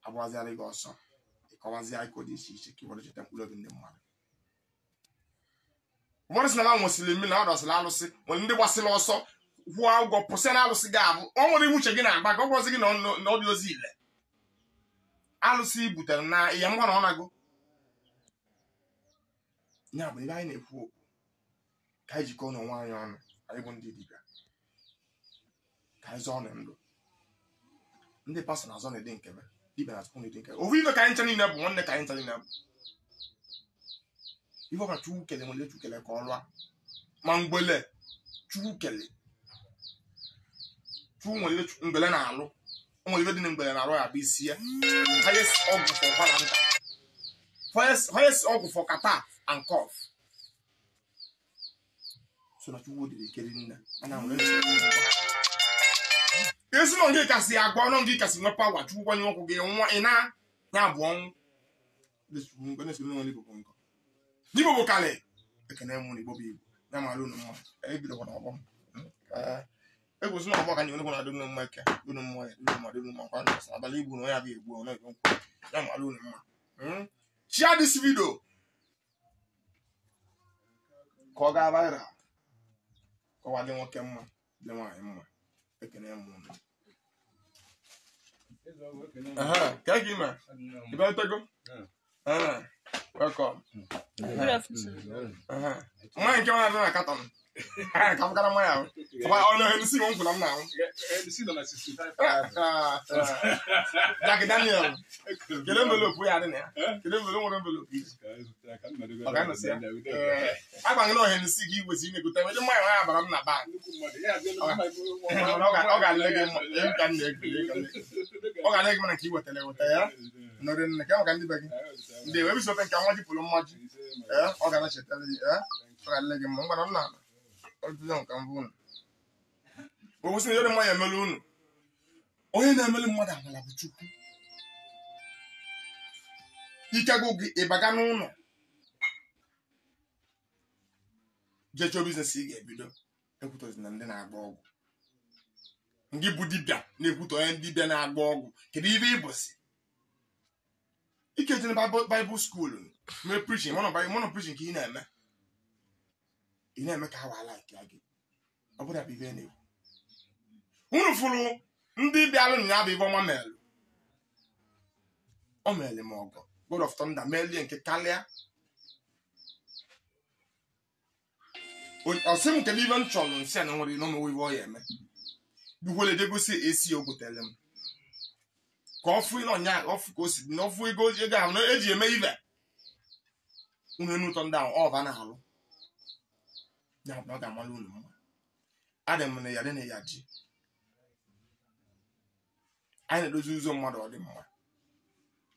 agbazịarị gị ọsọ ịkọwazi akụkọ dị iche iche ka ị were cheta mkpụrụ obi ndị mmadụ. Ụfọdụ sị na ha nwesịrị mmiri na ọ dọsịrị alụsị, nwere ndị gbasịrị ọsọ kwụọ ụgwọ pụsị na alụsị gị abụ ọ nwere iwu uche gị na-agba ka ọ gwọzi gị na ọ dị ozi ile alụsị butere na ihe ngwa na ọ nago. Ya bụ ebe anyị na-ekwu okwu ka anyị jikọọ n'onwe anyị ọnụ, anyị bụ ndị dibịa, ka anyị zọọ na ndụ. Ndị pastọ na-azọ na-ede nkebe, dibịa na-azọ na-ede nkebe. Ofu ife ka anyị ncha niile bụ nwanne, ka anyị ncha niile bụ ife ọbụla Chukwu kele nwere Chukwu kele ka ọ lụa. Ma mgbele Chukwu kele, Chukwu nwere mgbele na-alụ, o nwere ife dị na mgbele na-alụ ya bụ isi ya. Highest ọgwụ for ụkwara nta, highest ọgwụ for catarrh and cough. So na Chukwu dịrị ikeri nne ana nwere esi na nke kasị agwa ọnụ nke kasị nwe pawa. Chukwu kwanye ọkụ gị nwa ị na ya bụ ọnwụ. Igbo bụ kalị ekene mụ na Igbo bụ Igbo ya mara unu mma. Ebidokwa na ọgbọ egwusi na ọgbọ ka anyị onye na-adị unu mma eke unu mmụọ ya unu mmadụ unu mma kwa ndụ abalị igbu na onye abịa egbu ọ na-ekwu ya mara unu mma. Share this video ka ọ gaa viral, ka ọ dị nwoke mma dị nwaanyị mma. Ekene mụ unu. Ka gị ma ị bịa welcome. Good afternoon. Mmanya nke nwa na katọn ka m kara mmanya ahụ. Ọ na MC m kwuru m na ahụ. Jack Daniel. Kedu envelope ya dị na ya? Kedu envelope nwere envelope iji? Ọ ga-anọsị ya. Agwa gị na ọha MC gị iwezi imegote ndị mmanya nwa ya bara m na bank. Ọ ga-alị gị mma. Ọ ga-alị gị mma nke i wetara eweta ya. Nọrọ nne ka ọ ga ndị be gị. Ndị wee bisote nke nwa ji pụrụ mmaji. Ọ ga na-echetara gị. Ọ ga-alị gị mma. Ngwana nna okwụsị na ihe mmanya emelu unu. Onye na-emelu mmadụ amala bụ Chukwu. Ikego gị ịbaga n'ụlọ jee chọọ biznes ị ga-ebido. Ekwutozi na ndị na-agba ọgwụ. Ndị bụ dibịa na-ekwuto onye dibịa na-agba ọgwụ. Kedu ibe ịbụzi? Ike jere Bible school mee preaching, mono preaching ka ị na-eme. Ị na-eme ka ha wala nke gị. Ọ bụrụ bụ ibe na-ekwu. Unu fụrụ ndị bịalụ nya bụ ibe ọma melụ. O meele m ọgọ. God of Thunder melie nke karịa. Ọ sị m kedu ibe m chọrọ nsị a na nwere n'ọnụ iwe ọ ya eme. Dukwele degosi esi o gotere m. Ka ọ fụ ịnọ nya ọfụ ka o si dị n'ọfụ ego ego ahụ na eji eme ibe. Unu enu ụtọ ndị ahụ ọ ba na-alụ. Ya bụ na ọ ga-amalụ unu mma. Adị m na ya dị na ya ji. Anyị na-edozi ụzọ mmadụ ọ dị mma.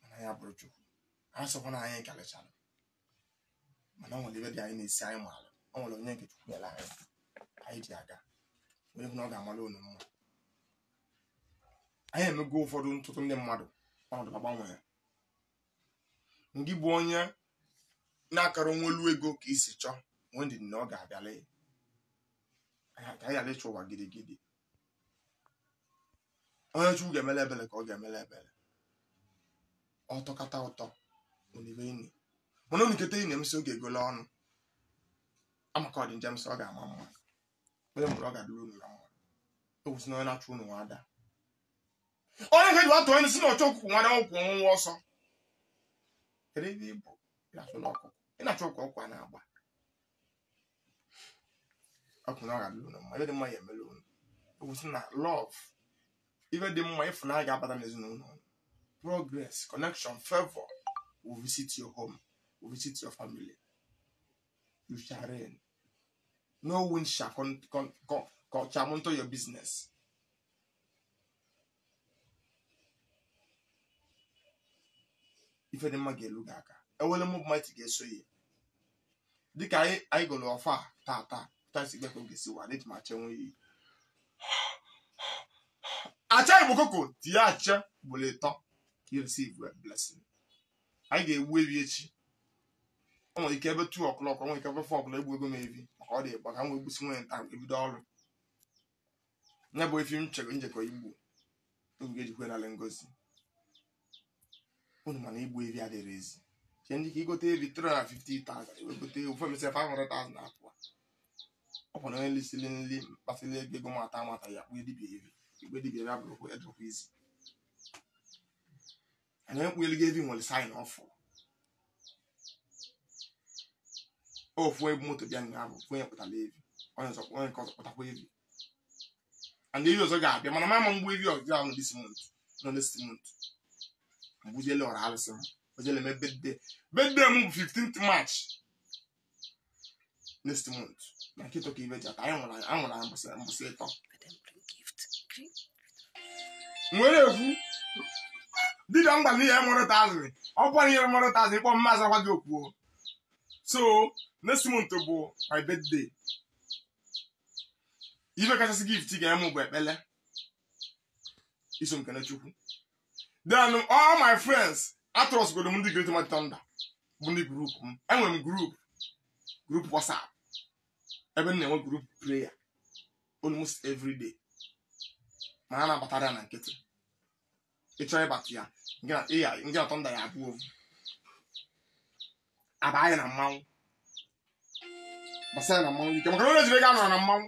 Mana ya bụrụ Chukwu. Anyị sọkwa na anyị karịchara. Mana ọ nwere ebe dị anyị na-esi anyị maara. Ọ nwere onye nke Chukwu nyere anyị. Anyị ji aga. Onye hụ na ọ ga-amalụ unu mma. Anyị emego ụfọdụ ntụtụ ndị mmadụ ọnọdụ agbanwe. Ndị bụ onye na-akara onwelu ego ka isi chọọ nwee ndidi na ọ ga-abịala ka anyị ghara ịchụ ụwa gidigidi. Onye Chukwu ga-emele ebele ka ọ ga-emele ebele. Ọ tọkata ụtọ onibe ini. Mana onikete ini emesi oge egole ọnụ. Amaka ọ dị njem sị ọ ga-ama mma. Onye mụrụ ọ ga-adịrị unu na mma. Ewusi na onye na-achụ unu nwa ada. Onye nke ji atụ onye si na ọchọ ọkụkụ nwa ọkwụ nwa ọsọ. Kedu ebe ị bụ? Ị na-achụ ọkụ ọkụ a na-agba. Ọkụ na ọ ga-adịrị unu mma. Ibe dị mma ya emele unu. Ewusi na love. Ibe dị mma ịfụnanya ga-abata n'ezinụlọ. Progress, connection, favor will visit your home, will visit your family. You shall reign. No wind shall come into your business. Ife dị mma ga-elu gị aka. Ewele mụ mighty ga-eso ya. Dịka anyị gụrụ ọfa tata, tasi gbe ka oge si wa, dị ma chenwe iyi. Acha Igbo koko, tinye acha ugboro ịtọ ka ị receive a blessing. Anyị ga-egbu ewi echi. O nwere ike ebe 2 o'clock, o nwere ike ebe 4 o'clock egbu ego m evi maka ọ dị ịgba ka m wee gbusi nwunye nta ebido ọrụ. Ya bụ efi m chekọ njekọ igbu oge ejikwe n'ala ngozi. Unu mana igbu evi adịrị ezi. Che ndị ka igote evi 350,000 iwegote ofe mesi 500,000 apụa. Ọ bụ na onye lisiri nri kpasịrị ego ego mata amata ya kpụ dibịa evi. Igbe dibịa ya bụrụkwa edokwa izi. Anyị ekpugheligo evi nwere sign off. Ofu ebu moto bịa nya bụ onye kpụtara evi. Onye ọzọ onye nke ọzọ kpụtakwa evi. And evi ọzọ ga-abịa mana mama mgbu evi ọzọ ahụ this month. No next month. Mgbujele ọra alụsị m. Ojele me birthday. Birthday m bụ 15th March. Next month. Na nkịta ka ibe ji ata anyị nwụrụ anyị mbọsị ịtọ. Nwere ekwu dibịa mgba na ihe mụrụ tazị ọ bụrụ ihe mụrụ tazị ịkpọ mmasị akwa gị okwuo. So next month bụ my birthday. Ife kachasị gift ga-eme bụ ekpele iso m kene Chukwu. Then all my friends atrọsgodo m ndị Great Mighty Thunder bụ ndị group m. Enwere m group WhatsApp ebe m na-enwe group prayer almost every day. Ma a na-abatara ya na nkịtị. Ị chọrọ ịbata ya nke na Thunder ya abụọ ovu. Aba anyị na mmanwụ gbasara na mmanwụ ike maka na onye jiri ego anọrọ na mmanwụ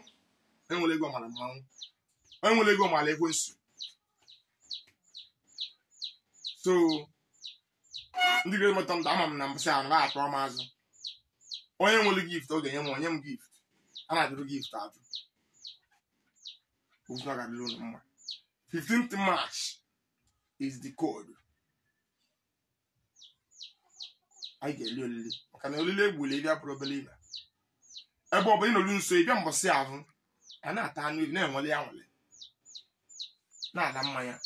enwere ego mara mmanwụ onye nwere ego mara ekwensu. So ndị Great Mighty Thunder ama m na mbọsị ahụ na atụọ m azụ. Onye nwere gift ọ ga-enye m onye m gift. A na-ajụrụ gift ajụ. Ofu na ga-adịrị unu mma. 15th March is the code. Anyị ga-eli olili maka na olili egbuli ebi abụrụ obele ibe. Ebe ọ bụ ịnọlu nso ịbịa mbọsị ahụ a na-ata anụ ebi na-enwele ya nwele na-ala mmanya.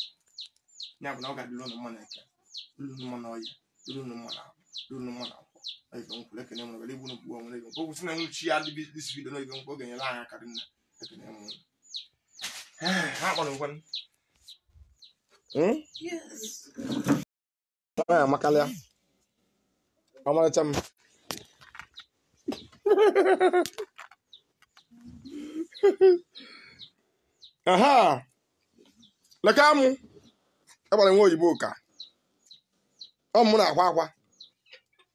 Ya bụ na ọ ga-adịrị unu mma na eke, dịrị unu mma na ọya, dịrị unu mma na ahụ, dịrị unu mma na akwụkwọ. Ife nkwụ ekene m nwere igbu n'okwu onwere ego. Okwu si na nwuchi ya dị this video na ife nkwụ ọ ga-enyere anyị aka dị nna ekene m nwere. Ha kpọrọ nkwanụ. Yes. Amakalịa. Ọmarịcha m. Aha! Leka mụ. Agbara nwa oyibo ka. Ọ mụ na-akwa akwa.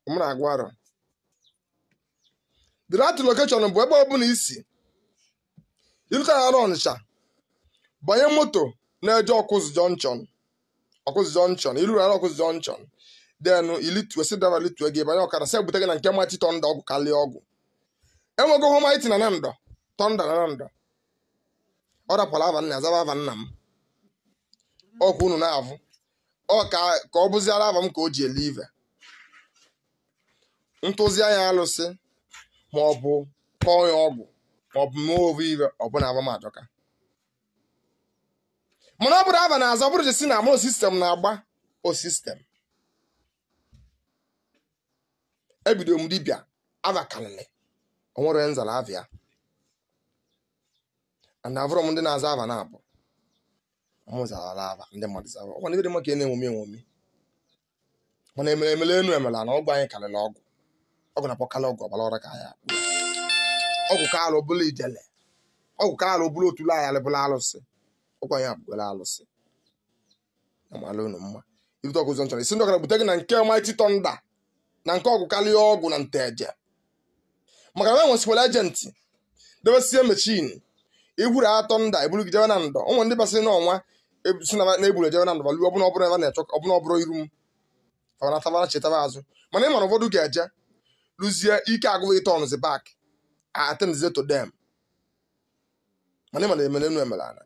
Mụ na-agwa arọ. The right location bụ ebe ọ bụla isi. Ilutara arụ Ọnịsha. Banye moto na-eje Ọkụzụ Junction. Ọkụzụ Junction. Ilu arụ Ọkụzụ Junction. Then ilitue si dava litue gị banye ọkada sị ebute gị na nke Mighty Thunder ọgwụ karịa ọgwụ. Enwego hụ Mighty na Nando. Thunder na Nando. Ọ rapụrụ ava nna zaba ava nna m. Ọkwa unu na-avụ. Ọ ka ọ bụziara ava m ka o ji ele ive. Ntụzi anya alụsị ma ọ bụ kọọ ya ọgwụ ma ọ bụ mee ovu ive ọ bụ na ava m ajọka. Mana ọ bụrụ ava na-aza ọ bụrụ jesi na amụrụ sistem na-agba o sistem. Ebido m dibịa ava karịrị o nwere nzara avịa. And avụrụ m ndị na-aza ava na-abụ. Mụ zara ava ndị mmadụ zara. Ọ na ebe dị mma ka ị na-enwomi enwomi. Mana emere emele enu emela na ọgwụ anyị karịrị ọgwụ. Ọgwụ na-akpọkarị ọgwụ ọgbara ọra ka anyị akpụ. Ọgwụ ka alụ bụla ijele. Ọgwụ ka alụ bụla otulu anyị alịbụla alụsị. Ọgwụ anyị abụgola alụsị. Amala unu mma. Ibute Ọkụzụ Junction. Isi ndị ọkara bute gị na nke Mighty Thunder na nke ọgwụ karịa ọgwụ na nteje. Maka na enwesikwara ejenti debesie mechin igburu atọ nda eburu gị jebe na ndọ. Ụmụ ndị basịrị n'ọnwa si na eburu ejebe na ndọ baluo ọbụna ọbụrụ ebe na-echọ ọbụna ọbụrụ iru m fabana tabara chetaba azụ. Mana ị mara ụfọdụ ga-eje lụzie ike agụghị tọnụzi bak atenzie to them. Mana ị mara emere enu emere ana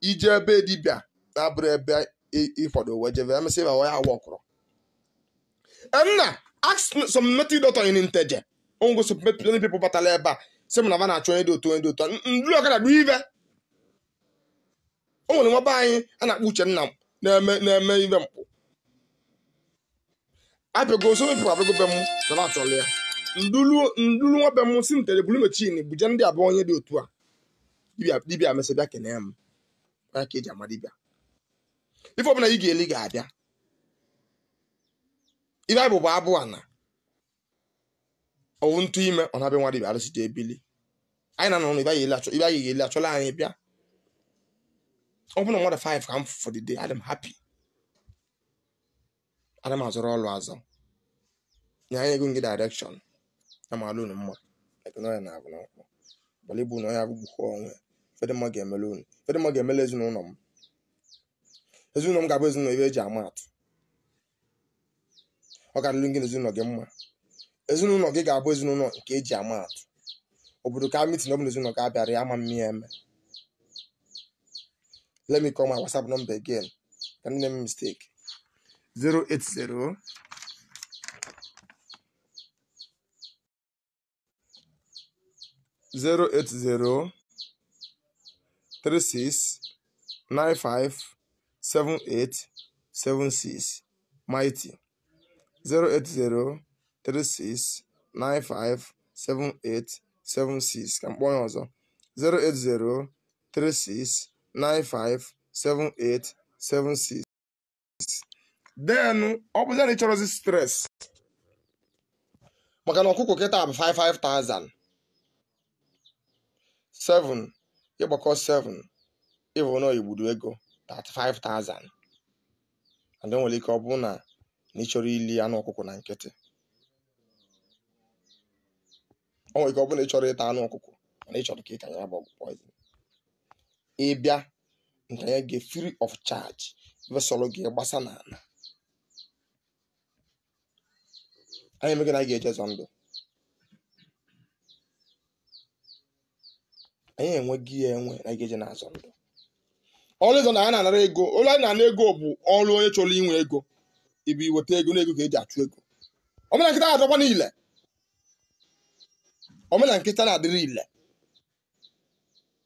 ije ebe dibịa na-abụrụ ebe ịkwado wee jebe emesị ịba ya awa ọkụrụ. Nna ask some native doctor in Nteje. Ongo some many people batala ebe a sị m na va na-achọ onye dị otu onye dị otu ndụ ọkada bụ ive. O nwere nwa be anyị a na-akpọ Uchenna na-eme ive mpụ. Abịago so many people abịago be m na va achọrọ ya. Ndulu nwa be m si Nteje bulu mechin buje ndị abụọ onye dị otu a. Dibịa mesị bịa kene m. Onye ka eji ama dibịa. Ife ọbụla ị ga-eli ga-abịa. Ife anyị bụ abụ ana. Ọwụ ntụ ime ọ na-abịa nwa dibịa alụsị ji ebili. Anyị na-anọ n'ụlọ ibe anyị ga-eli achọla anyị bịa. Ọ bụrụ na mmadụ 5 ka m for the day, adị m happy. Ana m azụrụ ọlụ azọ. Nye anyị ego gị direction. Na m alụ unu mma. Ekene onye na-abụ na nkwụ. Bala ibu na onye abụgbukwa onwe. Fedema ga-emele unu. Fedema ga-emele ezinụlọ m. Ezinụlọ m ga-abụ ezinụlọ ebe eji ama atụ. Ọ ga-adịrị gị na ezinụlọ gị mma. Ezinụlọ gị ga-abụ ezinụlọ nke eji ama atụ. Obodo ka mitin ọ bụla ezinụlọ ga abịara ya ama mmiri eme. Let me call my WhatsApp number again. Can you name mistake? 080 080 36 95 78 76. Mighty. 080 36 95 78 76. Ka m kpọọ ya ọzọ. 080 36 95 78 76. Then ọ bụzi na ị chọrọzi stress maka na ọkụkọ kịta bụ 55,000 7 ịgbakọ 7 ịbụ na igbudu ego 35,000 and nwere ike ọ bụ na ị chọrọ ili anụ ọkụkọ na nkịtị. O nwere ike ọ bụ na ị chọrọ ịta anụ ọkụkọ mana ị chọrọ ka ị ka ya bụ ọgwụ poison. Ị bịa nke ya gị free of charge vesọlụ gị gbasa n'ala. Anyị emego na anyị ga-eje zọ ndụ. Anyị enweghị ya enwe na anyị ga-eje na-azọ ndụ. Ọrụ ịzọ na anyị na-anara ego. Ụlọ anyị na-ana ego bụ ọrụ onye chọrọ inwe ego. Ibu iweta ego na ego ka eji achụ ego. Omena nkịta na-adọkwa niile. Omena nkịta na-adịrị ile.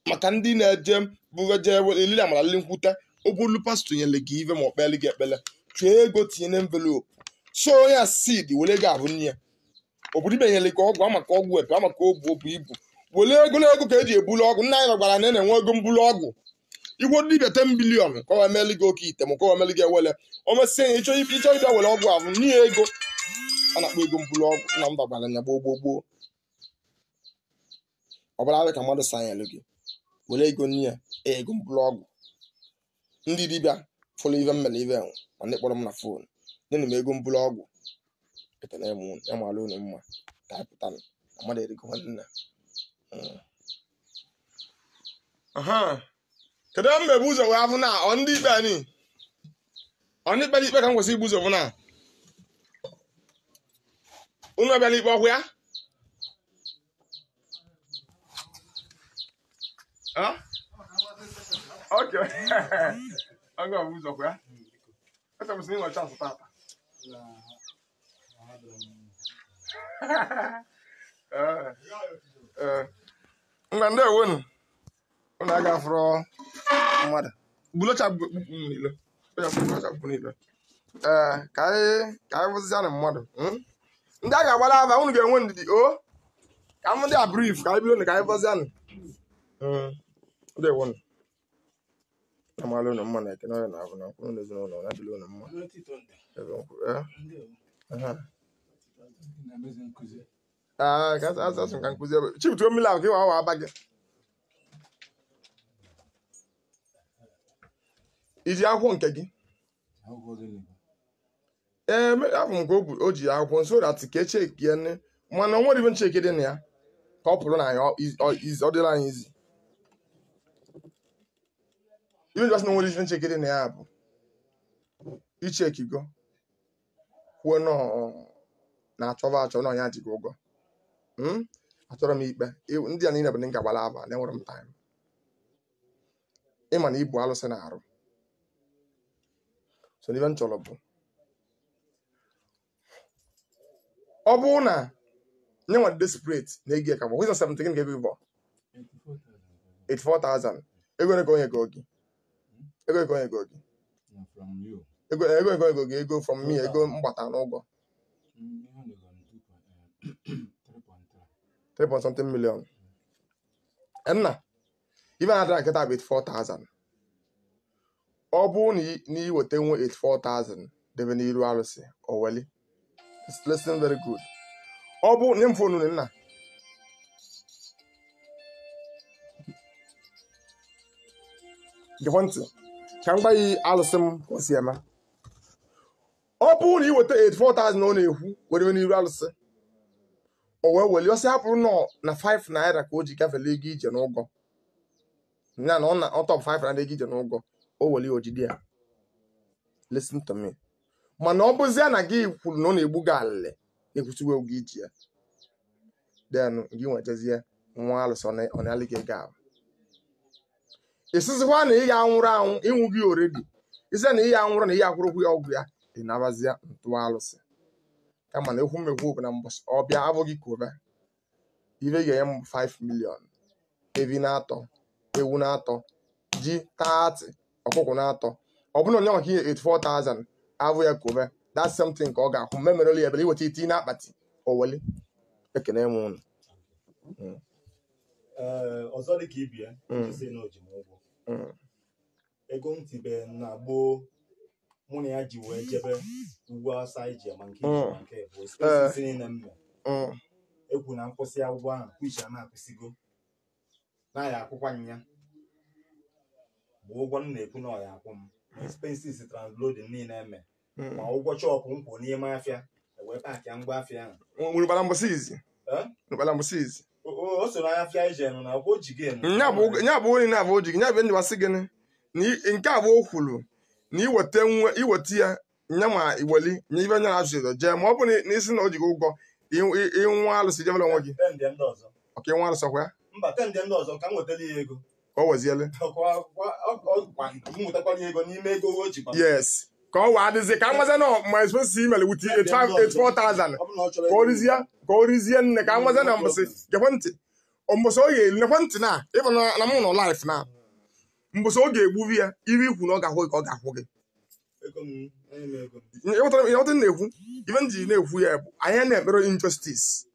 Maka ndị na-eje bụje elili amara lili nkwute obolu pastọ nyere gị ive ma ọ kpele gị ekpele chụọ ego tinye na envelopu so onye a seed were ego abụ nne ya. Obodo ibe nyere gị ọgwụ amaka ọgwụ epe amaka obu obu ibu were ego na ego ka eji ebulu ọgwụ. Nna anyị gwara na ị na-enwe ego mbulu ọgwụ. Igwe dibịa 10 billion ka ọ meli gị oke ite ma ka ọ meli gị ewele o mesịa ya ịchọ ịbịa were ọgwụ ahụ nye ego a na-akpọ ego mbulu ọgwụ. Nna m gwara ya gboo gboo gboo ọ bụla ka mmadụ sanyelụ gị were ego nye ya ego mbulu ọgwụ. Ndị dibịa fụlụ ive mmele ive enwe ma ndị kpọrọ m na fon nyenụ m ego mbulu ọgwụ ekele m unu ya mara unu mma ka anyị pụta na mmadụ erigo nwanne. Kedu ebe m ebu ụzọ wee afụ na ọ ndị ikpe anyị ọ ndị ikpe ikpe ka m kwesịrị ibu ụzọ fụ na unu abịala ikpe ọkwụ ya? Okay. Ọ ga-abụ ụzọ kwa ya? Ese m sị na ị nwere chance tata. Ngwa ndewonu. Unu aga afụrọ mmadụ. Gbulocha niile. Niile. Ee, ka anyị bụzịa na mmadụ. Ndị a ga-agbara ava unu ga-enwe ndidi o. Ka m ndị a brief ka anyị bido na ka anyị bụzịa nụ. Ndewonu. Amala unu mma na ekene onye na-abụ na nkwụ n'ezinụlọ na adịla unu mma. Ee, ka asị m ka nkụzi ebe. Chibutuo mmiri ahụ ka ịwa awa aba gị. Iji akwụkwọ nke gị? Ee, afọ m ka o ji akwụkwọ nso dat ka echeki ya nne mana o nwere ibe ncheki dị na ya ka ọ pụrụ na ya ọ dịla anyị izi. Ibe njọsị na nwere ife ncheki dị na ya bụ ichekigo kwuo na-achọba achọ na ọnya ji gị ụgwọ. Achọrọ m ikpe ndị a niile bụ ndị m ga-agbara aba na enwere m taịm. Ịma na ibu alụsị na-arụ so n'ife m chọrọ bụ ọ bụrụ na nye nwa desperate na ego ya ka bụ 70 ka ego bụ 84,000 ego ka onye go gị ego ka onye go gị ego ego ego gị ego from me ego mgbata n'ụgwọ 3 point something million. Nna ife na-adịra nkịta bụ 84,000. Ọ bụrụ na ị weta nwe 84,000 debe n'iru arụsị o weli. Listen very good. Ọ bụ nye m fonu nna. Gekwa ntị ka m gwa gị alụsị m ka o si eme. Ọ bụrụ na ị weta 84,000 ọ na-ekwu were n'iru alụsị, o wee welie ọsị hapụrụ nọ na 5 naira ka o ji gafele ego ije n'ụgwọ ya na ọ na on top 5 naira ego ije n'ụgwọ, o welie ojide ya. Listen to me. Mana ọ bụzie na gị kwuru na ọ na-egbu gị alịlị na-ekwusiwe ụgwọ iji ya, then gị nwetezie nwa alụsị ọ na-alị gị ego ahụ. Isizikwa na ị ga-anwụrụ anwụ ịnwụ gị oredi, isi na ị ga-anwụrụ na ị ga-akwụrụkwu ya ọgwụ ya, ị nabazia ntụ alụsị. Kama na ekwu mmekwu bụ na mbọsị ọbịa abụghị ka obe ibe ga-enye m 5 million, evi na-atọ, ewu na-atọ, ji 30, ọkụkọ na-atọ. Ọ bụrụ na onye maka ihe 84,000 abụ ya ka obe, that's something ka ọ ga-akwụ mmemerelu ya ebere iweta iti n'akpati oweli. Ekene m ụnụ. Ọzọ dị ka ibie sị na o ji m ụgwọ ego m tibe na gboo mụ na ya ji wee jebe ugwu asa iji ma nke iji ma nke bụ expenses niile m mere. Ekwu na nkwụsị akwụkwọ ahụ kwuchi na akwụsịgo na ya akwụkwa nya bụ ụgwọ m na-ekwu na ọ ya akwụ m expenses transloading niile eme ma ụgwọ chọpụ m kwụ n'ime afịa wee paakị ngwa afịa ahụ. O so na afịa ije nụ na o ji gị nya bụ onye na-abụ oji gị nya bụ ndị wasị gịnị nke a bụ o kwuru na iweta nwe iweta ya nya ma iweli nya ibe nya na-achụ jee ma ọ bụ na isi na o ji gị ụgwọ ịnwa alụsị jebere onwe gị ọka ịnwa alụsị ọkwa ya mba tende ndị ọzọ ka m wetara ya ego ka ọ weziele m wetakwara ya ego n'ime ego o jikwa. Yes, ka ọ wee adịzie ka amazie na ma expenses imere wute 84,000 ka o rizie nne ka amazie na mbọsị. Gekwe ntị mbọsị ọ ga-elu nekwe ntị na ịbụ na mụ nọ life na mbọsị ọ ga-egbuvi ya iri ikwu na ọ ga-akwụ gị ka ọ ga-akwụ gị. Ịghọta na-ekwu ife m ji na-ekwu ya bụ anyị na-ekpere injustice,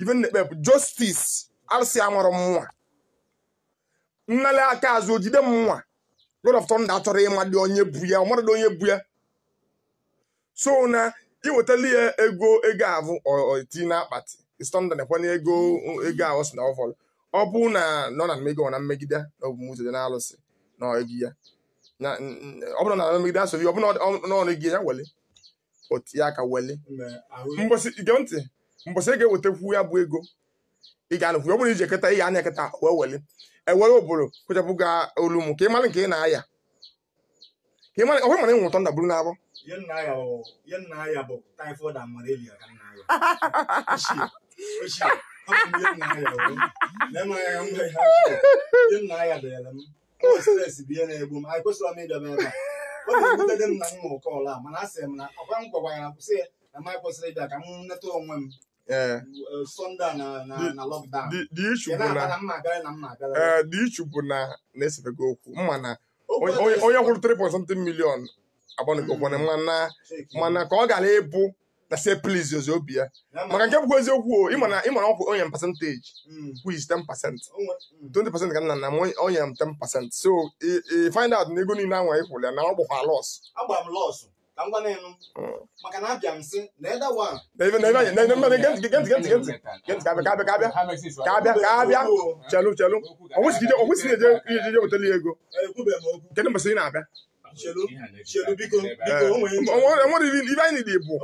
ife na-ekpe bụ justice. Alụsị amarọ mnwa nnale aka azụ ojide m nwa God of Thunder achọrọ ịma dị onye bu ya, ọ mara dị onye bu ya. So na iwetali ya ego ego ahụ oti na akpati Thunder na-ekwe na ego ego ahụ si na ọ fọrọ. Ọ bụ na nọ na mmegide ọ na mmegide na ọ bụ ụzọ dị na-alụsị na ego ya ọ bụrụ na mmegide asọghị ọ bụrụ na ọ na-egi ya wele oti ya aka wele mbọsị ige ntị mbọsị ị ga-ewetakwu ya bụ ego ị ga-anụkwu ọ bụrụ iji eketa ị ga-anya eketa wee wele ewere obodo kpochapụ ga olu m ka ị mara nke ị na-aya ka ị mara ọ bụrụ mana ị nwụrụ tọnda buru n'abọ. Ihe nna ya bụ typhoid and malaria ka nna ya. Ihe nna ya dịrị m stress bụ ihe na-egbu m anyị kwesịrị m ịdebe ebe a. Ọ na-ebute m na m ụkọ ọla mana a sị m na ọkwa m gwagwa ya na kwụsị na m kwesịrị ịbịa ka m neta onwe m Sunday na lockdown. The issue bụ na na-esefego okwu mma na onye kwụrụ 3 something million agbanụgokwana mana ka ọ gara ịbụ na say please ozi obi ya maka nke bụkwa eziokwu ịma na ọkwụ onye m percentage which is 10%, 20% ka nna na m onye m 10%. So I find out na ego niile anwa ị kwụrụ ya na ọ gbakwa loss. Agba m loss ka m gwa n'elu maka na abịa m sị na eda one ka abịa chelu ọ kwụsịghị eje wetali ego. Kedu mbọsị ị na-abịa? Enwere ibe anyị dị bụ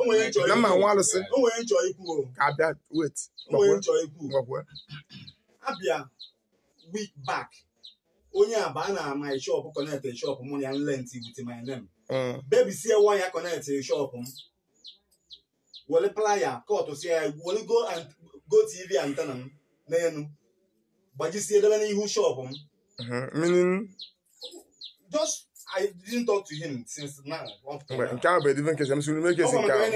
na mma nwa alụsị ka abịa wait abịa week back onye aba na my shop connect shop mụ ya nlent with my name baby sie waya connect shop m were playa cut sie ya were go and go TV antenna m n'enu gbajisie debe n'ihu shop m. Meaning just I didn't talk to him since now. Nke a bụ ediven kesi m siri mee kesi nke ahụ.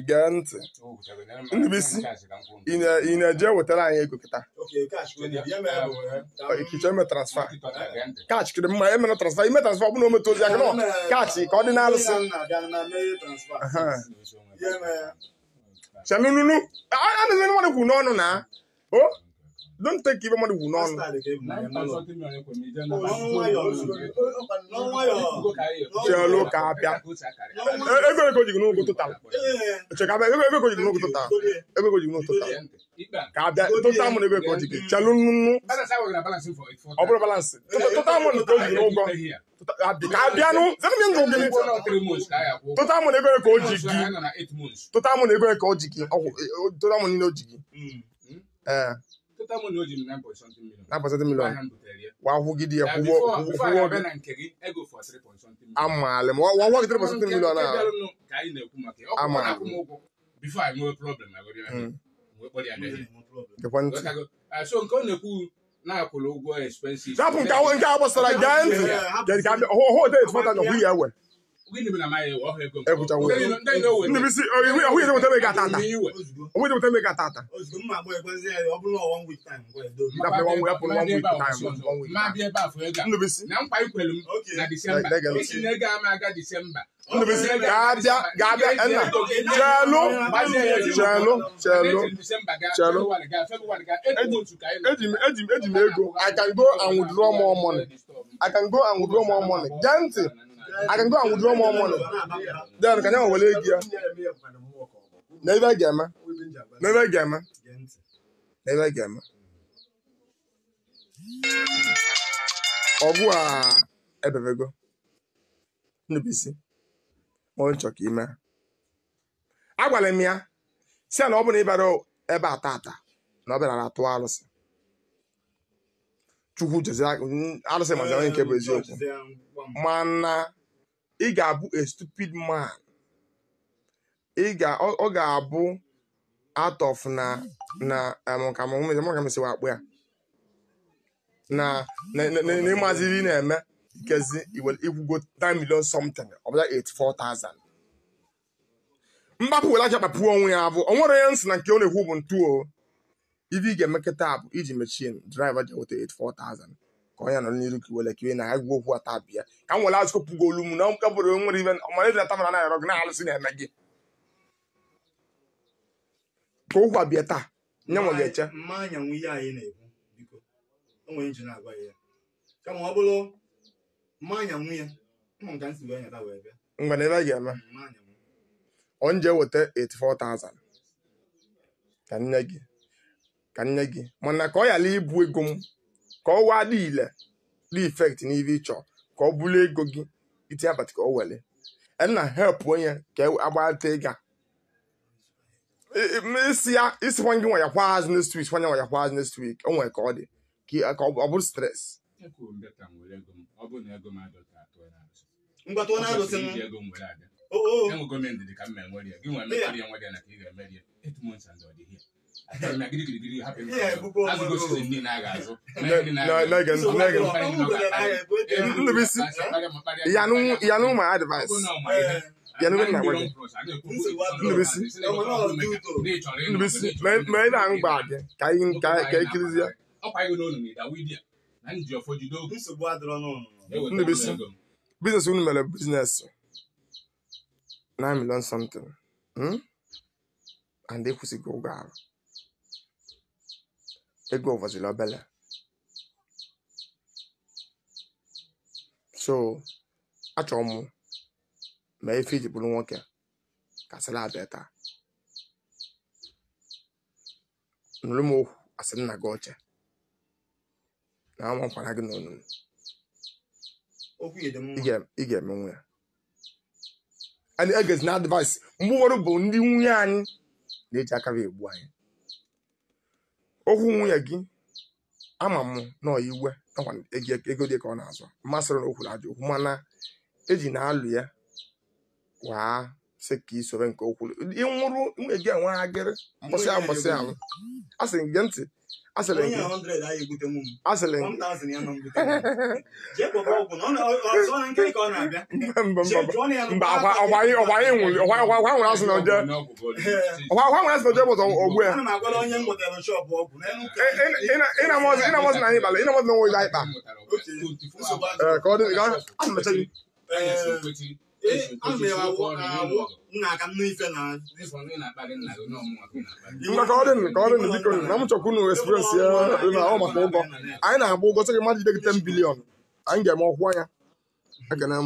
Gee ntị Ndụbụisi ị na-eje wetara anyị ego kịta ikiche eme transfa kaachị kiri mma emere transfa ime transfa ọ bụla o metụ ozi aka nọ kaachị ka ọ dị n'alụsị chelụlulu a na-eme mmadụ kwuru n'ọnụ na o Don't take ibe mmadụ wu n'ọnụ. Chelu ka abịa. Ego ego ji gị n'ụgwọ total. Che ka abịa ego ego ji gị n'ụgwọ total. Ego ego ji gị n'ụgwọ total. Ka abịa total money ego ego ji gị. Chelu nnụnụ. Ọ bụrụ balance. Total money ka o ji gị n'ụgwọ. Ka abịa nụ. Zere m ndụ gị. Total money ego ego o ji gị. Total money ego ego o ji gị. Total money o ji gị. Eh. Total money o ji m 9.something million. 9.something million. Wa hụgide ya kwụọ ụgwọ. Amaala m. Wa hụgide 3.something million na. Ka anyị na-ekwu maka ya. Ọ na-akwụ m ụgwọ. Before I nwee problem, I go bịa. Wee kpọrọ ya bịa. So nke ọ na-ekwu na-akwụrụ ụgwọ expenses. Rapụ nke a gbasara gee ntị. Ka abịa hụ de 84,000 hụ ya ewe. Gịnị bụ na amaghị ewe ọhụ ego m. Ndụbisi ọhụ ya enweta mega tata. Ọhụ ya enweta mega tata. Ozugbo mma agba ekwezi ya ọ bụrụ na 1 week time ngwa edo. Ma bịa ebe afọ ego a. Ndụbisi na nkwa ikwelu m na Disemba. Isi na ego ama aga Disemba. Ndụbisi ga-abịa ga-abịa nna. Chelu chelu chelu chelu. Eji m ego. I can go and withdraw more money. I can go and withdraw more money. Gee ntị. I can go and withdraw more money. Then can you wele ego ya? Na ebe ga-eme. Na ebe ga-eme. Na ebe ga-eme. Ọgwụ a ebebego. Ndụbisi. Ma ọ nchọ ka ime. Agwara m ya si na ọ bụ na ịbara ebe a tata na ọ bịara atụ alụsị. Chukwu jezi alụsị mazi onye nke bụ eziokwu. Mana ị ga-abụ a stupid man. Ọ ga-abụ out of na ka m si wakpo ya na ịmaziri na-eme ikezi ikwugo 9 million something ọ bụla 84,000. Mgbapụ were aka kpapụ onwe ya abụ o nwere onye nsị na nke ọ na-ekwu bụ ntu o. Ife ị ga-emekọta bụ iji mechin driver ji weta 84,000 ka onye nọ n'iru ka iwere kiwe na agwụ okwu ata bịa ka m were azụ kopụgo olu m na nke bụrụ nwere ibe ọmara ebe na na ayọrọ gị na-alụsị na-eme gị ka okwu abịa taa nye nwe ga-eche mma anyanwụ ihe anyị na-ekwu biko o nwere njin agwa ya kama ọ bụrụ mma anyanwụ ya ụmụ nka nsi wee nyata wee bịa ngwa na ebe a ga-eme onye weta 84,000 ka nne gị ka nne gị mana ka ọ ghara ibu ego m ka ọ waa dị ile dị effect n'ihe ị chọrọ ka ọ bụrụ ego gị itinye akpati ka ọ were nna help onye ka agbalite ịga isi ya isikwa gị nwa ya kwa azụ next week kwanye nwa ya kwa azụ next week o nwere ka ọ dị ka ọ bụrụ stress. Ndụbisi ya my advice. Ndụbisi Ndụbisi ma ị na-agba gị ka anyị kirizi ya. Ndụbisi business unu mere business 9 million something and ekwụsịghị ụgwọ ahụ. Ego ọvọziri obele. So achọrọ m ma ife iji bụrụ nwoke kasịrị abịa taa. Nụrụ m okwu asị nna gị oche na amakwana gị n'onunu. Ị ga-eme nwe ya. And egezi na advice mgbe ụfọdụ bụ ndị nwunye anyị na-eji aka ha egbu anyị. Okwu nwunye gị ama m nọ iwe ego dị ka ọ na-azụ mmasịrị na okwuru ajọ okwu mana eji na-alụ ya waa sị ka isoro nke okwuru ịnwụrụ nwunye gị enwe agịrị mbọsị ahụ mbọsị ahụ asịrị gị ntị asịrị gị asịrị gị mba ọkwa anyị nwụrụ ọkwa nwụrụ asị na oje ọkwa nwụrụ asị na oje bụ ogbu ya ịna-amọzi na anyị kpara ịna-amọzi na onwe anyị kpa ka ọ dị ka a mecha gị. Ana m awụ awụ nna aka nnu ife na Ngwa ka ọ dị nụ, ka ọ dị nụ, biko na m chọkwa unu experience ya na ọ maka ụgwọ. Anyị na-agba ụgwọ sị gị mmadụ jide gị 10 billion. Anyị ga-eme ọkwụ anya. Ekene m.